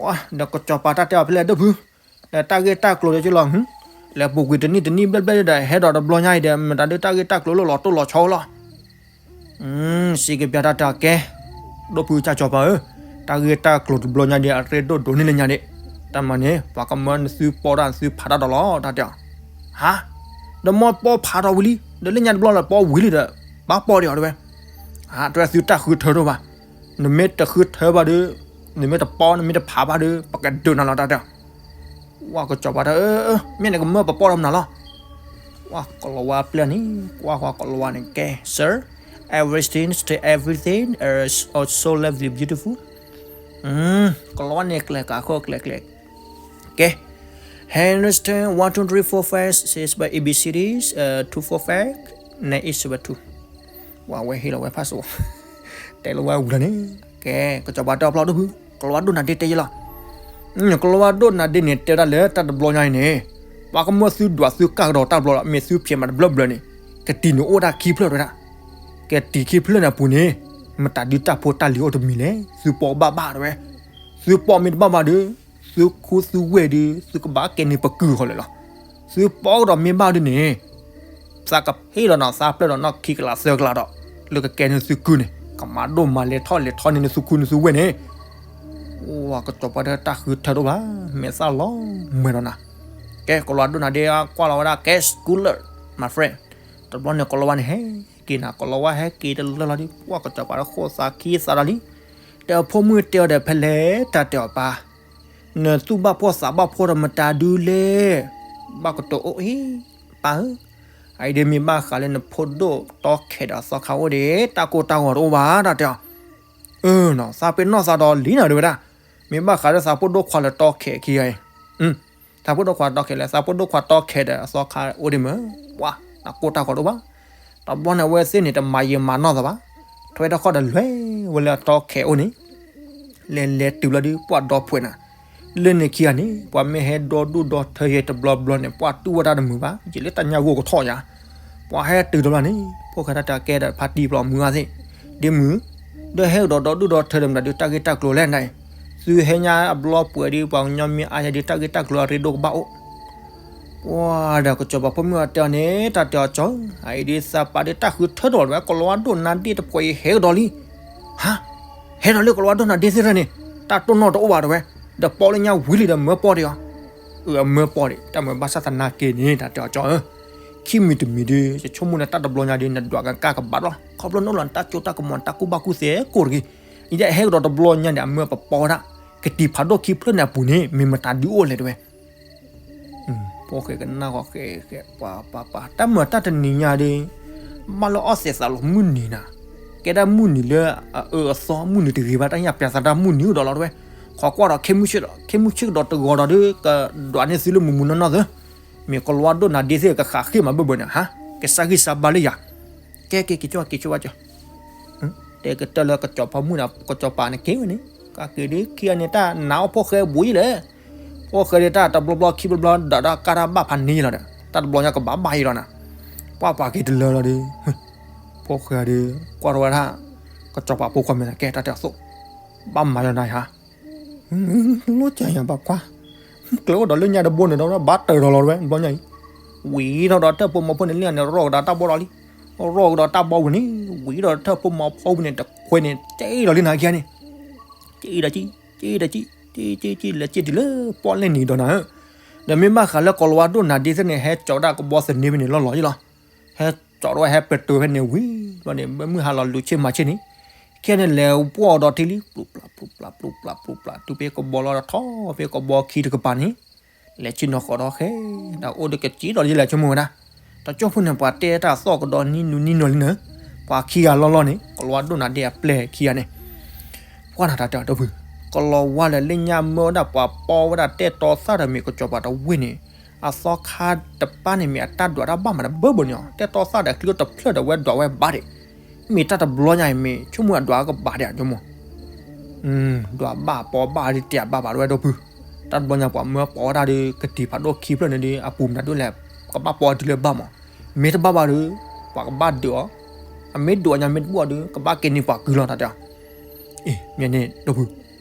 ဧၢ ဒီးကစီၤပၤတၢ်တဲအီၤဖဲလဲၣ်ဒိၣ်ဖု, ဒီးတၢ်ဂ့ၢ်တၢ်ကျိၤဒီးကလီၤ, လဲၤပူၤကွံာ်တနံၣ်တနံၣ်ဘျဲၣ်ဘျဲၣ်ဒီး ဟဲဒီးတဘျီညါအံၤဒီး မတၤဒုးတၢ်ဂ့ၢ်တၢ်ကျိၤလၢလီၤတိၢ်လီၤဆီလီၤ, စံးကပျၢ်တၢ်တဲအီၤကဲ, ဒိၣ်ဖုကၢ်စီၤပၤဧၢ, တၢ်ဂ့ၢ်တၢ်ကျိၤတဘျီညါဒ် အရ့ဒိၣ်ဒိၣ်န့ၢ်လၢညါဒ့ၣ်, တၢ်မၤန့ၣ် ပှၤကမၢနသုပီတၢ်နသုဖးတၢ်ဒီးလီၤ တၢ်တဲအီၤ, ဟါ, ဒီးမ်ပီဖးထီၣ်ဝံၤလံ, ဒီးလၢညါတဘျီလၢပီဝံၤလံဒီး ဘၣ်ပီဒံးအီၤတဲဝဲ, ဟါ တဲဝဲသုတၢ်ဃုထၢတအိၣ်ဘၣ်, နမ့ၢ်တဃုထၢဘၣ်ဒီး, နမ့ၢ်တပီ နမ့ၢ်တဖးဘၣ်ဒီး ပကဒုးနၤလီၤ တၢ်တဲအီၤ, ဝဲကစီၤပၤတဲ မ့ၢ်နကမၢပပီထီၣ်မနုၤလီၤ, ဝဲကီၤလၤဝါပျဲၢ်န့ၣ် ကွၢ်ဃီကီၤလၤဝါန့ၣ်ကဲ sir, everything, everything is so lovely beautiful, ကီၤလၤဝါန့ၣ်ကျဲၤကးဃီကျဲၤကျဲၤ, ကဲ, Henderson one two three four five six by A B C's, uh, two four five, nine eight seven two, ဝဲဟ့ၣ်လီၤဝဲ password, တဲလီၤဝဲဝံၤလီၤန့ၣ်, ကဲ ကစီၤပၤတဲအီၤဖျီဒိၣ်ဖု, ကီၤလၤဝါဒိၣ်နၤဒ့တဲယဲလီၤ, ကီၤလၤဝါဒိၣ်နၤဒ့န့ၣ် တဲဒၣ်လၢတၢ်တဘျီညါအံၤန့ၣ်, ပှၤကမၢသုဒွးသုကၢ်ကဒီးတၢ်တဘျီလီၤ, မ့ၢ်သုဖျဲးမးတဘျီဘျီန့ၣ်, ကတံၤန့ၣ်အိၣ်ဒၣ်ခံဖျၢၣ်တဲဝဲဒၣ်, ကတံၤခံဖျၢၣ်န့ၣ်အပူၤန့ၣ်, မတၤဒုးတၢ်ဖိတၢ်လံၤအိၣ်တမံၤလဲၣ်, သုပီဘၣ်ဘၣ်တဲဝဲ, သုပီမ့ၢ်တဘၣ်ဘၣ်ဒီး, သုခူသူၣ်ဝဲၢ်ဒီး သုကဘၣ်ကဲန့ၢ်ပကုၢ်ဃီလၢာ်လီၤ, သုပီကဒီးမ့ၢ်ဘၣ်ဒုးန့ၣ် သးကဟ့ၣ်လီၤနၤသးပျဲၢ်ဒီးနီၢ်ခံကလးသၢကလးဒီး, လၢကကဲန့ၢ်သုကုၢ်န့ၣ် ကမၤဒိၣ်မၤလဲၤထီၣ်လဲၤထီန့ၢ်နသုခူနသုဝဲၢ်န့ၣ်, အိၣ်ဝဲကစီၤပၤတဲတၢ်ဃုထၢတအိၣ်ဘၣ်, မဲာ်သၣ်လီၤမၢၤဒီးနၤ, ကဲ ကီၤလၤဝါဒိၣ်နၤဒ့ကွၢ်လီၤဝဲဒၣ် ကဲ schooler, my friend, တဘျီန့ၣ် ကီၤလၤဝါန့ၣ်ဟဲ က့ၤနၤ ကလီၤဝါဟဲက့ၤတလၢလီၤဒုး ပှၢ်ကစီၤပၤဒီးဃိသးခံသးဒီးလံ. ဒီးအဖိမုၣ်တဲအီၤဒီး ဖဲလဲၣ် တၢ်တဲအီၤပၢ်, နသူၣ်ဘၣ်ဖှီၣ်သးဘၣ်ဖှီၣ်ဒီးမတၤဒုလဲၣ်. ဘၣ်ကတိၤအိၣ်အံၤ ပၢ်ဧၢ, အအံၤဒုးမ့ၢ်ဘၣ်ဃးလၢနဖိဒိၣ်တီခဲးဒီးအသီခါအိၣ်ဒီး တၢ်ကိၢ်တၢ်ဂီၤတအိၣ်ဘၣ် တၢ်တဲအီၤ. အၢနီၤ သးပ့ၤနီၣ်သးဒီးလံနီၤ တဲဝဲဒၣ်, မ့ၢ်ဘၣ်ဃးလၢသးဖိဒိၣ်ခွါလၢတီခဲးခံဂၤအံၤ သးဖိဒိၣ်ခွါတီခဲးလၢ သးဖိဒိၣ်ခွါတီခဲးဒီးအသီခါအိၣ်ဒံးမ့ၢ်, ပှၤ တၢ်ကိၢ်တၢ်ဂီၤတအိၣ်ဘၣ်. တဘျီန့ၣ်အဝဲသ့ၣ်န့ၣ် တမၤယံာ်မၤနီၢ်သးဘၣ်, ထွဲတၢ်ခီၣ်ဒီးလဲၤဝဲလၢအတီခဲးအိၣ်န့ၣ် လဲၤလဲၤတုၤလီၤဒုး ပှၢ်ဒီဖှဲးနၤ, လၢန့ၣ်ခံဂၤန့ၣ် ပှၤမ့ၢ်ဟဲဒီဒူၣ်ဒီထၢယဲတဘျီဘျီန့ၣ် ပှၢ်တူၢ်ဝဲတၢ်တမုာ်ဘၣ်, ယံာ်လၢတၢ်ညၣ်ဂိၢ်ကထီၣ်ယၤ, ပှၤဟဲတုၤတဘျီန့ၣ် ဖိၣ်ဃဲတၢ်တဲအီၤကဲဒီးဖါတံၢ်ဖျီမုာ်ဂၤသ့ၣ်, ဒ်မုၢ်, ဒီးဟဲကဒီးဒီဒူၣ်ဒီထၢဒီးမတၤဒုး တၢ်ဂ့ၢ်တၢ်ကျိၤလဲၣ်နၤအံၤ, သုဟဲညါအဘျီပှဲၤဒုး ပှၤကညီမ့ၢ်အါယၤဒုး တၢ်ဂ့ၢ်တၢ်ကျိၤအရ့ဒိၣ်ကဘၣ်အိၣ် ပှၤဒီးကစီၤပၤဖိမုၣ်အတဲအီၤန့ၣ် တၢ်တဲအီၤကၠီ, အအံၤဒုးသးပာ်ဒုးတၢ်ဃုထၢထီၣ်ဝဲ ကလီၤဝါဒိၣ်နါဒ့တပှဲၤအံၤဟဲကဒီးလံ. ဟါ, ဟဲဒီးလၢကလီၤဝါဒိၣ်နါဒ့သ့ၣ်တဖၣ်န့ၣ် တၢ်တိၢ်နီၣ်တအိၣ်ဘၣ်တဲဝဲ, ဒီးပီလၢညါဝံၤလံဒီးမၢပီၢ်ဒံးအီၤ, အမၢပီၢ်ဒံး တၢ်မၤဘၣ်ဆၣ်သနာ်က့န့ၣ် တၢ်တဲအီၤကၠီဧၢ, ခံမံၤတမံၤဒုး ယဆိကမိၣ်န့ၣ် တၢ်တဘျီညါဒုး နဒွးကကၢ်ကဘၣ်လီၤ, ခီဖျိနအိၣ်လီၤနတၢ်ကၠိတၢ်ကမီၤ နတၢ်ကူၣ်ဘၣ်ကူၣ်သ့ကိးတဂ့ၤ, ယဟဲကဒီးတဘျီညါန့ၣ် အမၢပပီၢ်ဝဲဒၣ်, ကတံၤဖးဒိၣ်ခံဖျၢၣ်န့ၣ်အပူၤန့ၣ် မ့ၢ်မတၤဒုးအိၣ်လဲၣ်တဲဝဲ ဖိၣ်ဃဲကနၣ်ဃီဃဲဃဲ ပှၤပှၤပှၤ တၢ်မၤတၢ်တနံၤညါဒုး ဘၣ်လၢအီၣ်သဲးသးလီၤမုၢ်နံၤနၤ, ကဲဒၣ်မုၢ်နံၤလၢအအၢအသီမုၢ်နံၤတဂ့ၤဘၣ် တၢ်ညၣ်ပျးသးတၢ်မုၢ်နံၤအိၣ်ဒီးလီၤတဲဝဲ, ခိးကွၢ်ဒီး ခ့မုၢ်ဆ့ၣ်ဒီး ခ့မုၢ်ဆ့ၣ်ကဒီးတဂီၤဒီးဒုး ကဒွးန့ၢ်သုလၢမုၢ်မုၢ်နီၢ်နီၢ်သၢ, မ့ၢ်ကလီၤဝါဒိၣ်နါဒ့သ့ၣ် ကဃးဃ့ၢ်မးဘၢဘၢန့ၣ် ဟါ, ကစၢ်ဂံၢ်စၢ်ဘါလၢယၤ, ကဲကဲက့ၤဆိက့ၤဆိဘၣ်ကၠီ တဲကတၢၢ်လၢကစီၤပၤမုၣ်ဒီး ကစီၤပၤန့ၣ်က့ၤဝဲန့ၣ် ကက့ၤဒုးခံဂၤန့ၣ် တၢ်နာ်အီၣ်ဖိၣ်ဃဲဘူးယံၤလဲၣ်, ဖိၣ်ဃဲဒုးတၢ်တဘျီဘျီခံဘျီဘျီ ဒီးတၢ်ကၢ်တၢ်ဘၣ်ဖးန့ၢ်ယံၤလီၤဒီး တၢ်တဘျီညါကဘၣ်ဘၣ်ယံၤလီၤနၤ, ပှၢ်ပှၤက့ၤတလၢလီၤဒုး, ဖိၣ်ဃဲဒုး ကွၢ်ထီၣ်ဝဲဒၣ် ကစီၤပၤဖိခွါမဲာ်သၣ် ကဲတၢ်တဲအီၤသိး, ဘၣ်မၤလီၤနၤယါ လီၤကၢ်ယၤဘၣ်ကွၢ်, ကျဲအိၣ်ဒီးလၢညါတဘိန့ၣ်ဒီး ဘၣ်တၢၢ်လီၤလီၤဝဲ ဘျီညါအံၤ, ဝံၤထီၣ်ဒီးထၢၣ်ဖိမီၤဖိန့ၣ် လၢန့ၣ် ရီၣ်ကဒီးတၢ်ဘီဒီးလံ, ရီၣ်ကဒီးတၢ်ဘီဝံၤန့ၣ် ဝံၤဒီးထၢၣ်ဖိမီၤဖိဝံၤန့ၣ် တခွဲးန့ၣ် က့ၤလီၤလံနၤခံဂၤန့ၣ်, က့ၤဒီးက့ၤ, က့ၤဒီးက့ၤ, က့ၤက့ၤက့ၤ လဲၤက့ၤတုၤလၢပီၣ်လဲၣ်နံၤဒီးနၤဧၢ, ဒီးမ့ၢ်ဘၣ်ဃးလၢကီၤလၤဝါဒိၣ်နၤဒ့သ့ၣ်န့ၣ် ဟဲကၠီးဒၣ်ကဘီသန့ဖဲန့ၣ်လီၤလီၤယံၤလီၤ, ဟဲကၠီးထီၣ်ဝဲဟဲပတုာ်ဖဲန့ၣ်ဝံၤ ဘျီန့ၣ် မုၢ်ဟါလီၤလူၤဆ့ၣ်မၤဆ့ၣ်န့ၣ်, ခံဂၤန့ၣ်လဲၤပှီၢ်ဒီးထံလံ ပျူၤပျၢ်ပျူၤပျၢ်ပျူၤပျၢ်ပျူၤပျၢ် တုၤဖဲကဘီလီၤဒီးထီၣ်ဖဲကဘီခံတကပၤန့ၣ်, လဲၤဆ့ၣ်နီၤဃီၤဒီးဃဲ, ဒီးအိၣ်ဒီးကစံးဒီးယလဲၤဆိကမိၣ်ဝဲဒၣ်, တကၠိၢ်ဖိန့ၣ် ပှၤတဲတၢ်သီၣ်ကဒီးနံၣ်နူနံၣ်နီၤလံနၤ, ပှၤခံဂၤလီၤလီၤန့ၣ် ကီၤလၤဝါဒိၣ်နၤဒ့အပျဲၢ်ခံဂၤန့ၣ်, ပှၤနၤတၢ်တဲအီၤဒီပုၢ်, ကီၤလၤဝါဒီးလၢညါမၢဝဲဒၣ်ပှၤပီဝဲဒၣ်တဲတီသၣ်ဒီးမ့ၢ်ကစီၤပၤတဝ့ၢ်န့ၣ်, အသီခါတပၤန့ၣ်မ့ၢ်အတၢ်ဒွးတၢ်ဘၣ်မးဒီးဘၢဘၢန့ၣ်အီၤ တဲတီသၣ်ဒီးကျိတဖျၢၣ်ဒီးဝဲဒွးဝဲဘၣ်ဒံး, မ့ၢ်တၢ်တဘျီညါအံၤမ့ၢ်ဆိကမိၣ်အဒွးကဘၣ်ဒံးအကၠိမိၢ် ဒွးဘၣ်ပီဘၣ်ဒံးတဲဘၣ်ဘၣ်တဝဲဒီပုၢ်, တၢ်တဘျီညါပှၤမၢပီဝဲဒၣ်ဒီး ကတံၤဖးဒိၣ်ခံဖျၢၣ်န့ၣ်ဒီး အပူၤမတၤဒိၣ်လဲၣ်, ကဘၣ်ပီတုၤလၢဘၣ်မး, မ့ၢ်တဘၣ်ဘၣ်ဒီး ပှၤကဘၣ်ဒုးအီၤ, အမ့ၢ်ဒုးအီၤညါမ့ၢ်တဘၣ်ဒီး ကဘၣ်က့ၤန့ၢ်ပှၤကုၢ်လီၤတၢ်တဲအီၤ, အ့ မ့ၢ်န့ၣ်ဒီပုၢ်,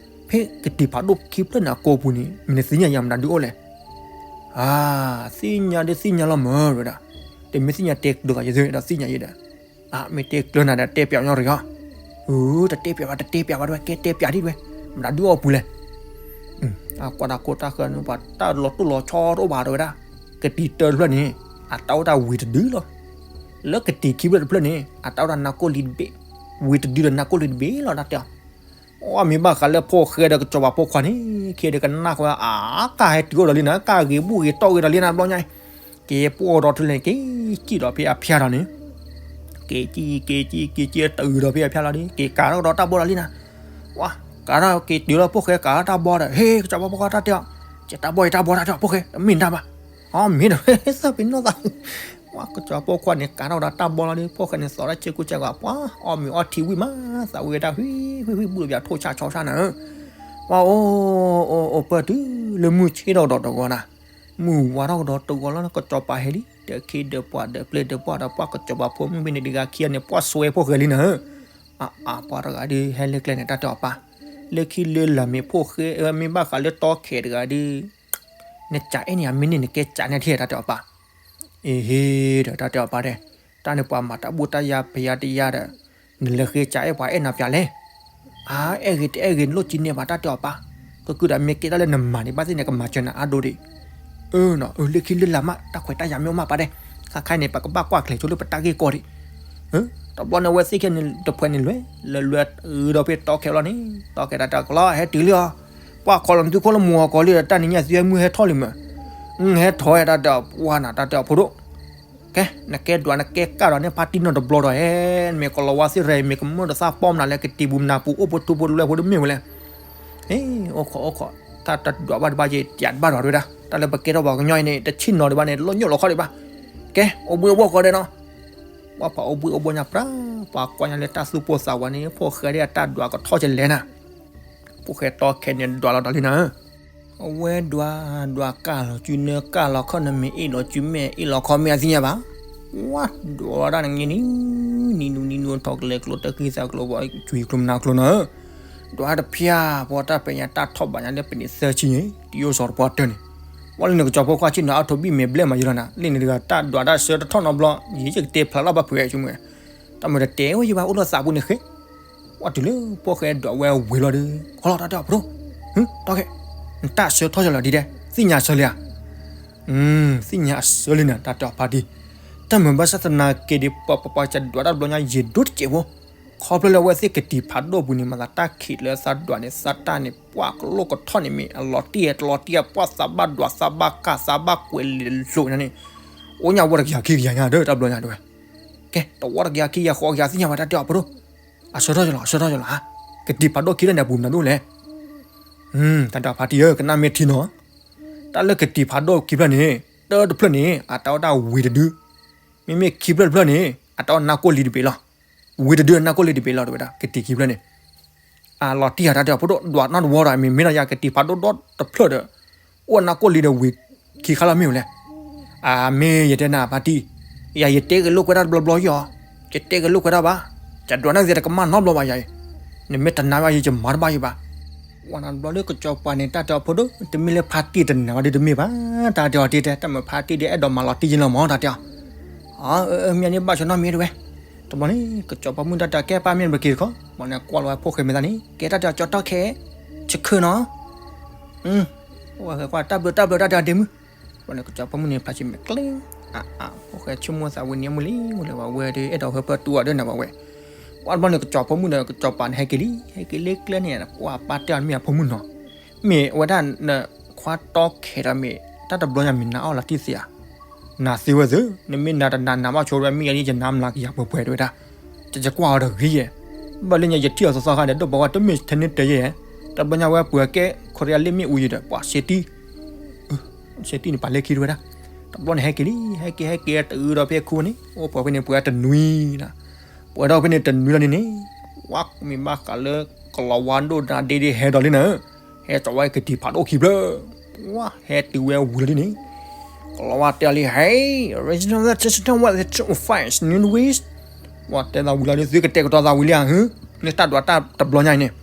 ဖဲကတံၤဖးဒိၣ်ခံဖျၢၣ်န့ၣ်အကိာ်ပူၤန့ၣ် မ့ၢ်နသ့ၣ်ညါယၤမတၤဒုးအိၣ်လဲၣ် အါ, သ့ၣ်ညါဒုးသ့ၣ်ညါလီၤမၢ်ဝဲဒၣ်, တမ့ၢ်သ့ၣ်ညါတဲကျၢၤသးယသ့ၣ်ဒီးသ့ၣ်ညါယဲဒီး, အါ မ့ၢ်တဲကျၢၤနၤဒီးတဲပျးညီရံၤဟီ, အၢ တတဲပျးဘၣ်တတဲပျးဘၣ်တဝဲ ကဲတဲပျးဒံးတဝဲ, မတၤဒုးအီၣ်ပူၤလဲၣ်, အါ ကွၢ်တၢ်ကိၢ်တၢ်ဃၢၤန့ၣ် ပှၤတၢ်လီၤတိၢ်လီၤဆီတအိၣ်ဘၣ်တဝဲဒၣ်, ကတံၤတၢတဖျၢၣ်န့ၣ် အတၢ်အိၣ်တၢ်ဝံၤတဒုလီၤ, လၢကတံၤခံဖျၢၣ်တဖျၢၣ်န့ၣ် အတၢ်အိၣ်တၢ်နါကိၢ်လံတဘ့ၣ်, ဝံၤတဒုဒီးနါကိၢ်လံတဘ့ၣ်လီၤတၢ်တဲအီၤ အမ့ၢ်ဘၣ်ဃးလၢဖိၣ်ဃဲဒီးကစီၤပၤဖိခွါန့ၣ် ခံဂၤဒီးကနၣ်ဃီ အါ ကၢ်ဟဲတုၤအိၣ်ဒီးလံနၤ ကၢ်ဂ့ၤဘူၣ်ဂ့ၤတီၢ်ဂ့ၤဒီးလံနၤဘျီညါအံၤ, က့ၤပှီၢ်ဒီးထူလဲၣ် က့ၤစံၣ်ဒီးဖဲအဖၠါဒီးန့ၣ်, က့ၤစံၣ်က့ၤစံၣ်က့ၤစံၣ်တုၤဒီးဖဲအဖၠါလီၤဒီး က့ၤကၤထီၣ်ကဒီးတၢ်ဘီဒီးလံနၤ, ဝါ ကၤထီၣ်က့ၤတုၤလီၤဖိၣ်ဃဲကၤထီၣ်တၢ်ဘီဒီး ဟ့ၣ် ကစီၤပၤဖိခွါတၢ်တဲအီၤ, ကဲတၢ်ဘီအံၤတၢ်ဘီတၢ်တဲအီၤ ဖိၣ်ဃဲ မ့ၢ်တၢ်ဘၣ် အီ မ့ၢ်ဒီး သးပ့ၤနီၣ်သး ပှၤကစီၤပၤဖိခွါန့ၣ် ကၤထီၣ်ကဒီးတၢ်ဘီလီၤဒီး ဖိၣ်ဃဲန့ၣ် သီၣ်တၢ်ဆ့ကူဆ့ကၤ ပှၤအီၣ်မ့ၤအီထံဝံၣ်မး သးဝံၣ်ဝဲဒၣ် ဝံၣ်ဝံၣ်ဝံၣ်ဘူၣ်ဒီးပၠးထိၣ်ဆၣ်ဆီဆၣ်နၤဧၢ, ပှၤအိၣ်အိၣ်အိၣ်ပၢၢ်တုၤလၢမုၢ်ဆ့ၣ်ထီၣ်ကဒီးတဂီၤနၤ, မုၢ်ဝါထီၣ်ကဒီးတဂီၤလီၤ ကစီၤပၤဟဲလံ ဒီးခ့ဒီးပှၤဒီးပျဲၢ်ဒီးပှၢ်ဒီး ပှၤကစီၤပၤဖိမုၣ်ဘ့ၣ်န့ၣ်တဂၤခံဂၤန့ၣ် ပှၤစွဲဖိၣ်ဃဲလံနၤဧၢ, အါအါ ပှၤတဂၤဒုး ဟဲလၢကျဲန့ၣ် တၢ်တဲအီၤပၢ်, လၢခံလၢလၢ်မ့ၢ်ဖိၣ်ဃဲ မ့ၢ်ဘၣ်ဃးလၢတီခဲတဂၤဒုး နကးအဲၣ်န့ၣ် အမ့ၢ်န့ၢ်နကဲကးန့ၣ်ထံၣ် တၢ်တဲအီၤပၢ်, အ့ဟ့ဒီး တၢ်တဲအီၤပၢ်တဲ, တၢ်န့ၣ်ပှၤမၤတၢ်ဘူၣ်တၢ်ယါဖယါတယါဒီး နလဲၤဃ့ကးအဲၣ်ပှၤအဲၣ်နၤပျးလဲၣ်, အါ အဲၣ်ဂ့ၤတအဲၣ်ဂ့ၤ နလိၣ်ကံန့ၢ်ဘၣ် တၢ်တဲအီၤပၢ်, ကကုၢ်ဒီးမ့ၢ်ကဲတၢ်လၢနမၤန့ၣ် ဘၣ်သ့ၣ်န့ၣ် ကမၤစၢၤနၤအါဒိၣ်ဒံး အၢနီၤ အၢ လၢခံလၢလၢ်မး တၢ်ခွဲးတၢ်ယာ်မ့ၢ်အိၣ်မးပၢ်တဲ, ခါခါအံၤန့ၣ် ပကဘၣ်ကွၢ်ကျဲၤဆိလၢပတၢ်ဂ့ၢ်ကီဒံး, တဘျီန့ၣ် အဝဲသ့ၣ်ခဲန့ၣ်တဖှဲးန့ၣ်လွဲၢ် လၢလွဲၢ်အုဒီးဖဲတီခဲဘျီန့ၣ် တီခဲတၢ်တဲအီၤ ကလီ ဟဲတုၤလံအီၤ, ပှၤခိးလီၤနသုခိၣ်လၢမူအီၤကီးလံဒီး တၢ်နံၤညါသုဟဲမုၢ်ဟဲထီၣ်လံမး, ဟဲထီၣ်ဝဲတၢ်တဲအီၤ ပှၤနၤတၢ်တဲအီၤဖိဒိၣ် ကဲ နကဲဒွးနကဲကၢ်ဒီးန့ၣ် ဖါတံၢ်နီၢ်တဘျီဒီး ဟဲ မ့ၢ်ကလီၤဝါသ့ၣ်ရဲၣ် မ့ၢ်ကမၢၢ်တသၣ်ပီၣ်မနုၤလဲၣ် ကတံၤပူၤမနၤပူၤ အိၣ်ဖိထူဖိတလဲဖိတမ့ၢ်ဝဲလဲၣ်, ဟ့ အိၣ်ခိးအိၣ်ခိး တၢ်တဒွးဘၣ်ဒံးဘၣ်ယတၢ်ဘၣ်ဒီးတဝဲဒၣ် တၢ်လၢပကဲထီၣ်ပှၤကညီအံၤန့ၣ် တဆံၣ်နီၤဒံးဘၣ်န့ၣ် လီၤညိၣ်လီၤခီဒံးဘၣ်, ကဲ အိၣ်ဘှံးအိၣ်ဘှီၣ်ကီးဒဲးနီၤ, ပှၤဖးအိၣ်ဘှံးအိၣ်ဘှီၣ်ညါပြၢ် ပှၤကွၢ်ညါလၢတၢ်သူၣ်ပိၢ်သးဝးန့ၣ် ဖိၣ်ဃဲဒၣ်တၢ်ဒွးကထီၣ်ကလဲၣ်နၤ, ဖိၣ်ဃဲတီခဲန့ၣ်ဒွးလီၤဒီးလံနၤ အဝဲဒွး ဒွးကၢ်လီၤစုနၢကၢ်လီၤခီၣ်နမ့ၢ်အ့ၣ်လီၤစုမဲာ်အ့ၣ်လီၤခီၣ်မဲာ်အသ့ၣ်ညါဘၣ်, ဝါဒွးဒၣ်နငဲန့ၣ်, နံၤနူနံၤနူထီၣ်ကလဲၤကျိတၢ်ဃံသးကျိဘၣ် ကွံာ်ကျိမနၤကျိနၤ, ဒွးတဖျၢၣ် ပှၤတၢ်ပဲာ်ညါတၢ်ထီၣ်ဘၣ်ညါလၢပန့ၣ်သၢဆံန့ၣ် တယိၣ်စီၤတပှၢ်တၢၢ်န့ၣ်, ဝဲလၢနကစီၤဖိခွါဆ့ၣ်နီၤအါထိးဘံၣ်မဲာ်ဘျဲၣ်မးယလီၤနၤ လၢန့ၣ်တဂၤတၢ်ဒွးတၢ်ဆၢတထီၣ်နီတဘျီ ယယကတဲဖျါလီၤဘၣ်ဖုးဝဲဆူမုၢ်, တၢ်မုာ်တတဲဝဲယဘၣ်အိၣ်လၢသးပူၤန့ၣ်ဃ့ ပှၤတုၤလၢဖိၣ်ဃဲဒွးဝဲဝံၤလီၤဒီး ကလီတၢ်တဲအီၤဖိဒိၣ်, တီခဲ, နတၢ်ဆၢထီၣ်ယလီၤဒ်ဒဲး သ့ၣ်ညါဆၢလံဧါ, သ့ၣ်ညါအဆၢလံနၤ တၢ်တဲအီၤဖါတံၢ်, တၢ်မုာ်ဘၣ်ဆၣ်သနာ်က့ဒီး ပှၤပှၤပှၤကဒွးတၢ်တဘျီညါ ယဒိၣ်တစဲးဖိ, ခီဖျိလၢအဝဲသ့ၣ်ကတံၤဖးဒိၣ်ပူၤန့ၣ် မၤသးတၢ်ခံးလၢသးဒွးန့ၣ် သးတၢ်န့ၣ် ပှၤကလိၣ်ကထီၣ်န့ၣ်မ့ၢ်အလီၤတံၢ်တလီၤတံၢ် ပှၤသးဘၣ်ဒွးသးဘၣ်ကၢ်သးဘၣ်ကွဲးလံာ်လိာ်ညါန့ၣ်, အိၣ်ညါဝီတကယၤခံကယၤညါဒီး တၢ်တဘျီညါတဲဝဲ, ကဲ တဝီတကယၤခံကယၤဃိးကယၤသ့ၣ်ညါဘၣ် တၢ်တဲအီၤဖိဒိၣ်, အဆၢထီၣ်ယလီၤ အဆၢထီၣ်ယလီၤဧါ, ကတံၤဖးဒိၣ်ခံဖျၢၣ်န့ၣ် အပူၤမနုၤဒိၣ်လဲၣ် တၢ်တဲအီၤဖါတံၢ်ဧၢ ကနၣ်မ့ၢ်ထံနီၤ, တၢ်လၢကတံၤဖးဒိၣ်ခံဖျၢၣ်န့ၣ် တၢတဖျၢၣ်န့ၣ် အတၢ်အိၣ်တၢ်ဝံၤတဒု, မ့မ့ၢ်ခံဖျၢၣ်တဖျၢၣ်န့ၣ် အတၢ်အိၣ်နၢ်ကိၣ်လံတဘ့ၣ်လီၤ, ဝံၤတဒုနၢ်ကိၣ်လံတဘ့ၣ်လီၤ တဲဝဲဒၣ် ကတံၤခံဖျၢၣ်န့ၣ်, အလီၤတံၢ်ဧါ တၢ်တဲအီၤဖိဒိၣ် ဒွးနီတဝီဒီး မ့မ့ၢ်ဒီးယၤကတံၤဖးဒိၣ်ဒီတဖျၢၣ်ဒီး အိၣ်နၢ်ကိၣ်လံဒီးဝံၤခံခါလီၤမ့ၢ်ဝဲလဲၣ်, အမ့ၢ်ယတဲနၤဖါတံၢ်, ယၤယတဲက့ၤလိာ်ကွဲတၢ်တဘျီဘျီယီၤ, ယတဲက့ၤလိာ်ကွဲတၢ်ဘၣ်, ယဒွးန့ၣ်ကသ့တကမၣ်နီတဘျီဘၣ်ယၤအံၤ, နမ့ၢ်တနာ်ဘၣ်ယၤ ယမၤတဘၣ်ယၤဘၣ်, ဝဲနၤတဘျီလၢကစီၤပၤန့ၣ် တၢ်တဲအီၤဖိဒိၣ် တမ့ၢ်လၢဖါတံၢ်တနာ်ဘၣ်ဒီးတမ့ၢ်ဘၣ်, တၢ်တဲအီၤတ့တဲ တၢ်မုာ်ဖါတံၢ်ဒီးအဲၣ်ဒိးမၤလီၤတံၢ်ယလီၤမး တၢ်တဲအီၤ, အမ့ၢ်န့ၣ်ဘၣ်ဆိနီတမံၤတဲဝဲ, တဘျီန့ၣ် ကစီၤပၤမုၣ်တၢ်တဲအီၤ ကဲပၢ်မ့ၢ်နပက့ၤတခီ, ဘၣ်န့ၣ်ကွၢ်လီၤဝဲဖိၣ်ဃဲမဲာ်သၣ်န့ၣ် ကဲတၢ်တဲအီၤ ကၠီတီခဲ, ဆခုနီၤ, ဝဲဃဲကွၢ်တၢ်ဘျၢတၢ်ဘျၢတၢ်တဲအီၤဒ့မုၣ်, ဘၣ်န့ၣ်ကစီၤပၤမုၣ်န့ၣ် ဖျါဆံမဲာ်ကျဲ, ဖိၣ်ဃဲဆိကမိၣ်သးဝံၤန့ၣ်မုၢ်လံမုၢ်လံ ဝဲဝဲဒီးအဲၣ်ဒိးဟၢဖၢတူၢ်အီၤဒီးနၤဘၣ်ဝဲ, ပှၤတဘျီန့ၣ် ကစီၤပၤမုၣ်ဒီးကစီၤပၤန့ၣ်ဟဲက့ၤလံ ဟဲက့ၤလၢကျဲန့ၣ် ပှၤပၢ်တဲအီၤမ့ၢ်အဖိမုၣ်နီၤ, မ့ၢ်ဝဲဒၣ်နခွါတီခဲဒီးမ့ၢ် တၢ်တဘျီညါမ့ၢ်နၤအီၣ်လီၤတံၢ်သ့ဧါ, နၤသ့ဝဲသ့, နမ့ၢ်နၤတနၤနၤဘၣ်ဆိဝဲ မ့ၢ်ယၤန့ၣ် ယနါမျးကယၤပှဲၤပှဲၤတဲဝဲဒၣ်, ယကွၢ်အီၤတဂ့ၤယဲ, ဘၣ်လၢညါယထံၣ်အီၤသီသီခါဒီး ဒိၣ်ပှၤဝဲတမ့ၢ်ထဲန့ၣ်တဲယဲ, တဘျီညါဝဲပှၤကဲ ခိရံယါလ့ၣ်မ့ၣ်အူယံၤဒီး ပှၤစ့တံၢ် စ့တံၢ်န့ၣ် ပာ်လၢခံတဝဲဒၣ်, တဘျီန့ၣ်ဟဲက့ၤလံ ဟဲက့ၤဟဲက့ၤတအုဒီးဖဲခိန့ၣ် အိၣ်ပှဲၤဖဲန့ၣ် ပှဲၤတနွံနၤ, ပှဲၤထီၣ်ဖဲန့ၣ်တနွံလီၤန့ၣ်န့ၣ်, ဝဲမ့ၢ်ဘၣ်ဃးလၢ ကလီၤဝါဒိၣ်နၤဒ့ဒ့ဟဲဒီးလံနၤ, ဟဲစိာ်ဝဲကတံၤဖးဒိၣ်ခံဖျၢၣ်, ပှၤဟဲတုၤဝဲဝံၤလီၤန့ၣ်န့ၣ်, ကလီၤဝါတဲအီၤလံ Hey, original letter to the West, the two oh five, New West, ပှၤတဲသးဝံၤလီၤဒီး သုကတဲာ်ကတီၤသးဝံၤလံဧါ, ဟ့, န့ၣ်တၢ်ဒွးတၢ်တဘျီညါအံၤန့ၣ်,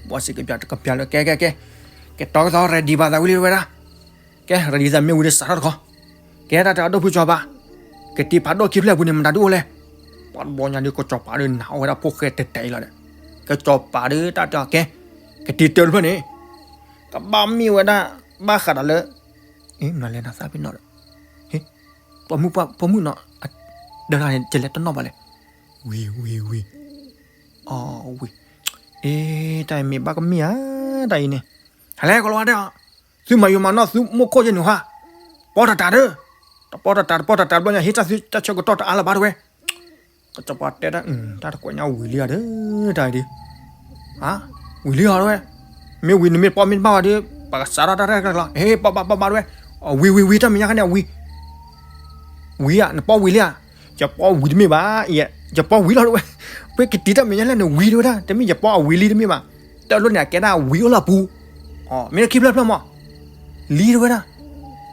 ပှၤစံးကပျၢ်တကပျၢ်လၢ ကဲကဲကဲ, ကတီၤကသီ ready ဘၣ်သးဝံၤလံဝဲဒၣ်, ကဲ ready သးမ့ၢ်ဝံၤဒီးစးထီၣ်တခီ, ကဲတၢ်တဲအီၤဒိၣ်ဖုကစီၤပၤ, ကတံၤဖးဒိၣ်ခံဖျၢၣ်အပူၤန့ၣ် မတၤဒုအိၣ်လဲၣ်, ပှၤတဘျီညါဒီးကစီၤပၤဒီးနၤအီၣ်ဝဲဒၣ်ဖိၣ်ဃဲတဲာ်တဲာ်အံၤလီၤဒီး, ကစီၤပၤဒီးတၢ်တဲအီၤကဲ, ကတံၤတၢၢ်တဖျၢၣ်န့ၣ်, ကဘၣ်မ့ၢ်ဝဲဒၣ်, ဘၣ်ဃးဒီးလၢ မနုၤလဲၣ်နသးပ့ၤနီၣ်ဒီး, ပိာ်မုၣ်ပိာ်မုၣ်နီၤ, ဒၢတၢ်န့ၣ် ကလဲၤတနီၣ်ဘၣ်လဲၣ်, ဝံၤဝံၤဝံၤ, အီဝံၤ, အ့ တၢ်အံၤမ့ၢ်ဘၣ်ကမ့ၢ်ဧါ, တၢ်အံၤန့ၣ်, ဟဲလဲၣ်ကလီၤဝါတဲအီၤ, သုမၤယိၤမၤနီၢ်သုမိၢ်ခိၣ်ယဲန့ၣ်ဟါ, ပီတတးဒီး, တပီတတးတပီတတးဘျီညါ ဟ့ၣ်တၢ်ဆၢကတီၢ်တအါလၢၤဘၣ်တဝဲ ကစီၤပၤတဲဒၣ် တၢ်တကွဲးညါဝံၤလံဧါဒီး တၢ်အံၤဒီး, ဝံၤလံဧါတဝဲ, မ့ၢ်ဝံၤနမ့ၢ်ပီမ့ၢ်တဘၣ်ဘၣ်ဒီး ပကစးထီၣ်တၢ်ရဲၣ်ကျဲၤလီၤ, ဟ့ၣ် ပီဘၣ်ပီဘၣ်တဝဲ, ဝံၤဝံၤဝံၤ တၢ်မဲာ်ညါခါန့ၣ် ဝံၤ, ဝံၤဧါ နပီဝံၤလံဧါ, ယပီဝံၤတမ့ၢ်ဘၣ်, ယပီဝံၤလီၤတဝဲ, ပကတံၤတၢ်မဲာ်ညါလၢနဝံၤတဝဲဒၣ် တမ့ၢ်ယပီအဝံၤလံတမ့ၢ်ဘၣ်, တၢ်လိၣ်န့ၣ် အကဲဒၣ်ဝံၤအိၣ်လၢအပူၤ, မ့ၢ်လၢခံဖျၢၣ်ဖျၢၣ်မး လံတဝဲဒၣ်,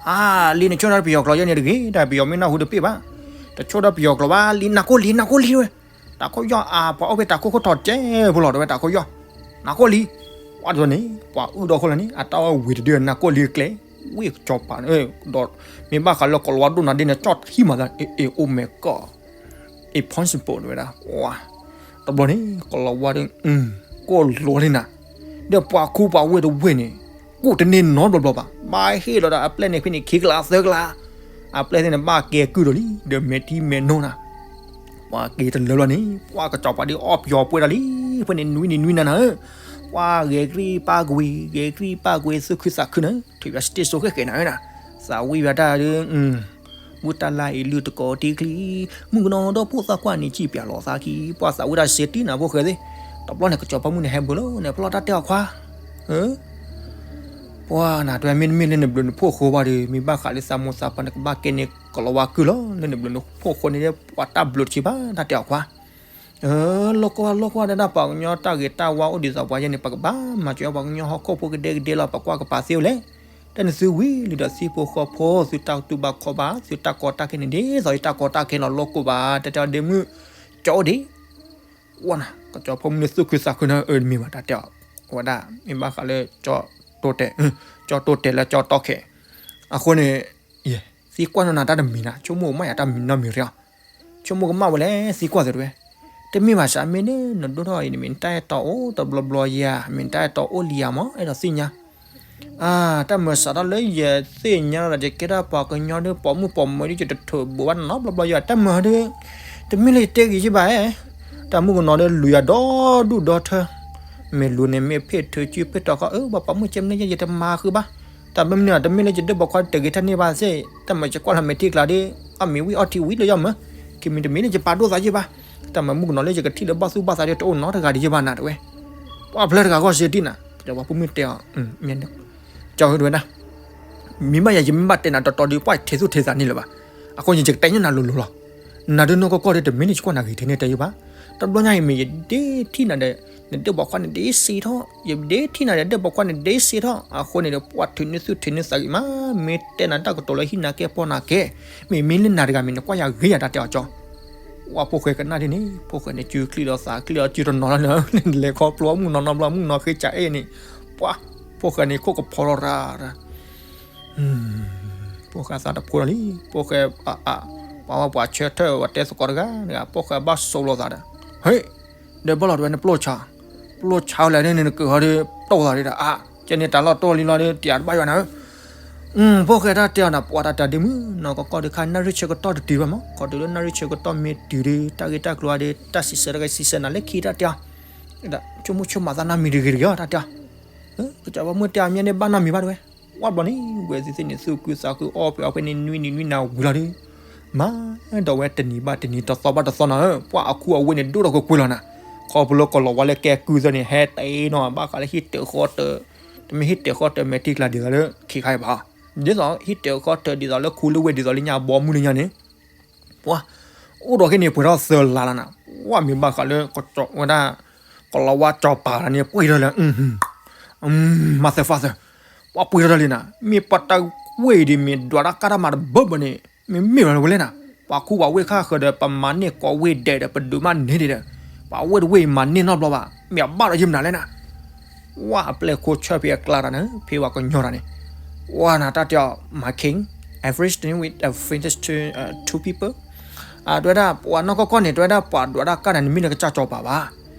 အါ လံနဆိၣ်ဒီးပယီၤကျိာ်ယဲန့ၣ်တဂ့ၤ, တၢ်ပယီၤမ့ၢ်နၢ်ဟူတပ့ၢ်ဘၣ်, တဆိၣ်ဒီးပယီၤကျိာ်ဘၣ်, လံ နၢ်ကိၣ်လံ နၢ်ကိၣ်လံတဝဲ, တၢ်ခိၣ်ယီၢ်အါ ပှၤအိၣ်ဖဲတၢ်ခိၣ်ခိၣ်ထီၣ်ကဲဖိလီၤတဝဲ တၢ်ခိၣ်ယီၢ်, နၢ်ကိၣ်လံ, ပှၤတဝဲန့ၣ် ပှၤအုၣ်ဒီးခိၣ်လီၤန့ၣ် အတၢ်ဝဲဝံၤတဒု နၢ်ကိၣ်လံကျဲ, ဝံၤကစီၤပၤ, ဒီးမ့ၢ်ဘၣ်ဃးလၢကလီၤဝါဒိၣ်နၤဒ့န့ၣ် ကၠီၣ်ထံမးသး အ့ အိၣ်မဲာ်ကီၢ် အ့ possible တဝဲဒၣ်, တဘျီန့ၣ် ကလီၤဝါဒီး ကိၢ်လိာ်လံနၤ, ဒီးပှၤခူပှၤဝ့ၢ်တဝ့ၢ်န့ၣ် ကူၣ်တန့ၢ်နီတဘျီဘၣ်, ဘၣ်ဟ့ၣ်လီၤဒီးအပျဲၢ်န့ၣ်ဖဲန့ၣ် ခံကလးသၢကလး, အပျဲၢ်သ့ၣ်န့ၣ် ဘၣ်ကဲကုၢ်ဒီးလံ ဒီးမဲာ်ထံမဲာ်နိနၤ, ပှၤက့ၤတလၢလီၤန့ၣ် ပှၤကစီၤပၤဒုးအီၣ်ပယီၤပှဲၤဒီးလံ, ဖဲန့ၣ်နွံနံၤနွံနၤနၤဧၢ, ပှၤဂဲၤကရံၣ်ပာ်ကွံာ် ဂဲၤကရံၣ်ပာ်ကွံာ် သူၣ်ခုသးခုနၤ, ထုးယွၤစတ့ၣ်စိဃဲၣ်ဃဲၣ်နၤဧၢနၤ, သးဝံၣ်ဝဲတၢ်ဒုး မုၢ်တၢ်လါအံၤလုၢ်တကိးတံၢ်ချံ, မုၣ်ကနီၤဒီဖိသၣ်ကွၢ်နံၤ စံၣ်ပၠးလီၤသးခံ, ပှၤသးဝံၣ်တၢ်စ့တံၢ်နၤဖိဃဲသ့ၣ်, တဘျီန့ၣ်ကစီၤပၤမုၣ်န့ၣ်ဟဲဘျုးလီၤန့ၣ် ဖျီၣ်တၢ်တဲအီၤခွါ ပှၤနၤတဲမ့တမ့ၢ်လၢနဘျုးနဖှိၣ်ဃိဘၣ်ဒီး မ့ၢ်ဘၣ်ဃးလၢသးမိၢ်သးပၢ်န့ၣ် ကဘၣ်ကဲန့ၢ်ကလီၤဝါကုၢ်လီၤ, လၢနဘျုးနဖှိၣ်ဃိန့ၣ် ပှၤတၢ်ဘျုးတဆံဘၣ် တၢ်တဲအီၤခွါ လီၢ်ကဝၢ်လီၢ်ကဝၢ်ဒၣ်ဒၣ် ပှၤကညီတၢ်ဂ့ၤတၢ်ဝါအိၣ်ဒ်သိးပှၤယဲန့ၣ် ပကဘၣ်မၤစၢၤပှၤကညီဟီၣ်ခိၣ်ဖိကဒဲကဒဲလီၤ, ပကွၢ်ကပၤသ့အိၣ်လဲၣ်, တၢ်နသုဝံၤလုၢ်ဒီးသံဖိဃီဖိ သုတၢ်တူၢ်ဘၣ်ခီဘၣ် သုတၢ်ကီတၢ်ခဲန့ၣ် ဒ်သိးယတၢ်ကီတၢ်ခဲလီၤ လီၢ်ကိၢ်ဘၣ် တၢ်တဲအီၤဒ့မုၣ် ကၠီအိၣ်ဒံး ဝဲနၤ ကစီၤပၤမုၣ်န့ၣ်သူၣ်ခုသးခုနၤ အၢတမ့ၢ်ဘၣ် တၢ်တဲအီၤ, ဝဲဒၣ် မ့ၢ်ဘၣ်ဃးလၢ ကၠီတိတဲာ်လၢကၠီတီၢ်ခဲ, အဃိန့ၣ် ယဲ သံကွၢ်နီၢ်နၤတၢ်တမံၤနၤ ဆိကမိၣ်ကမၣ်ယၤတၢ်မံၤနီတမံၤရံၤအီၤ, ဆိကမိၣ်ကမၣ်ဝဲလဲၣ် သံကွၢ်သ့တဝဲ, တမ့ၢ်ဘၣ်စး မ့ၢ်န့ၣ် နဒိၣ်ထီၣ်အံၤန့ၣ် မ့ၢ်နတၢ်အဲၣ်တီအိၣ်တဘျီဘျီယၤ မ့ၢ်နတၢ်အဲၣ်တီအိၣ်လံယၤမး အဲၣ်ဒိးသ့ၣ်ညါ တၢ်မၤစးထီၣ်လၢယသ့ၣ်ညါလီၤဒီး ယကဲဒၣ်ပှၤကညီဒီး ပိာ်မုၣ်ပိာ်မၢၤဒီး ယတထိးဘူးဘၣ်နီတဘျီဘျီယၤ တၢ်မၤဒီး တမ့ၢ်လၢယတဲဂ့ၤယဘၣ်ဧါ, တၢ်မုၣ်ကနီၤဒီးလူၤယၤဒီဒူၣ်ဒီထၢ, မ့ၢ်လူၤန့ၣ်မ့ၢ်ဖ့ၣ်ထုးစုဖ့ၣ်ထီၣ်ခီ အၢ ပှၤပိာ်မုၣ်ကဲမနုၤယဲ ယတမၤဃုာ်ဘၣ်, တၢ်မ့ၢ်မနုၤ တမ့ၢ်လၢယဒၢးပိာ်ခွါတဂ့ၤထဲန့ၣ်ဘၣ်စ့ၢ် တၢ်မၤယကွၢ်လီၤမဲာ်ထံကျါဒီး အီၣ်မ့ၤဝံၣ်အီထံဝံၤလၢယီၢ်မၢ, ခံမံၤတမံၤလၢယပာ်ဒိၣ်သးယဘၣ်, တၢ်မၤမုၣ်ကနီၤလၢယကထံၣ်လၢဘီၣ်သူၣ်ဘီၣ်သးဒီးတအိၣ်နီတဂၤဒီးယဘၣ်နၤတဝဲ ပှၤဖျၢၣ်တဂၤဂီၢ်စ့တံၢ်နၤ ကစီၤပၤဖိမုၣ်တဲအီၤ, ကၠီဝဲဒၣ်, မ့ၢ်ဘၣ်ယၤယမ့ၢ်ဘၣ်တဲနၤတီတီဒီး ပှၤထဲသူၣ်ထဲသးန့ၣ်လၢၤဘၣ်, အဃိယကတဲညါနၤလိၤလိၤလီၤ, နၤဒုးနီၢ်ကီၢ်ကီၢ်ဒီး တမ့ၢ်လၢယကွၢ်နၤဂ့ၤထဲန့ၣ်တဲယဘၣ်, တဘျီညါအံၤမ့ၢ်ယဒ့ထံၣ်နၤဒီး နဒၢးပိာ်ခွါန့ၣ်ဒ့စ့ထီၣ်, ယဒ့ထံၣ်နၤဒီး ဒၢးပိာ်ခွါန့ၣ်ဒ့စ့ထီၣ်, အဃိန့ၣ်ဒီး ပှၤထုးန့ၢ်သူၣ်ထုးန့ၢ်သးဂ့ၤမး, မ့ၢ်တဲနၤတၢ်ကတိၤလၢဟံၣ်နာ်ကဲပီၢ်နာ်ကဲ, မ့မ့ၢ်လၢနၤတဂၤမ့ၢ်နကွၢ်ယၤဂ့ၤယၤတၢ်တဲအီၤကၠီ ဝဲဖိၣ်ဃဲကနၣ်ဒ်န့ၣ် ဖိၣ်ဃဲန့ၣ် စုချံလီၤသးချံလီၤ စုတနီၤလီၤလၢ လဲၤခီဖျိမုၣ်နီၤနီတဘျီ မုၣ်နီၤဃ့စးအဲၣ်န့ၣ်, ပှၤ ဖိၣ်ဃဲန့ၣ် ခိၣ်ကဖီထီၣ်ရၣ်ရၣ်, ဖိၣ်ဃဲသးတဖိဒီးလံ ဖိၣ်ဃဲ, ပှၤဝဲပှၤဆၢထၢၣ်ဝဲတဲသကိးတဂၤတဂၤ ဖိၣ်ဃဲဘၣ်စိာ်လိာ်သးဒီး, ဟ့ၣ်, ဒီးဘၣ်လီၤတဝဲနပျိၢ်ဆါ, ပျိၢ်ဆါဝဲလဲၣ်န့ၣ် နကဟီဒီး တိၢ်သးဒီး အါ, ကဲန့ၣ်တၢ်လီၢ်တိၢ်လံလီၤဒီး တယၤတဘၣ်ယွၤနၤဧၢ ဖိၣ်ဃဲတၢ်တဲအီၤနၤ ပှၤတၢ်တၢ်ဒ့မုၣ် နီၢ်ကီၢ်ကီၢ်ဒီးခါ နၣ်ရံၣ်ဆၢကတီၢ်တတုၤဘၣ်မး ခီတုၤလၢနၣ်ရံၣ်ဆၢကတီၢ်မ့ၢ်တုၤဒီး တၢ်ဂ့ၢ်တၢ်ကျိၤအါဒီး တၢ်စံးဆၢတၢ်ဂ့ၢ်စံးဆၢနၤလၢခံတၢ်တဲအီၤ, ဆိကမိၣ်ဆိကမးသးနီတမံၤတဂ့ၤတဂ့ၤအီၤ တၢ်တဲအီၤ, ကစီၤပၤမုၣ်တဲအီၤ မ့ၢ်န့ၣ်ဘၣ်နီတမံၤဘၣ်တဝဲ, ဝဲဘျီန့ၣ် ဝဲသ့ၣ်သ့ၣ်န့ၣ် သူၣ်ခုသးခုအီၣ်ပှဲၤအီၣ်ပှဲၤန့ၣ် နွံနံၤနွံနၤဝံၤလီၤဒီး မၤဒီးဝဲတနံၤဘၣ်တနံၤ တသီဘၣ်တသီနၤဧၢ ပှၤအခူအဝ့ၢ်န့ၣ် ဒိၣ်ထီၣ်ကွ့ၢ်ကွ့ၢ်လီၤနၤ, ခီဖျိလၢကလီၤဝါလၢကဲကုၢ်သၢန့ၣ် ဟဲတ့ၢ်နီၤ ဘၣ်ဃးလၢဟံၣ်တၢၤဃီတၢၤ, တမ့ၢ်ဟံၣ်တၢၤဃီတၢၤမဲာ်ထံကျါဒ်သိးလၢခံခါအံၤဘၣ်, ဒ်သိးဟံၣ်တၢၤဃီတၢၤဒ်သိးလၢခူလၢဝ့ၢ်ဒ်သိးလၢညါဘီမုၢ်လၢညါန့ၣ်, ပှၤ အိၣ်ဒီးခဲန့ၣ် ပှဲၤထီၣ်သၢလါလီၤနၤ, ပှၤမ့ၢ်ဘၣ်ဃးလၢ ဝဲဒၣ် ကလီၤဝါကၠီၤပၤလီၤန့ၣ် ပှဲၤထီၣ်လၢ မၤသၢဖးသၢ, ပှၤပှဲၤထီၣ်တၢ်လံနၤ မ့ၢ်ပှၤတၢ်ဝ့ၢ်အံၤဒ်မ့ၢ်ဒွးတၢ်ကၢ်တၢ်မၤတဘၢဘၢန့ၣ် မ့မ့ၢ်ဘၣ်လၢဝဲလဲၣ်နၤ, ပှၤခူပှၤဝ့ၢ်ခါဃၢၤဒီး ပမၤန့ၢ်ကိးဝ့ၢ်ဒဲးဒီး ပဒုးမၤန့ၢ်ဒံးဒီး ပှၤဝ့ၢ်တဝ့ၢ်အံၤမၤန့ၢ်နီတဘျီဘၣ် မ့ၢ်အဘၣ်ဒီးယမနုၤလဲၣ်နၤ ဝဲအပျဲၢ်ခိၣ်ဆၢဖံးအကျါတၢ်န့ၣ် ဖံးဝဲကညီတၢ်န့ၣ်, ဝဲနၤတၢ်တဲအီၤ my king, everything with a finish to two people, တဲဝဲဒၣ် ပှၤနီၢ်ကီၢ်ကီၢ်န့ၣ် တဲဝဲဒၣ် ပှၤဒွးတၢ်ကၢ်န့ၣ် နမ့ၢ်လၢကစၢ်ကၠီၤပၤဘၣ်,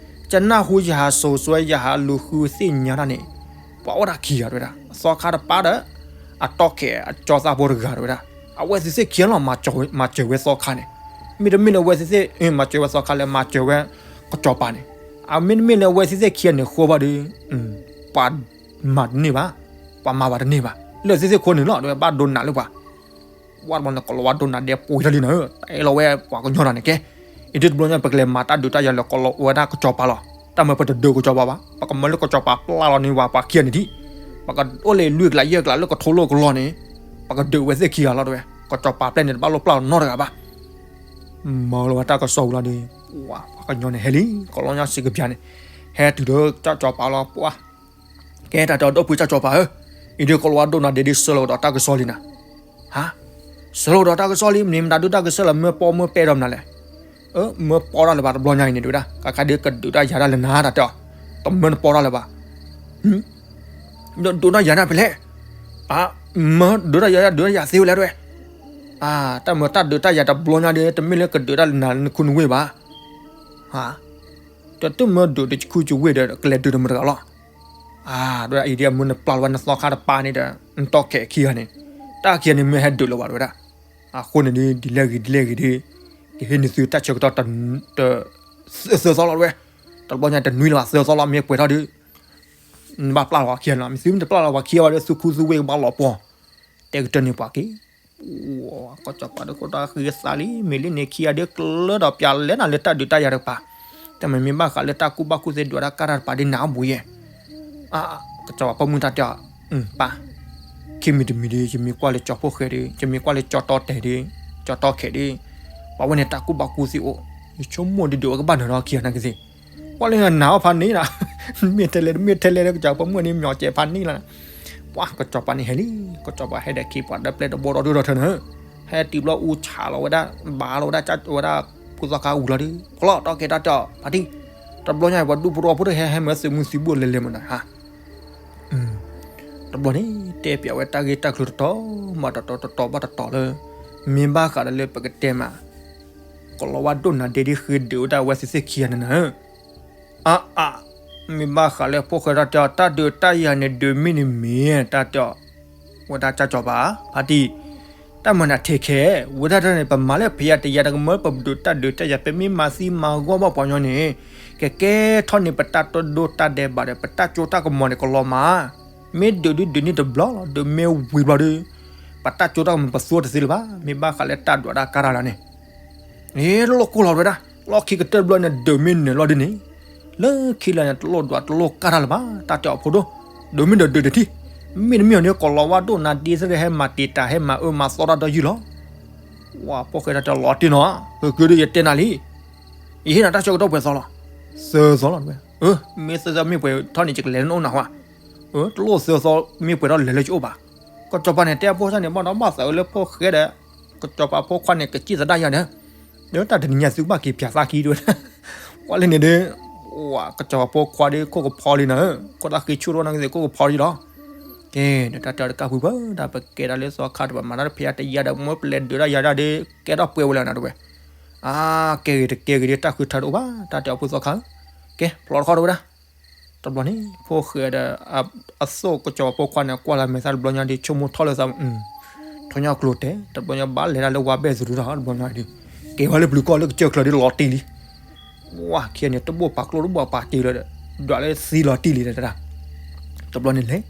ကနၢ်ဟူယဟးစိၤစွဲ ယဟးလူၤဃုသ့ၣ်ညါတၢ်န့ၣ်, ပှၤအိၣ်တၢ်ခံဂၤတဲဝဲဒၣ် သီခါတပၤဒီး အတီၢ်ခဲအကၠီသးဖိတဂၤတဲဝဲဒၣ်, အဝဲသ့ၣ်သ့ၣ်ခံဂၤလီၤ မၤစၢၤဝဲသီခါန့ၣ်, မ့တမ့ၢ်လၢအဝဲသ့ၣ်သ့ၣ် မၤစၢၤဝဲသီခါလၢမၤစၢၤဝဲကစၢ်ပၤန့ၣ်, အမ့တမ့ၢ်လၢအဝဲသ့ၣ်သ့ၣ်ခံဂၤန့ၣ်ဃိဘၣ်ဒီး ပှၤမၤတန့ၢ်ဘၣ်, ပှၤမၤဘၣ်တန့ၢ်ဘၣ်, လၢသ့ၣ်သ့ၣ်ခိၣ်န့ၣ်လီၤ တဲဝဲဘၣ်ဒိနးလၢပှၤ ဝဲတဘျီန့ၣ် ကလီၤဝါဒိနးဒဲးပှဲၤထီၣ်လံနၤဧၢ, တအဲၣ်လီၤဝဲပှၤကညီတၢ်န့ၣ်ကဲ, အံၤဒ်တဘျီညါ ပကလဲၤမၤတၢ်ဒုးတၢ်ယၤလၢကလီၤဝဲဒၣ်ကစၢ်ပၤလီၤ, တၢ်မၤပတဒုးကစၢ်ပၤဘၣ်, ပကမၤလၢကစၢ်ပၤပျၢ်လီၤန့ၣ် ဝဲပှၤခံဂၤန့ၣ်ဒံး, ပကအိၣ်လၢလွံၢ်ကျးယဲၢ်ကျးလၢကထိလိၣ်ကလီန့ၣ်, ပကဒုးဝဲသ့ၣ်ခံဂၤလီၤတဲဝဲ, ကစၢ်ပၤပျဲၢ်န့ၣ် တဘၣ်လိၣ်ပျၢ်လီၤနီတဂၤဘၣ် မၤလီၤဝဲတၢ်ကစီၣ်ဝံၤလီၤဒီး, ပှၤကညီန့ၣ်ဟဲလံ, ကလီညါစံးကပျၢ်န့ၣ်, ဟဲတုၤဒီးကစၢ်ကၠီၤပၤလီၤပှၤ, ကဲတၢ်တဲအီၤဒီပုၢ်ကၠီၤပၤဧၢ, အံၤဒ်ကလီၤဝါဒိၣ်နၤဒဲးဒ်ဆှၢလီၤကဒီးတၢ်ကစီၣ်လံနၤ, ဟါ, ဆှၢလီၤကဒီးတၢ်ကစီၣ်လံ မ့ၢ်မတၤဒုးတၢ်ကစီၣ်လၢမၢပီမၢပဲဒီးမနုၤလဲၣ်, အၢ မၢပီတၢ်လၢၤဘၣ်တဘျီညါအံၤန့ၣ်တဲဝဲဒၣ် ကကးဒုးကဒုးတၢ်ယၤတၢ်လၢနၤတၢ်တဲအီၤ, တမၢနပီတၢ်လၢၤဘၣ် ဒုးတၢ်ယၤန့ၣ်ဖဲလဲၣ်, မၢဒုးတၢ်ယၤဒုးတၢ်ယၤသ့ဝဲလဲၣ်တဲဝဲ, တၢ်မၢတၢ်ဒုးတၢ်ယၤတဘျီညါဒီး တမ့ၢ်လၢကဒုးတၢ်လၢနၤလၢနခူနဝ့ၢ်ဘၣ်, တမၢဒုးတခူယဝ့ၢ်ဒီး ကလဲၤဒုးတမုာ်တဂၤလီၤ, အဒ်အံၤဒ်အမၢနပျၢ်လီၤဝဲနသီခါတပၤန့ၣ်ဒီး နတီၢ်ခဲးခံဂၤန့ၣ်, တၢ်ခံဂၤန့ၣ်မၢဟဲဒုးလီၤဘၣ်တဲဝဲဒၣ်, အဃိန့ၣ်ဒ် ဒ်လဲၣ်ဂ့ၤဒ်လဲၣ်ဂ့ၤဒီး ကဟ့ၣ်န့ၢ်သုတၢ်ဆၢကတီၢ် တ သၢသီလီၤတဝဲ, တဘျီညါတနွံလၢၤဘၣ် သၢသီလီၤ မ့ၢ်ပှဲၤထီၣ်ဒီး နဘၣ်ပျၢ်လီၤပှၤခံဂၤနီၤ, မ့ၢ်သုမ့ၢ်တပျၢ်လီၤပှၤခံဂၤဘၣ်ဒီး သုခူသူဝ့ၢ်ကဘၣ်လီၤပှီၢ်, တဲကတၢၢ်န့ၢ်ပှၤက့ၤ, ကစီၤပၤဒီးခိၣ်တီဃံသးလံ မ့ၢ်လၢန့ၣ်ခံဂၤဒီး ကျၢဒီးပျၢ်လဲၤနၤလၢတၢ်ဒုးတၢ်ယၤတကပၤ, တၢ်မ့မ့ၢ်ဘၣ်ဃးလၢတၢ်ကူၣ်ဘၣ်ကူၣ်သ့ဒုးတၢ်ကါတၢ်တပၤဒ်နၤအဘူးယဲၢ် ကစီၤပၤပိာ်မုၣ်တၢ်တဲအီၤ, ပၢ်, ခံမံၤတမံၤဒီး ယမ့ၢ်ကွၢ်လၢကၠီဖှိၣ်ဃဲဒီး ယမ့ၢ်ကွၢ်လၢကၠီတီတဲာ်ဒီး ကၠီတီခဲးဒီး ပှၤဝဲန့ၣ်တၢ်ကူၣ်ဘၣ်ကူၣ်သ့အိၣ်, ယဆိကမိၣ်ဒုးဒုးဝဲကဘၣ်နၢၤထီၣ်ခံဂၤနာ်က့သ့ၣ်, ကွၢ်လၢနၤအီၣ်ဖးန့ၣ်လီၤ, မ့ၢ်ထဲလဲၣ်တမ့ၢ်ထဲလဲၣ်လၢကစီၤပၤပိာ်မုၣ်န့ၣ် မျီၣ်စဲးဖးန့ၣ်လီၤ, ပှၤကစီၤပၤန့ၣ်ဟဲလံ, ကစီၤပၤဟဲဒီးခံပှၤဒီပျဲၢ်တဘိဒီဒုၣ်ဒီထၢန့ၣ် ဟဲတုၤဘျီအူဆးလီၤဝဲဒၣ် ဘၣ်လီၤဝဲဒၣ် ဝဲဒၣ်ဖုသီခါအူလီၤဒီး ဖီလီၤတီၢ်ကဲတၢ်တဲအီၤ ဖါတံၢ်, တဘျီညါအံၤ ပှၤဒူၣ်ဖိထၢဖိတဟဲဟဲမၤသုးမုၢ်သံဘိၣ်လဲၤလဲၤမးနီၤဟါ, တဘျီန့ၣ် တဲပၠးဝဲတၢ်ဂ့ၢ်တၢ်ကျိၤတတီၤဘၣ်တတီၤ တတီၤဘၣ်တတီၤလၢ မ့ၢ်ဘၣ်ဃးဒီးလၢပကတဲမး ကလီၤဝါဒိၣ်နၤဒ့ဒ်ဃ့ဒုးဝဲဒၣ်ဝဲသ့ၣ်သ့ၣ်ခံဂၤန့ၣ်နၤ, အါအါ, မ့ၢ်ဘၣ်ဃးလၢဖိၣ်ဃဲတၢ်တဲအီၤ တၢ်ဒုးတၢ်ယၤန့ၣ် ဒုးမ့ၢ်န့ၣ်မ့ၢ် တၢ်တဲအီၤ, ဝဲဒၣ်ကၠီကၠီပၤ ဖါတံၢ်, တၢ်မၤနၤထဲခဲ ဝဲဒၣ်တၢ်န့ၣ် ပမၤလၢဖယါတယါတကမၢ ပဒုးတၢ်ဒုးတၢ်ယၤ ပမ့ၢ်မၤသံမၤဂီၢ်ဘၣ်ပှၤညီန့ၣ် ကကဲထီၣ်န့ၢ်ပတၢ်တဒိတၢ်ဒဲးဘးဒီး ပတၢ်ကၠိတၢ်ကမီၤန့ၣ် ကလီၤမး, မ့ၢ်ဒုးဒုးဒုးန့ၢ်တဘျီလီၤ ဒုးမ့ၢ်ဝံၤဘျီဒီး ပတၢ်ကၠိတၢ်ကမီၤပသူတသ့လၢၤဘၣ်, မ့ၢ်ဘၣ်ဃးလၢတၢ်ဒွးတၢ်ကါတၢ်လၢန့ၣ် န့ၣ်တလိၣ်ကိၢ်လီၤဝဲဒၣ် လီၢ်ခံကတၢၢ်တဘျီန့ၣ် ဒုးမ့ၢ်နုာ်လီၤဒ်န့ၣ်, လၢခံလၢာ်န့ၣ် တလိၣ်ဒွးတလိၣ်ကါတၢ်လၢၤဘၣ် တၢ်တဲအီၤဖိဒိၣ်, ဒုးမ့ၢ်ဒီးဒုးတထံၣ်, မ့တမ့ၢ်အီၤန့ၣ် ကလီၤဝါဒိၣ်နၤဒ့သ့ၣ်ဟဲမၤတံာ်တာ် ဟဲမၤအၢမၤသီတၢ်ဒီးယုၢ်လီၤ. ဝဲဖိၣ်ဃဲတၢ်တဲလီၤတံၢ်နီၤ, ကကဒီးယတဲနၤလံ, ယဟ့ၣ်နၤတၢ်ဆၢကတီၢ်ပှဲၤသီလီၤ, သၢသီလီၤ, မ့ၢ်သၢသီမ့ၢ်ပှဲၤထီၣ်န့ၣ် ယကလဲၤလၢနအိၣ်နၤဟါ, တလိၣ်သၢသီမ့ၢ်ပှဲၤထီၣ်လဲၤလၢယအိၣ်ဘၣ်. ကစီၤပၤန့ၣ် တဲအဖိသၣ်န့ၣ် ဘၣ်ဒီးဘၣ်သးဝဲလၢဖိၣ်ဃဲဒီး ကစီၤပၤဖိခွါန့ၣ် ကစံၣ်သဒါယၤဒီး ဒီးတၢ်တနံၤညါသုကဘၣ်က့ၤပၠးသးခံဒိၣ်, ကွၢ်လၢန့ၣ်ဒီး ကစီၤပၤဖိခွါဒီး ခိၣ်ကဖီလံနၤ, ခိၣ်သၣ်ဃံဆူၣ်ထီၣ်နၤကသ့ၣ် ခိၣ်ကဖီလံလီၤ. ကဲ ဒီးတၢ်တဲတကးဖုဖၢ တၢ်ပကဲဒၣ်လၢသီခါတပၤ မၤတၢ်တဖဲယါတယါဒီး မ့ၢ်ပလဲၤဒုးတၢ်ယၤဒၣ်ဒီး ကဲထီၣ်ပှဲၤဝဲလၢနၤတဝဲ, အါ ကဲဂ့ၤတကဲဂ့ၤဒီး တၢ်ဃုထၢတအိၣ်ဘၣ် တၢ်တဲအီၤဖုသီခါဧၢ, ကဲ ဖျီတခီတဝဲဒၣ် တဘျီန့ၣ် ဖိၣ်ဃဲဒီး အသိၣ်ကစီၤပၤဖိခွါန့ၣ် ကွၢ်လၢမဲာ်သၣ်တဘျီညါဒီး ဆိကမိၣ်ထီၣ်လၢသး ထီၣ်ညီကျိၤတဲာ် တဘျီညါဘၣ်လဲၤတၢ်လၢဝါဘဲၣ်သရူးဒီး တဘျီညါဒီး ကဲဝဲလၢပျုၤကီၢ်လၢကစၢၢ်ချၢဒီးလီၤတံၢ်လံ. ဝါ ခံဂၤန့ၣ် တဘိၣ်ပာ်ကျိၣ်တဘိၣ်ပာ်တ့ၢ်လၢဒီး ဒွးလၢသံလီၤတံၢ်လံတဒၣ်. တဘျီန့ၣ်လဲၤ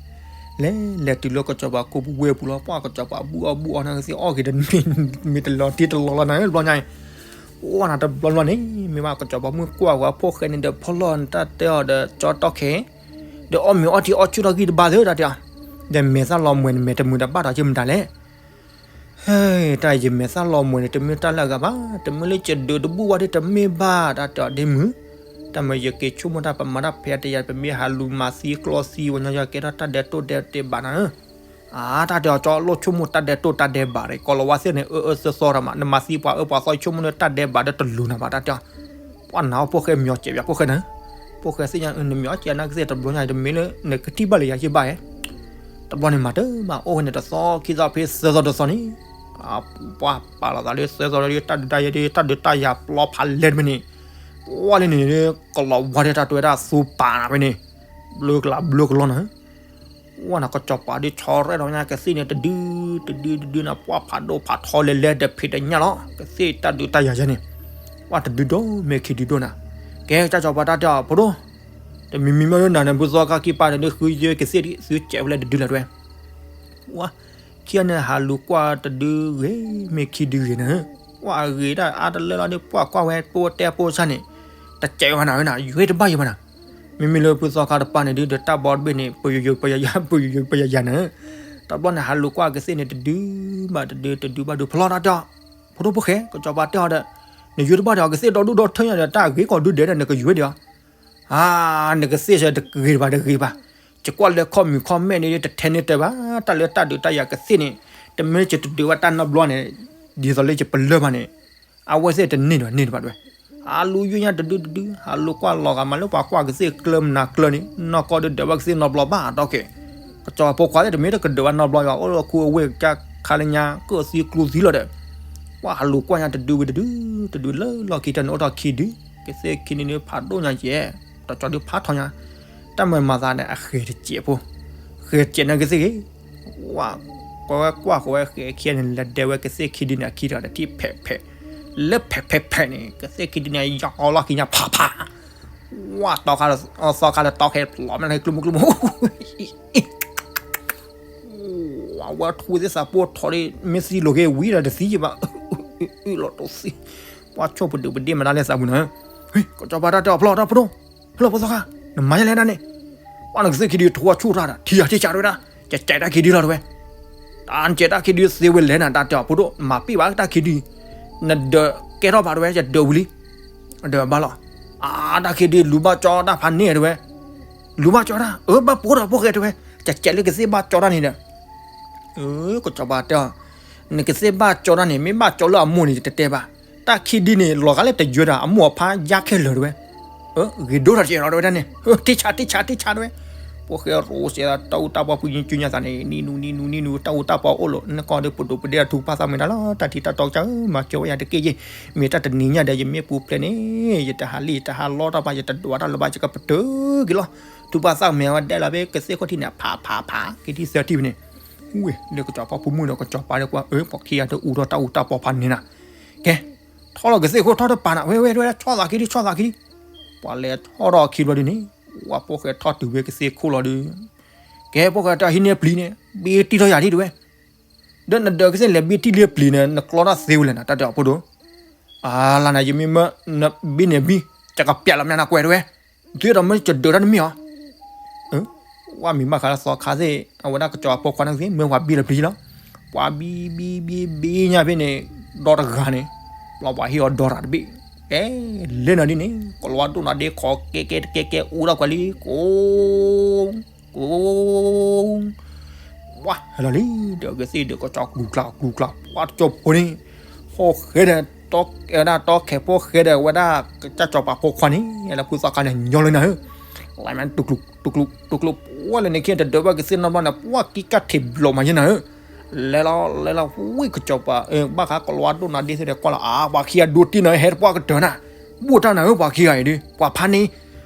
လဲၤ လဲၤတုၤလၢကစီၤပၤကိးပူၤဝဲပူၤလီၤ. ပှၤကစီၤပၤဘူၣ်အီၣ်ဘူၣ်အီနၤကသ့ၣ် အီၣ်က့ၤတမ့ၢ် မ့ၢ်တလီၤတံၢ်တလီၤလီၤနၤ တဘျီညါအံၤ ဝါနၤတဘျီဘျီန့ၣ် မ့ၢ်ဘၣ်ကစီၤပၤမုၣ်ကွၢ်ဝဲဖိၣ်ဃဲန့ၣ်ဒီး ဖီလီၤနတၢ်တဲအီၤဒီး ကၠီတီခဲ ဒီးအီၣ်မ့ၤအီထံအီဆူၣ်ထီၣ်ဂံၢ်တဘါသ့ၣ် တၢ်တဲအီၤ ဒီးမဲာ်သၣ်လီၤမှဲၤန့ၣ် မဲာ်တမုာ်တဘၣ်ဒီး ကမတၤလဲၣ်. ဟဲ တၢ်ယမဲာ်သၣ်လီၤမှဲၤန့ၣ် တမ့ၢ်တၢ်လၢအဂၤဘၣ်. တမ့ၢ်လၢယဒုးတဘူၣ်ဝဲဒၣ်တမ့ၢ်ဘၣ် တၢ်တဲအီၤဒ့မုၣ်. တၢ်မ့ၢ်ယက့ၤဆိကမိၣ်တၢ်ပမၤတၢ်ဖဲတယၤ ပမ့ၢ်ဟးလူၤမၤသံကျီသံဝဲညီညီ ကဲထီၣ်တၢ်ဒဲးတိၢ်ဒဲးတ့ၢ်ဘၣ်နၤဧၢ. အါ တၢ်တဲအီၤ ကၠီလိၣ်ဆိကမိၣ်တၢ်ဒဲးတိၢ်တၢ်ဒဲးဘၣ်ဒီး ကိးလီၤဝါသ့ၣ်န့ၣ် အၢအၢသီသီတၢ်မး နမၤသံပှၤအၢပှၤသီ ဆိကမိၣ်လၢတၢ်ဒဲးဘၣ်ဒီးတလူၤနၤဘၣ် တၢ်တဲအီၤ ပှၤနၤအီၣ်ဖိၣ်ဃဲ မျီစဲးပၠးဖိၣ်ဃဲနၤ, ဖိၣ်ဃဲသ့ၣ်ညါ နမျီစဲးနၤကသ့ၣ် တဘျီညါ တမ့ၢ်လၢနကထံၣ်ဘၣ်လၢယၤယ့ၢ်ဘၣ်ဧါ. တဘျီန့ၣ်မၤတၢ်မၤအိၣ်ဝဲန့ၣ် တသီခံသီဖဲသၢသီတသီန့ၣ် ပှၤပာ်လီၤသးလၢသၢသီဒီး တၢ်ဒုးတၢ်ယၤဒီး တၢ်ဒုးတၢ်ယၤပျီဖးလဲၢ်တမ့ၢ်န့ၣ် ပှၤလၢန့ၣ် ကလီၤဝါဒီးတၢ်တဲဝဲဒၣ်သူပာ်နၤဝဲန့ၣ် ဘျုးကလးဘျုးကလီနၤ ဝဲနၤကစီၤပၤဒီး ဆီရဲၣ်ဒီးညါကသ့ၣ်န့ၣ် တဒု တဒု တဒုနၤ ပှၤဖးဒိၣ်ဖးထီလဲၤလဲၤ တဖံးတညၣ်လီၤ ကသ့ၣ်တၢ်ဒုးတၢ်ယၤယဲန့ၣ် ပှၤတဒုဒိၣ်မ့ၢ်ခံဒုဒိၣ်နၤ ကဲ ကစီၤပၤတၢ်တဲအီၤ ဖိဒိၣ် တမံၤမံၤမ့ၢ်နၤန့ၣ် ဖုသီခါခံပၤန့ၣ် ဒုးဃုယဲကသ့ၣ်ဒ် သုကဲးဝဲလၢတဒုလၢၤတဝဲ ဝဲ ခံဂၤန့ၣ် ဟးလူၤကွၢ်တဒုဂ့ၤ မ့ၢ်ခံဒုဂ့ၤန့ၣ် ဝဲအဂ့ၤဒၣ်အါတလၢလီၤဒီး ပှၤကွၢ်ဝဲပိတဲပိဆါန့ၣ် တကဲးဝဲနၤဝဲနၤ ယွဲတဘၣ်ယဲဘၣ်နၤ မ့မ့ၢ်လၢဖုသီခါတပၤန့ၣ်ဒုး ဒီးတၢ်ဘီတဘ့ၣ်န့ၣ် ပယိယိပယယၤ ပယိယိပယယၤန့ၣ် တဘျီန့ၣ် ဟးလူၤကွၢ်ကသ့ၣ်န့ၣ် တဒုဘၣ်တဒု တဒုဘၣ်ဒု ဖျီတၢ်တဲအီၤ ဖိဒိၣ်ဖိၣ်ဃဲ ကစီၤပၤတဲအီၤဒီး နယွဲတဘၣ်ဒီး ကသ့ၣ်ဒီဒူၣ်ဒီထၢညါဒီး တၢ်ဂ့ၤကီၢ်ဒုဒဲးဒီး နကယွဲဒံးအီၤ အါ နကသ့ၣ်ဆၢတဂ့ၤဘၣ်တဂ့ၤဘၣ် ယကွၢ်လၢခီၣ်မုၢ်ခီၣ်မဲာ်န့ၣ် တထဲန့ၣ်တဲဘၣ် တၢ်လၢတၢ်ဒုးတၢ်ယၤကသ့ၣ်န့ၣ် တမ့ၢ်ယတဒုးဘၣ်တၢ်နီတဘျီန့ၣ် ဒ်သိးလၢယပလၢၢ်ဘၣ်န့ၣ် အဝဲသ့ၣ်တန့ၢ်ဒီးန့ၢ်တဘၣ်တဝဲ ဟးလူၤယွဲညါတဒုတဒု ဟးလူၤကွၢ်လီၤဂာ်မးလၢပှၤကွၢ်ကသ့ၣ်ကျၢၤမနုၤကျၢၤန့ၣ် နီၢ်ကီၢ်ဒုးဒုးဘၣ်ကသ့ၣ်နီတဘျီဘၣ်အတီၢ်က့ၤ ကစီၤပၤဖိခွါသ့ၣ်တမ့ၢ်တကဒုးဘၣ်နီတဘျီယွၤ အိၣ်လၢခူအဝ့ၢ်ကခါလၢညါ ကၢၣ်သံကျူသံလီၤဒီး ကွၢ်ဟးလူၤကွၢ်ညါတဒုဝံၤတဒု တဒုလၢလီၢ်ခံတၢ်န့ၣ် အိၣ်ထီၣ်ခံဒု ကသ့ၣ်ခံန့ၣ်ဒုးဖးဒိၣ်ညါယဲၢ် တကၠီဒုးဖးထီညါ တၢ်မၤမၤသးန့ၣ် အဃဲၤတစဲးဖိ ဃဲၤစဲးန့ၣ်ကသ့ၣ်ဂ့ၤ ဝဲ ကွၢ်ဝဲကွၢ်ဃီၤဝဲဃဲၤခံဂၤန့ၣ် လဲၤဒဲးဝဲကသ့ၣ်ခံဒုန့ၣ် အခံတဂၤဒီးထံၣ်ဖဲးဖဲး လၢဖဲးဖဲးဖဲးန့ၣ် ကသ့ၣ်ခံဒုန့ၣ် ယီၤလီၢ်ခံညါဖးဖး, ဝါတီခါ, သီခါလၢတီခဲလီၤမ့ၢ်ကျိမုကျိမု, ဝဲထူသ့ၣ်သးပိၢ်ထီၣ်ဒ် မ့ၢ်သံလိာ်က့ၤဝံၤဒီးတသံယဘၣ်, အလီၤတိၢ်သံ, ပှၤဆိၣ်ပဒုးပဒ့မတၤလၢသးပူၤနၤ, ကစီၤပၤတၢ်တဲအီၤဖျီတၢ်ဖိဒိၣ်, ဟဲလီၤဖိသီခါ, နမၤယလဲၣ်ဒၣ်န့ၣ်, ပှၤနကသ့ၣ်ခံဒုထိဝါဆူၣ်တၢ်ဒီး ထံၣ်ယၤထံၣ်ဆးတဝဲဒၣ်, ကကဲးတၢ်ခံဒုလီၤတဝဲ, တၢ်နကဲးတၢ်ခံဒုသ့ဝဲလဲၣ်နၤ တၢ်တဲအီၤဖိဒိၣ် နမၤပ့ၢ်ဘၣ်တၢ်ခံဒု, နဒၢးကဲထီၣ်ဘၣ်တဝဲ ယဒၢးဝံၤလံ, ဒၢးဘၣ်လီၤ, အါတၢ်ခံဒုလူၤဘၣ်ကၠီတၢ်ဖးန့ၢ်တဝဲ, လူၤဘၣ်ကၠီတၢ် အၢဘၣ်ပိာ်ဒီးဖိၣ်ဃဲတဝဲ, ကကဲးလၢကသ့ၣ်ဘၣ်ကၠီတၢ်န့ၣ်ဒီး ကစီၤပၤတဲအီၤ, နကသ့ၣ်ဘၣ်ကၠီတၢ်န့ၣ် မ့ၢ်ဘၣ်ကၠီလၢအမိၢ်န့ၣ် ယတတဲဘၣ်, တၢ်ခံဒုန့ၣ် လီၤဂာ်လၢတယၢတၢ် အမိၢ်အဖါယါခဲလၢာ်တဝဲ, ဂ့ၤဒိၣ်ထီၣ်တကဲးလီၤတဝဲဒၣ်န့ၣ်, ထံၣ်ဆးထံၣ်ဆးထံၣ်ဆးတဝဲ, ဖိၣ်ဃဲရိစဲးတၢ်အူတၢ်ပီပူၤကညါသးန့ၣ် နံၤနူနံၤနူနံၤနူ တၢ်အူတၢ်ပီအိၣ်လီၤ နကီၢ်ဒီးပဒိၣ်ပဒ့ထူကပၢ်သၣ်မုာ်တၢ်လီၤ တၢ်ထံၣ်တၢ်တီကစၢ်ဧၢ မၤစၢၤဝဲယၤတက့ၢ်ယဲ, မ့ၢ်တၢ်တနံၤညါဒီး ယမ့ၢ်ပူၤဖျဲးန့ၣ် ယတဟးလံ ယတဟးလီတၢ်ဘၣ် ယတဒွးတၢ်လၢၤဘၣ် ယကပတုာ်က့ၤလီၤ, ထူကပၢ်သၣ်မုာ်ဝဲဒဲလီၤဖဲကသ့ၣ်ခိၣ်ထံးန့ၣ် ဖးဖးဖး က့ၤထံၣ်သၢထံၣ်ဖဲန့ၣ်, ဝ့ၢ် လၢကစီၤပၤဖိမုၣ်ဒီးကစီၤပၤဒီးကွၢ် အၢ ပှၤခံဂၤတအူထီၣ်တၢ်အူတၢ်ပီဖးန့ၢ်နၤ, ကဲ ထီၣ်လီၤကသ့ၣ်ခိၣ်ထီၣ်တပၤနၤ ဝဲဝဲဝဲ ဆီၣ်သးခံဒံ ဆီၣ်သးခံဒံ, ပှၤလဲၤထီၣ်ဒီးခံဘျီဒ်န့ၣ်, ဝဲဖိၣ်ဃဲထီၣ်တုၤဝဲကသ့ၣ်ခိၣ်လီၤဒီး, ကဲ ဖိၣ်ဃဲတၢ်ဟံးန့ၢ်ပျံၤန့ၣ် ဘ့ၣ်တံၢ်ထီၣ်ယၤဒ်တဝဲ, ဒီးနဒၢးကသ့ၣ်လဲၤဘ့ၣ်တံၢ်လၢပျံၤန့ၣ် နကျီတၢ်သ့ဝဲလဲၣ်နၤ တၢ်တဲအီၤဖိဒိၣ်, အါလၢနၤ ယမ့ၢ်မၢနဘ့ၣ်န့ၣ်ဘံၣ် ကကပျးလီၤမ့ၢ်နကွဲးတဝဲ, ဒ်သိးမ့ၢ်ကဒၢးတၢ်တမ့ၢ်အီၤ ဝဲမံၤဘၣ်ဃးလၢသီခါသ့ၣ် အဝဲဒၣ်ကစီၤအဖိခွါန့ၣ်သ့ၣ် မ့ၢ်ပှၤဘံၣ်လၢပျံၤလီၤ, ပှၤဘံၣ်ဘံၣ်ဘံၣ်ဘံၣ်ညါဖဲန့ၣ်, ဒီတဂၤန့ၣ်, ဘျီပှၤဟ့ၣ်အီၤဒီတၢ်တဘ့ၣ်, ကဲ, လဲၤနၤဒ်န့ၣ် ကလီၤဝါဒိၣ်နၤဒ့ခီကဲကဲတကဲကဲအူထီၣ်ကွၢ်လံ ကိး ကိး ဝါ ဟဲလီၤလံ ဒီးကသ့ၣ်ဒီးကစီၤကျူၤကျါကျူၤကျါ ပှၤတကၠိဖိန့ၣ်, ဖိၣ်ဃဲဒီး ဝဲဒၣ်တီခဲးဖိၣ်ဃဲဒီးဝဲဒၣ် ကစၢ်စီၤပၤဖိခွါန့ၣ် လၢဖုသီခါန့ၣ် ညီလၢနၤဧၢ, လၢမ့ၢ်တူၢ်ကျူၤ တူၢ်ကျူၤ တူၢ်ကျူၤ ပှၤလၢန့ၣ်ခံတဒၢးဘၣ်ကသ့ၣ်နီတဘျီန့ၣ် ပှၤကံကၢ်ထံးဘျီးမးယဲနၤဧၢ, လဲၤလီၤ လဲၤလီၤ ဝံၣ်ကစီၤပၤ ဘၣ်ဃးကလီၤဝါဒိၣ်နၤဒ့သ့ၣ်ဒီးကွၢ်လီၤ အါ ပှၤခံဂၤဒိတံၢ်နၤ ဟဲတပှၢ်ကတၢၢ်နၤ, ဘူၣ်တၢ်နၤဧၢ ပှၤခံဂၤအံၤဒီး ပှၤဖးန့ၣ်,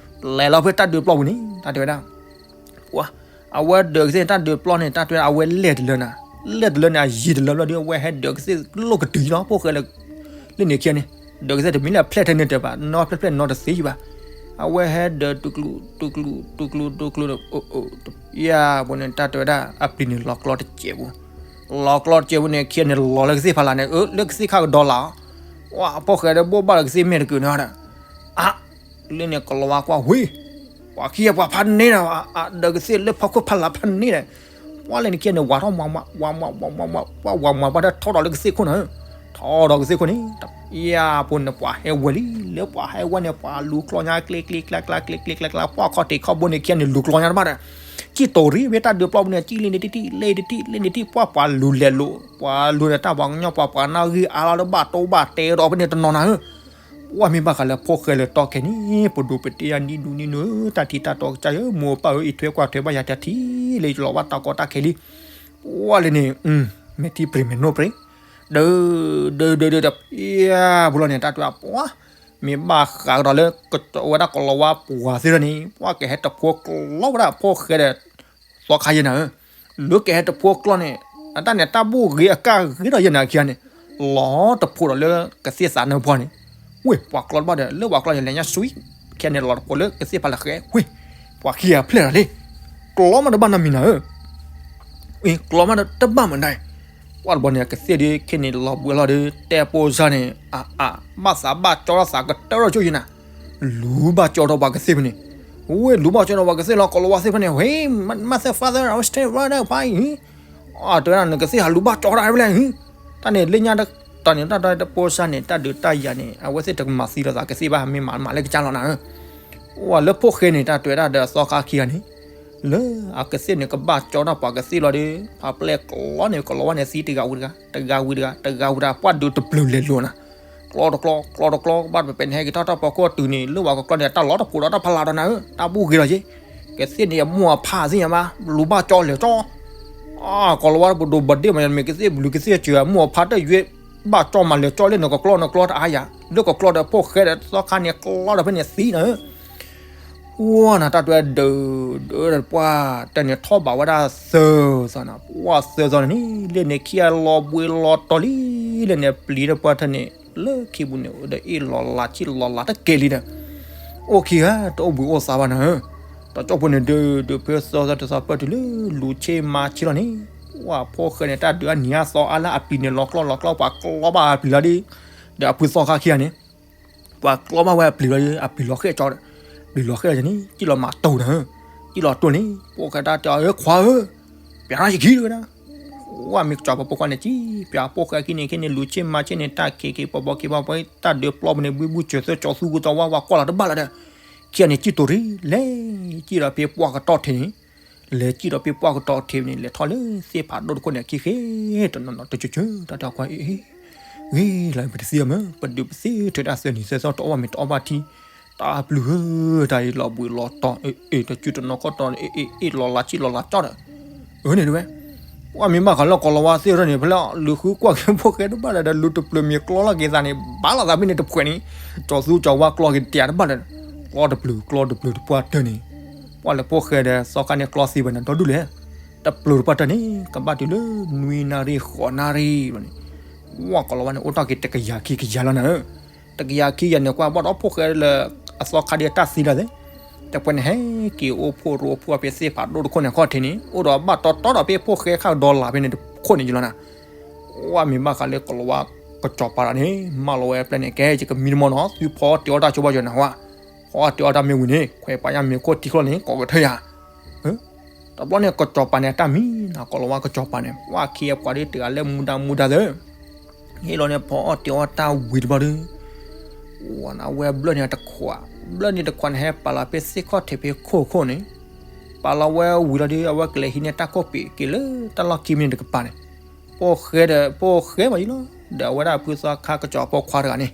လဲၤလီၤဖဲတၢ်ဒုးပျီပူၤန့ၣ် တၢ်တဲဝဲဒၣ် ပှၤ အဝဲဒၢးကသ့ၣ်တၢ်ဒုးပျီန့ၣ် တၢ်တဲဝဲဒၣ် အဝဲလဲၤတလၢနၤ, လဲၤတလၢန့ၣ် အယံၤတလၢဘျီဒီး အဝဲဟဲဒၢးကသ့ၣ်လိၣ်ကတုၤလီၤ ဖိၣ်ဃဲလၢ လၢန့ၣ်ခံဂၤန့ၣ်, ဒၢးကသ့ၣ်တမံၤလၢအဖျဲၣ်ထဲန့ၣ်တၢ်ဘၣ် နီဖျဲၣ်ဖျဲၣ်နီတသ့ဘၣ်, အဝဲဟဲဒၢးတူၢ်ကျူၤ တူၢ်ကျူၤ တူၢ်ကျူၤ တူၢ်ကျူၤဒီး ယၤပူၤန့ၣ် တၢ်တဲဝဲဒၣ် အပျံၤန့ၣ်လီၤကျီတစဲးပူၤ, လီၤကျီတစဲးပူၤန့ၣ် ခံဂၤန့ၣ်လီၤလၢကသ့ၣ်ဖးလၢ်န့ၣ် အၢ လၢကသ့ၣ်ခါကဒီးလၢ်, ဝဲဖိၣ်ဃဲဒီးဘိၣ်ဘၣ်လၢကသ့ၣ်မဲာ်တကုာ်န့ၣ်ဒီး အါ လၢန့ၣ်ကလီၤဝါကွၢ်ဝံၤ, ပှၤခံဂၤပှၤဖးန့ၢ်ဒီး ဒၢးကသ့ၣ်လၢဖီခိၣ်ဖးလၢ်ဖးန့ၢ်ဒီး, ပှၤလၢန့ၣ်ခံဂၤန့ၣ် ဝးထီၣ်မး ဝးမး ဝးမး ဝးမး ပှၤဝဲဒၣ်ထီၣ်ဒီးလၢကသ့ၣ်ခိၣ်န့ၣ်, ထီၣ်ဒီးကသ့ၣ်ခိၣ်န့ၣ်, ယၤပူၤန့ၣ် ပှၤဟဲဝဲလံ လၢပှၤဟဲဝဲန့ၣ် ပှၤလူၤကျီညါ ကျ့ကျ့ကျါကျါ ကျ့ကျ့ကျါကျါ ပှၤခီၣ်ထံးခီၣ်ဘိန့ၣ်ခံဂၤန့ၣ် လူၤကျီညါတဘၣ်ဒီး, ကံၣ်တိၤရံၣ်ဝဲတၢ်ဒုးပျီပူၤန့ၣ် ကံၣ်လံန့ၣ်တံၢ်တံၢ် လံန့ၣ်တံၢ် လံန့ၣ်တံၢ် ပှၤပှၤလူၤလဲၤလိာ် ပှၤလူၤန့ၣ် တၢ်ပှၤကညီပှၤပှၤနၢ်ဂံၢ်အါလီၤဒီး ဘၣ်တိဘၣ်တဲဒီးဖဲန့ၣ်တနီၤနၤဧၢ, ပှၤမ့ၢ်ဘၣ်ဃးလၢဖိၣ်ဃဲလၢတီခဲန့ၣ် ပဒိၣ်ပတဲယၤနံၣ်ဒူနံၣ်နုၤ တၢ်ထံၣ်တၢ်တီကစၢ်ယွၤ မိၢ်ပၢ်ဧၢ အံးထွဲကွၢ်ထွဲဘၣ်ယၤတၢ်ထံၣ်လၢယလီၤဘၣ်တၢ်ကီတၢ်ခဲလံ, ပှၤလၢန့ၣ် မဲာ်ထံပြံၤမဲာ်နိပြံၤ, ဒၢ ဒၢ ဒၢ ဒၢ ဒၢ ယၤ ပူၤလီၤန့ၣ် တၢ်တဲပှၤ မ့ၢ်ဘၣ်ဃးကဒီးလၢ ဝဲဒၣ်ကလီၤဝါပှၤသ့ၣ်ဒီးန့ၣ် ပှၤကဟဲတဖိကျီဝဲဒၣ်ဖိၣ်ဃဲဒီး သီခါယဲနၤဧၢ, လၢကဟဲတဖိကျီန့ၣ် အတၢ်န့ၣ် တၢ်ဘူၣ်ဂ့ၤအကၢ်ဂ့ၤဒီးယဲနၤခံဂၤန့ၣ် လီၤတဖိဒီးလၢကသ့ၣ်သးနၢပှၢ်န့ၣ်, ဝ့ၢ် ပှၤကျီတဘၣ်ဒီး လၢပှၤကျီန့ၣ် လဲၤညါစွံ ခဲန့ၣ်လီၤတဖိလၢကသ့ၣ်ဖးလၢ်ဃဲ ဝ့ၢ် ပှၤခံဂၤဖျဲၣ်လီၤလံ, ကျီမးတဘၣ်နီတမံၤနၤဧၢ အ့ ကျီမးတဘၣ်မနုၤ, ပှၤတဘျီန့ၣ် ကသ့ၣ်ဒုးခဲန့ၣ်လီၤဘှံးလီၤဒီး တဲပိစါန့ၣ် အါအါ ဘၣ်သးဘၣ်ကၠီထီၣ်သးကတၢၢ်ထီၣ်ဆိယဲနၤ, လူၤဘၣ်ကၠီထီၣ်ပှၤကသ့ၣ်ဖဲန့ၣ်, ဝ့ၢ် လူၤဘၣ်ကၠီထီၣ်ပှၤကသ့ၣ်လီၤ ကလီၤဝါသ့ၣ်ဖဲန့ၣ် ဝ့ၢ် mother father I was stay right there ပှၤအံၤ အတဲဝဲဒၣ် နကသ့ၣ်ဟးလူၤဘၣ်ကၠီတၢ်ဖဲလဲၣ်, တၢ်န့ၣ်လၢညါတၢ်န့ၣ် တၢ်တၢ်တပိစါန့ၣ် တၢ်ဒုးတၢ်ယၤန့ၣ် အဝဲသ့ၣ်တကမၤသံလိာ်သးကသ့ၣ်ဘၣ် မ့ၢ်မၤမၤလၢကစၢ်လီၤနၤဧၢ, ဝ့ၢ်လၢဖိၣ်ဃဲန့ၣ် တၢ်တဲဝဲဒၣ်ဒီးသီခါခံဂၤန့ၣ် လၢအကသ့ၣ်န့ၣ် ကဘၣ်ကၠီထီၣ်ပှၤကသ့ၣ်လီၤဒီး ဖးပျဲၢ်ကျီန့ၣ် ကလီၤဝါန့ၣ်သံတဂၤဝံၤတဂၤ တဂၤဝံၤတဂၤ တဂၤဝံၤတဂၤ ပှၤဒုးတပျုၤလဲၤလိာ်နၤ ကျီတကျီ ကျီတကျီ ဘၣ်တပဲၤပဲၤန့ၣ် ဟဲက့ၤထီၣ်တၢ်ဖီခိၣ်တုၤန့ၣ် လၢပှၤကကျီန့ၣ် တၢ်လီၤတဖိးဒီးတၢ်ဖးလၢ်ဒီးနၤဧၢ တၢ်ဘူၣ်ဂ့ၤလီၤယ့ၣ် ကသ့ၣ်န့ၣ် အမိၢ်အဖါသ့ၣ်ညါဘၣ် လူၤဘၣ်ကၠီလဲၤကၠီ ကလီၤဝါပဒိၣ်ဘၣ်ဒ့ၣ်မး မ့ၢ်ကသ့ၣ်ဘျုးကသ့ၣ်စၢၤ အမိၢ်အဖါတၢ်ယွဲၢ်ဘၣ်ကၠီမးလဲၤကၠီလၢနကကျီနကျီတအါယၤ လၢကကျီဒီးဖိၣ်ဃဲဒီးသီခါန့ၣ် ကျီဒီးဖဲန့ၣ်သံနၤဧၢ ဝဲနၤတၢ်တွဲဒုး ဒုးပှၤတၢ်န့ၣ်ထီၣ်ဘးဝဲဒၣ်သၢသီနၤ ပှၤသၢသီန့ၣ် လၢန့ၣ်ခံဂၤလီၤဘှံးလီၤတီၤလံ လၢန့ၣ်ပျံၤဒီးပှၤတၢ်န့ၣ် လၢခံပူၤန့ၣ် ဒီးအ့ၣ်လီၤလးဆံၣ်လီၤလးတကဲလံဒီး အိၣ်ခံဂၤ တအိၣ်ဘှံးအိၣ်သါဘၣ်နၤဧၢ. ဒီးကၠီဖိန့ၣ်ဒုးဒုးဖဲသီသီတသီပၢၢ်တုၤလၢ လူၤဆ့ၣ်မါဆ့ၣ်လီၤန့ၣ် ပှၤဖိၣ်ဃဲန့ၣ် တၢ်ဒုးအနံၤအသီအါလၢအပျံၤန့ၣ် လီၤကျီလီၤကျီ ပှၤကျီဘၣ်အပျံၤလီၤဒီး ဒီးအဖုသီခါခံဂၤန့ၣ် ပှၤကျီဘၣ်ဝဲအပျံၤလီၤဒီး အပျံၤလီၤဃဲၣ်ကၠီဒီး ပျံၤလီၤဃဲၣ်ကၠီန့ၣ် စံၣ်လီၤမၤတိၢ်နၤဧၢ. စံၣ်လီၤတိၢ်န့ၣ် ဖိၣ်ဃဲတၢ်တဲအီၤ ခွါဧၢ, ပျးထီၣ်ယခံတဝဲဒၣ် ဝဲမ့ၢ်ကစၢ်ဖိဖိခွါန့ၣ် စံၣ်ပျးဖိၣ်ဃဲခံန့ၣ် ခဲန့ၣ် လူၤဆ့ၣ်မါဆ့ၣ်န့ၣ် တၢ်ခံးခံးပီၤပီၤခံးပီၤပီၤ တၢ်ဒုးပျီပူၤန့ၣ် ဘှံးဘှံးစၢၤသၢကၠီသူကၠီဝါဝါကွၢ်လီၤတဘၣ်လၢၤဒီး ခံဂၤန့ၣ် စံၣ်တိၢ်ရံ လဲၤစံၣ်ဒီးဖဲပှၢ်ကတီၢ်ထံးန့ၣ် လဲၤစံၣ်ဒီးဖဲပှၢ်ကတီၢ်ထံးန့ၣ် လဲၤထီၣ်လၢသ့ၣ်ဖးဒိၣ်တခိၣ်န့ၣ် ခံဃ့တနီၤနီၤတကၠၢၤကၠၢၤ တၢ်တဲခွါအ့ၣ် ဂ့ၤလီၤ ပတသံအီၤမ့ၢ် ပဒုးပသ့ထဲဒၣ်သၢနံၤသၢသီတအီၣ်ဘၣ်မ့ၤတအီၣ်ဘၣ်ထံ တၢ်ပျုၢ်ဧၢ တၢ်အံၤလီၤဘှံးလီၤတီၤ အ့ၣ် တကၠၢၤတနီၤခီတီၤ အ့ၣ် အ့ၣ် အ့ၣ်လီၤလးဆံၣ်လီၤလးကၠီဒီး အၢန့ၣ်တဝဲ ပှၤမ့ၢ်ဘၣ်ဃးလၢကီၤလၤဝါသ့ၣ်ထီၣ်န့ၣ် ဖဲလၢလူၤဃုကွၢ်က့ၤဖိၣ်ဃဲတဘၣ်ဒီး လူၤတပျၢၤမ့ၤကျီလီၤက့ၤသးန့ၣ် ဘၣ်လီၤသးဖဲန့ၣ်တဖှဲးန့ၣ် ကၠီသူကၠီဝါကျီက့ၤတၢ်တဘၣ်ဒီး ကျီတပျုၤကျီတပျုၤတပှၢ်တၢၢ်န့ၣ် ပှၤလၢဖိၣ်ဃဲဒီးသီခါန့ၣ်ကျီသံဘၣ်န့ၣ် ဒီဒူၣ်လဲၣ် တပျုၤတပှၢ်တၢၢ်န့ၣ် ကဘၣ်တုၤလၢ နွံနၣ်ရံၣ်ဃိးနၣ်ရံၣ်ဘၣ်န့ၣ် ဝဲကီၤလၤဝါန့ၣ် အိၣ်ထီၣ်က့ၤတကယၤခံကယၤလီၤနၤဧၢ တကယၤခံကယၤန့ၣ် ကွၢ်ဘၣ်ဒီးဖိၣ်ဃဲလၢ အသီခါဒ်အတၢ်သံလီၤသ့ၣ် တဖှဲးန့ၣ်ဟဲက့ၤအိၣ်ဖှိၣ်ရိဖှိၣ်ဖဲသ့ၣ်ဖးဒိၣ်တခိၣ်န့ၣ်ခီၣ်ထံးန့ၣ် အိၣ်ဒီးဘၣ်တီတီဒီးဖဲဖိၣ်ဃဲခၣ်ဒီလးဖဲန့ၣ်တခိၣ်န့ၣ်ယလီၤနၤ ဝဲမ့ၢ်ဘၣ်ဃးလၢကီၤလၤဝါကစီၤပၤတဂၤန့ၣ် မၢလီၤဝဲအပျဲၢ်န့ၣ် ကဲ ယကမံတမီၢ်နီၤ သုဖီအီၣ်တ့ၤအီၣ်တၢ်ဆိဘၣ်ယီၤန့ၣ်ဝဲ ဖီအီၣ်တ့ၤအီၣ်တၢ်မ့ၢ်ဝံၤန့ၣ် ခွဲးပာ်ညၣ်မ့ၤခိၣ်ထံခီၣ်န့ၣ် ကိးကထၢယၤ တဘျီန့ၣ် ကစီၤပၤန့ၣ် အတၢ်မံနီၤ ကီၤလၤဝါကစီၤပၤန့ၣ် ပှၤခံဂၤပှၤဒ်တဂၤလၢမူဒါမူဒါသၢ ဟ့ၣ်လီၤန့ၣ် ဖီအီၣ်တ့ၤအီၣ်တၢ်ဝံၤတဘျီဒီး ဝဲနဝဲဘျၢၣ်န့ၣ်တခွး ဘျၢၣ်န့ၣ်တခွးန့ၣ် ဟဲပာ်လီၤဖဲသ့ၣ်ခီၣ်ထံးဖဲခိၣ်ခိၣ်န့ၣ် ပာ်လီၤဝဲဝံၤလီၤဒီး အဝဲကလဲၤဟံးန့ၢ်တၢ်ခိၣ်ပ့ၤက့ၤလၢတၢ်လီၢ်ခံမ့ၢ်န့ၣ်တကပၤန့ၣ် ဖိၣ်ဃဲဒီး ဖိၣ်ဃဲမးယလီၤ ဒီးအဝဲဒၣ်ဖုသီခါကစီၤဖိခွါတဂၤန့ၣ်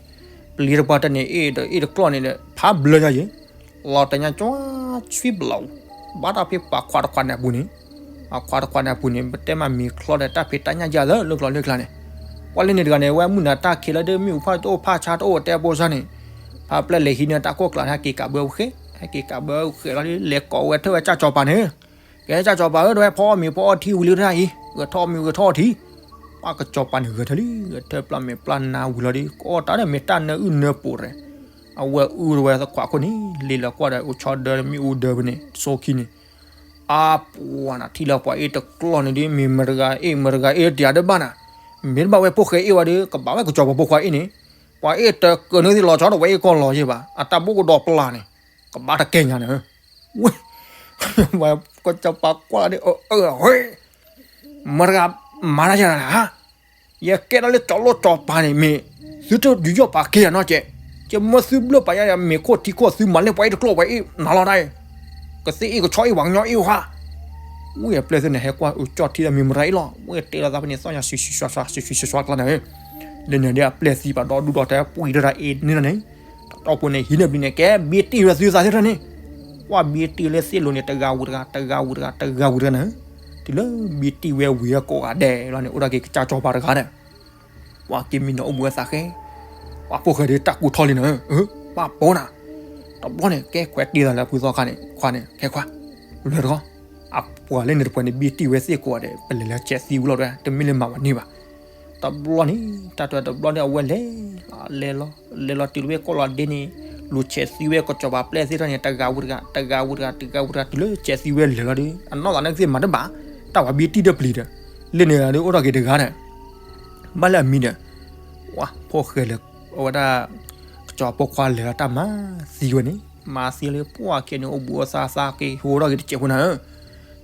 ပျံၤတပှၢ်တၢၢ်န့ၣ် အ့ၣ်ဒီးအ့ၣ်တကျီၢ်န့ၣ်ဒီး ဖးဘျၢညါယံၤ လီၤတညါကၠီ ဆွံဘျီ ဘၣ်တၢ်ဖဲပှၤခွါတခွးန့ၣ်အပူၤန့ၣ် အခွါတခွးန့ၣ်အပူၤန့ၣ် ပတဲမးမ့ၤချီဒီးတၢ်ဖံးတၢ်ညၣ်ယါလၢလၢကျီၤလၢကျါန့ၣ် ပှၤလၢန့ၣ်တဂၤန့ၣ် ဝဲမုၢ်နၤတၢ်ခံးလၢဒ်မ့ၣ်အူဖးတအိၣ်ဖးဆါတအိၣ်တဲပိစါန့ၣ် ဖးပျဲၢ်လဲၤဟံးန့ၢ်တၢ်ခိၣ်ကျါန့ၣ် ဟဲက့ၤကးဘၢဝဲဃဲ ဟဲက့ၤကးဘၢဃဲလီၤဒ် လဲၤကိးဝဲထၢၣ်ဝဲကၢ်စီၤပၤန့ၣ် ကဲကၢ်စီၤပၤဧၢ တဝဲဖီအီၣ်မ့ၤဖီအီၣ်ထံဝံၤလံတၢ်အံၤ ဂဲၤထီၣ်မ့ၤဂဲၤထီၣ်ထံ ပှၤကစီၤပၤန့ၣ်ဂဲၤထၢၣ်လံ ဂဲၤထၢၣ်ပျၢ်မ့ၤပျၢ်နါဝံၤလီၤဒ် ကအီၣ်တၢ်ဒီးမ့ၢ်တၢ်နၢအုၣ်နၢပူၤရဲၣ် အဝဲအုၣ်တဝဲသခွးခိၣ်န့ၣ် လ့လၢကွၢ်ဒီးအိၣ်ဆီဒၢမ့ၣ်အူဒၢဖဲန့ၣ် ဆိခံန့ၣ် အပှၤနၤ ထံၣ်လၢပှၤအ့ၣ်တကျီၢ်န့ၣ်ဒ် မ့ၢ်မတၤဂၤအ့ၣ် မတၤဂၤအ့ၣ်တယၤဒၣ်ဘၣ်နၤ မ့ၢ်တဘၣ်ဝဲဖိၣ်ဃဲအ့ၣ်ဝဲဒီး ကဘၣ်ဝဲကစီၤပၤဖိခွါအ့ၣ်န့ၣ် ပှၤအ့ၣ်တကၢၢ်န့ၣ်သ့ၣ်လီၤဆီဒီးပှၤအ့ၣ်ကီၢ်လီၤယဲၢ်ဘၣ် အတၢ်ဘိၣ်ကဒီးပျၢ်န့ၣ် ကဘၣ်တကဲညါန့ၣ် ဝဲ ကစီၤပၤကွၢ်လီၤဒ် အၢ အၢ ဟ့ၣ် မတၤဂၤမၤတၢ်ယၤနၤ ယကဲထီၣ်လၢကၠီလိၣ်ကၠီပၤန့ၣ်မ့ၢ် သုတယူးယီၣ်ပာ်ကဲယၤနီတကဲး, ကမၢသုဘျၢၣ်ပာ်ယၤမ့ၤခိၣ်ထံခိၣ်သုမၤလၢပှၤအ့ၣ်တကျိၣ်ပှၤအ့ၣ်နၤလီၤတၢ်အံၤ, ကသ့ၣ်အ့ၣ်ကဆီအ့ၣ်ပှၤကညီအ့ၣ်ဝဲ, ဝံၤအပျဲၢ်သုန့ၣ် ဟဲကွၢ်အကၠီၣ်ထံဒီးမ့ၢ်မတၤဂၤအ့ၣ်လီၤ, ဝံၤတဲလီၤသးဖဲန့ၣ် သီၣ်ညါ စွံစွံစွါစွါ စွံစွံစွါစွါကျါန့ၣ်, လၢန့ၣ်ဒီးအပျဲၢ်သံပာ်ဒီဒူၣ်ဒီးတဲပှံၢ်တၢ်အ့ၣ်န့ၣ်လီၤန့ၣ်, တၢ်တီၢ်ပူၤန့ၣ် ဟံးန့ၢ်ပျံၤန့ၣ် ကဲဘ့တံၢ်ဝဲသုသးသ့ၣ်ထၢၣ်န့ၣ်, ကွၢ်ဘ့တံၢ်လၢသ့ၣ်လိၤန့ၣ် တဂၤဝံၤတဂၤ တဂၤဝံၤတဂၤ တဂၤဝံၤတဂၤန့ၣ်, တုၤလၢဘ့တံၢ်ဝဲဝံၤကိးဂၤဒဲးလီၤန့ၣ် အိၣ်ဒၣ်က့ၤကစၢ်စီၤပၤတဂၤဒီး ပှၤက့ၤမံနီၤအိၣ်ဘှံးဝဲသးဃဲ, ပှၤဖိၣ်ဃဲဒီးတၢ်ကူၣ်ထီၣ်လံန့ၣ်, ပၢ်ပိာ်နၤ, တဘျီန့ၣ် ကဲခွဲးတ့ၢ်သးလၢဖုသီခါန့ၣ် ခွါန့ၣ် ခဲခွါ, လွဲၢ်တခီ, အပှၤလၢန့ၣ်တပှဲၤန့ၣ် ဘ့တံၢ်ဝဲသ့ၣ်ကိးဂၤဒဲး ပလဲၤလၢဆဲးသံဝံၤလီၤတဝဲ တမ့ၢ်လၢမၤဝဲန့ၢ်ဘၣ်. တဘျီန့ၣ် တၢ်တဝဲတဘျီန့ၣ် အဝဲလဲၤလီၤ လဲၤလီၤ လဲၤလီၤတုၤလၢဝဲကိးလီၤဒ့န့ၣ်, လူၤဆဲးသံဝဲကစီၤပၤပျဲၢ်သ့ၣ်ထၢၣ်န့ၣ် တဂၤဝံၤတဂၤ တဂၤဝံၤတဂၤ တဂၤဝံၤတဂၤ တုၤလၢဆဲးသံဝဲလဲၤလီၤဒီး အနီၢ်သးန့ၣ်ကသ့ၣ်မၤတဘၣ်, တၢ်ဝဲဘ့တံၢ်ဒီးပျံၤဒီး, လၢန့ၣ်ဒီးအိၣ်ထီၣ်က့ၤတဂၤဒီး ဘၣ်လၢအမံၤဒီး, ဝဲဖိၣ်ဃဲလၢ အဝဲဒၣ် ကစီၤဖိခွါလဲၤလီၤတၢ်မၤသံဝဲန့ၣ်, မၤသံလၢပှၢ်ကဲန့ၣ် အိၣ်ဘှံးအိၣ်သါသးက့ၤ ဟူထီၣ်က့ၤတစဲးဖိနၤဧၢ,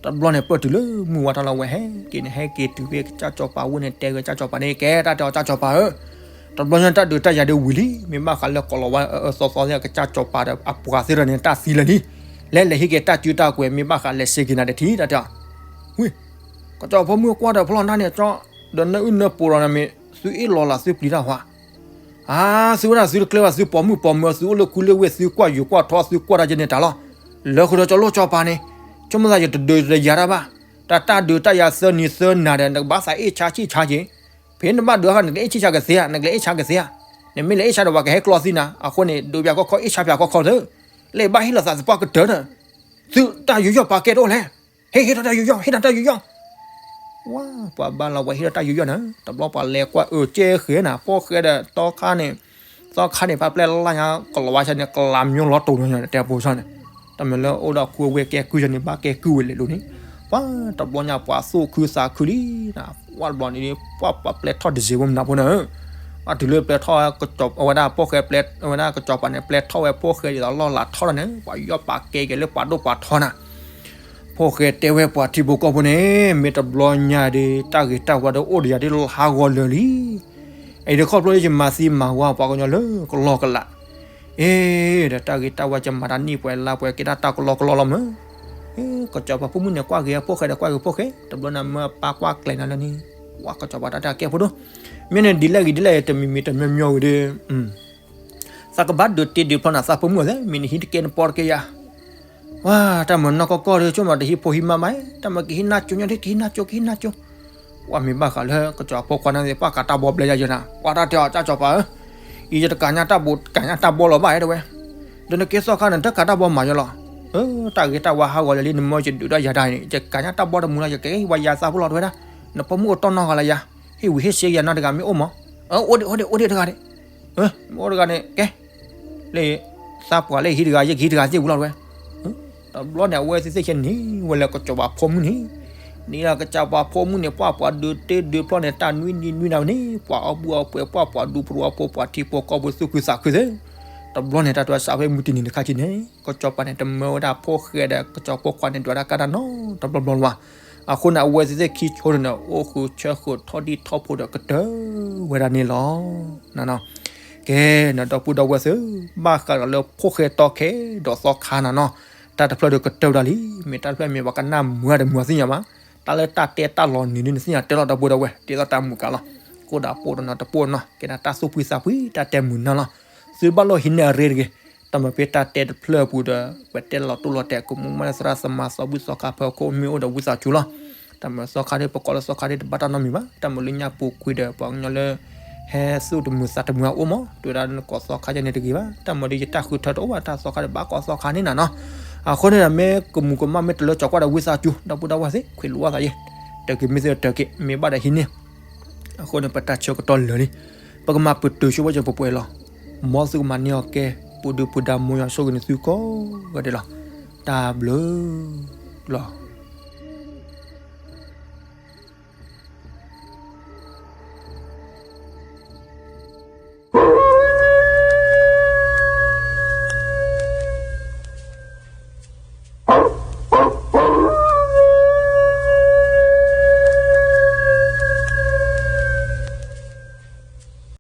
တဘျီန့ၣ် ပၢၢ်တုၤလၢမုၢ်ဝါထီၣ်လီၤဝဲဟဲက့ၤန့ၣ် ဟဲက့ၤတုၤဝဲကစၢ်စီၤပၤဝ့ၢ်န့ၣ် တဲဝဲကစၢ်စီၤပၤန့ၣ် ကဲတၢ်တဲအီၤကစၢ်စီၤပၤဧၢ, တဘျီညါတၢ်ဒုးတၢ်ယၤဒုးဝံၤလံ, မ့ၢ်ဘၣ်ဃးလၢကိးလီၤဝါအၢအၢသီသီသ့ၣ် ကစၢ်စီၤပၤဒီးအပှၤသ့ၣ်ထၢၣ်န့ၣ် တၢ်သံလၢာ်လံ, လဲၤလဲၤဟံးက့ၤတၢ်စုတၢ်ကွဲၤ မ့ၢ်ဘၣ်ဃးလဲၤစ့က့ၤနၤဒီးထံ တၢ်တဲအီၤ, ဝ့ၢ် ကစီၤဖိမုၣ်ကွၢ်ဒီးဖျီနၢ်န့ၣ်ကၠီ, ဒီးနၢအုၣ်နၢပူၤဒီးနမ့ၢ် သုအ့ၣ်လီၤလးသုပျံၤတၢ်ဟါ အါ, သုဝဲဒၣ်သုတကျဲဘၣ် သုပိာ်မုၣ်ပိာ်မၢၤ သုအိၣ်လၢခူလၢဝ့ၢ် သုကွၢ်ယိၤကွၢ်ထီ သုကွၢ်တၢ်ယဲန့ၣ်တၢ်လီၤ, လၢဃုာ်ဒီးကၠီလိၣ်ကၠီပၤန့ၣ်, ဆိကမိၣ်သးယတဒုးတယၤတၢ်ဘၣ်, တၢ်တၢ်ဒုးတၢ်ယၤသၢနံၤသၢနၤဒီး နကဘၣ်သးအ့ၣ်ဆါဆံၣ်ဆါက့ၤ, ဖဲနဘၣ်ဒုးအခါ နကလဲၤအ့ၣ်ဆံၣ်ဆါကသ့ဧါ, နကလဲၤအ့ၣ်ဆါကသ့ဧါ, နမ့ၢ်လဲၤအ့ၣ်ဆါဒီး ပှၤကဟဲကျီသံနၤ, အဃိန့ၣ် ဒုးပၠးကီၢ်ခီၣ် အ့ၣ်ဆါပၠးကီၢ်ခီၣ်သၢ, လဲၤဘၣ်ဟ့ၣ်လီၤသးသပှၢ်ကတၢၢ်ဒီး, သုတၢ်ယူးယီၣ်ပာ်ကဲတအိၣ်လဲၣ် ဟ့ၣ် ဟ့ၣ်ထီၣ်တၢ်ယူးယီၣ် ဟ့ၣ်ထီၣ်တၢ်ယူးယီၣ်, ဝါ ပှၤဘါလီၤ ပှၤဟ့ၣ်ထီၣ်တၢ်ယူးယီၣ်န့ၣ် တဘျီပှၤလဲၤကွၢ်အၢကဲဃဲၤနၤ ဖှီၣ်ဃဲဒီးသီခါန့ၣ်, သီခါန့ၣ် ဖးပျဲၢ်လၢညါ ကလီၤဝါဆဲန့ၣ် ကလးမျိၤလီၤတိၤလီၤညါ တဲဖိဆၣ်န့ၣ်, တၢ်မၤလၢအိၣ်ဒီးခူအဝဲကဲကုၢ်ယၤန့ၣ် ဘၣ်ကဲကုၢ်ဝဲလဲၤလိၤန့ၣ်, ပှၤတဘျီညါပှၤသူၣ်ခုသးခုလံနၤ, ပှၤတဘျီန့ၣ် ပှၤပှၤပျဲထီၣ်တစဲးဝဲမနုၤဖိန့ၣ်, အတုၤလၢပျဲထီၣ်ဝဲ အဝဲဒၣ်ဖှီၣ်ဃဲပျဲ အဝဲဒၣ်ကစီၤပၤန့ၣ် ပျဲထီၣ်ဝဲဖှီၣ်ဃဲဒ်သိးလီၢ်လၤထီၣ်လီၤန့ၣ် ပှၤယီၣ်ပာ်ကဲက့ၤလၢပှၤဒိၣ်ပှၤထီနၤ ဖှီၣ်ဃဲတဲဝဲပှၤထံဖိကီၢ်ဖိန့ၣ် မ့ၢ်တဘျီညါဒီး တၢ်ဂ့ၤတၢ်ဝါဒီးအိၣ်ဒီးယၤဒ်လၢဟးဂီၤလၢာ်လံ. အံၤဒီးခီဖျိယမၤသံမၤဝါပှၤကညီလၢကလီကလး, အ့ ဒီးတၢ်ဂ့ၤတၢ်ဝါယမၤတၢ်နံၣ်ပှဲၤ လါပှဲၤ ကဲဒၣ်တၢ်ကလီကလီလီၤမး. ကစီၤပၤဖိမုၣ်န့ၣ် ကွၢ်ဂ့ၤဖှီၣ်ဃဲဒီးကွၢ်ဂ့ၤဖှီၣ်ဃဲ တဘျီန့ၣ်မၢပၢ်ကွၢ်ကျဲၤနၤလၢန့ၣ်, ဝါ ကစီၤပၤတၢ်တၢ်ကဲဖိဒိၣ်, မ့ၢ်န့ၣ်ဒ်လဲၣ်ဂ့ၤဒ်လဲၣ် တမံၤမံၤတမံၤမံၤဝံၤဒီး သးကဘၣ်ဒုးတ့ဒုးဖျီနၤသးဖိမုၣ်အီၤသ့ မ့ၢ်နဟံးတကဲနပီတကဲယၤ, ဝါ တၢ်မၤနီၢ်ကီၢ်ကီၢ်ဒီး ဆိကမိၣ်တဟံးဖိဟံးမါမး, တၢ်မၤကဟံးနၢ်ကၠိညီဒ် ကဟံးနၢ်ကၠိ ကဟံးနၢ်ကၠိ, ဝါ မ့ၢ်ဘၣ်ဃးလၢကစီၤပၤဖိခွါန့ၣ် ပှၤကးတၢ်ဘီဘျဲယၤယၤနၤ, ဝါ တၢ်တဲအီၤ ကစီၤပၤဧၢ, အံၤယတကးညါတၢ်ဘီ ကးညါတၢ်ဘီလီၤဘၣ်တဲဝဲ, ဒီးနကဲသီခါန့ၣ် တကးတၢ်ဘီမၤယၤလီၤ, တၢ်ဂ့ၤတၢ်ဝါဟးဂီၤလၢာ်လံ နမၢယဒုးဒီးယၤဒၣ်န့ၣ် ယကးညါတၢ်ဘီတမူလီၤ ယကဲဝဲယၤသးဖိလီၤတဲဝဲဒၣ်, နဖိမုၣ်အိၣ်တီၢ်နီၢ်ဂၤလၢယၤ, ဟ့ၣ်ဝံၤဟ့ၣ်စ့ယၤနီတဂၤ မ့ၢ်အိၣ်မး, အိၣ်ဒံးအိၣ်ဒံးအိၣ်ဒံးတဂၤဒံး, မ့ၢ်အိၣ်တဂၤန့ၣ် ကဲ လၢသးပှၢ်လၢဟံးတဂၤ ယကဟံးတဂၤသ့ၣ်ဝံၤလီၤတဲဝဲ, တဘျီန့ၣ် အဝဲသ့ၣ်သ့ၣ်ဆဲန့ၣ် ဝဲလၢကစီၤပၤဖိမုၣ်န့ၣ်, န့ၣ်လၢကစီၤပၤဖိမုၣ်န့ၣ် ပှၤပှၤဒုးတ့ဒုးဖျီန့ၣ် တၢ်နွံနံၤနွံနၤန့ၣ် ပှၤအီၣ်ဘူၣ်အီၣ်ပှဲၤ ပှၤပှၤဒူဖိတဝီဖိ ပှၤထံဖိကီၢ်ဖိသူၣ်ခုသးခုသ့, တဘျီန့ၣ် တၢ်တဝဲစးဖဲမုၢ်တနံၤန့ၣ်ခါဆံန့ၣ် ကစီၤပၤန့ၣ် တမၢဝဲဒၣ်ဖှီၣ်ဃဲဒီးကစီၤဖိခွါန့ၣ် ဒွးတၢ်ကါတၢ်နီတဘျီဘျီလၢၤဘၣ်. အဃိန့ၣ် အဝဲသ့ၣ်သ့ၣ်ခံဆိန့ၣ် အိၣ်ဃုာ်ဆၢဃုာ်ထီၣ်ဒံၣ်ထီၣ်ဖိဒီးကတၢၢ်ဝဲဒၣ်န့ၣ်လီၤ. ကဲ နဒီပုၢ်ဒီဝဲၢ်သ့ၣ်, ဘၣ်ဃးဒီးလၢဖှီၣ်ဃဲတီခဲဒီးသီခါနၤနီၤ, တၢ်တဖျၢၣ်ဒီးကတၢၢ်ဝဲဒၣ်လံ, မ့ၢ်တၢ်တဖျၢၣ်မ့ၢ်ပှၤကနၣ်မုာ်တမုာ်သ့ၣ်ညါဘၣ်, တၢ်လၢတၢ်တဲတၢ်လီၤနံၤဒ်န့ၣ်သ့ၣ်ညါတဲလီၤဒီပုၢ်ဒီဝဲၢ်, ဒ်သိးတၢ်မုာ်ကါလီၤ, ကိၣ်ဒၣ်ပိၢ်တနီၤတပိၢ်နီၤ, ကဲဒၣ်တၢ်သူၣ်ဖှံသးဖှံတၢ်တဲမုာ်နၢ်လီၤ, သုဘၣ်လိၣ်ဟံးန့ၢ်အရ့တဂ့ၤ, တၢ်မၤဖဲတၢ်တဲတဖျၢၣ်အပူၤဒီး ပတဲလီၤတိၢ်လီၤတဲာ် ကမူၣ်မးလၢသရၣ်သမါသီဘူၣ်သီခါဖၢခိၣ်မ့ၢ်အိၣ်ဒီးဝံသးစူၤလီၤ. တၢ်မၤသီခါဒ်ပကိးလၢသီခါဒ်တဘၣ်တၢ်နီတမံၤဘၣ်, တၢ်မၤလၢညၣ်ပူၤကွံာ်ဒီး ပှၤကညီလၢ ဟဲသူၣ်တမုာ်သးတမုာ်အအိၣ်မး, တုၤဒၣ်နကိးသီခါယဲန့ၣ်တဂ့ၤဘၣ်, တၢ်မၤဒ်ယတၢ်ဃုထၢတအိၣ်ဘၣ်, တၢ်သီခါဒ်ဘၣ်ကိးသီခါန့ၣ်နၤနီၤ. အဃိန့ၣ်ဒီး မ့ၢ်ကမူၤကမၣ်မ့ၢ်တလၢကၠီၤကွၢ်ဒီးဝံသးစူၤ ဒီပုၢ်ဒီဝဲၢ်သ့ၣ် ခွဲးလိာ်သးယဲ, တၢ်က့ၤမ့ၢ်သ့တၢ်က့ၤ မ့ၢ်ဘၣ်ဒီးဟံးန့ၢ် အဃိန့ၣ် ပတၢ်ဆၢကတီၢ်လၢာ်လံ, ပကမၤပတုာ်ဆိဝဲကၠီၤပှဲၤပှဲၤလီၤ. မ်သုကမၤန့ၢ်အီၤကဲ, ပူၤဒုပူၤဒါမိၢ်ယွၤဆိၣ်ဂ့ၤန့ၢ်သုကိးဂၤဒဲးလီၤ. တၢ်ဘျုးလီၤ.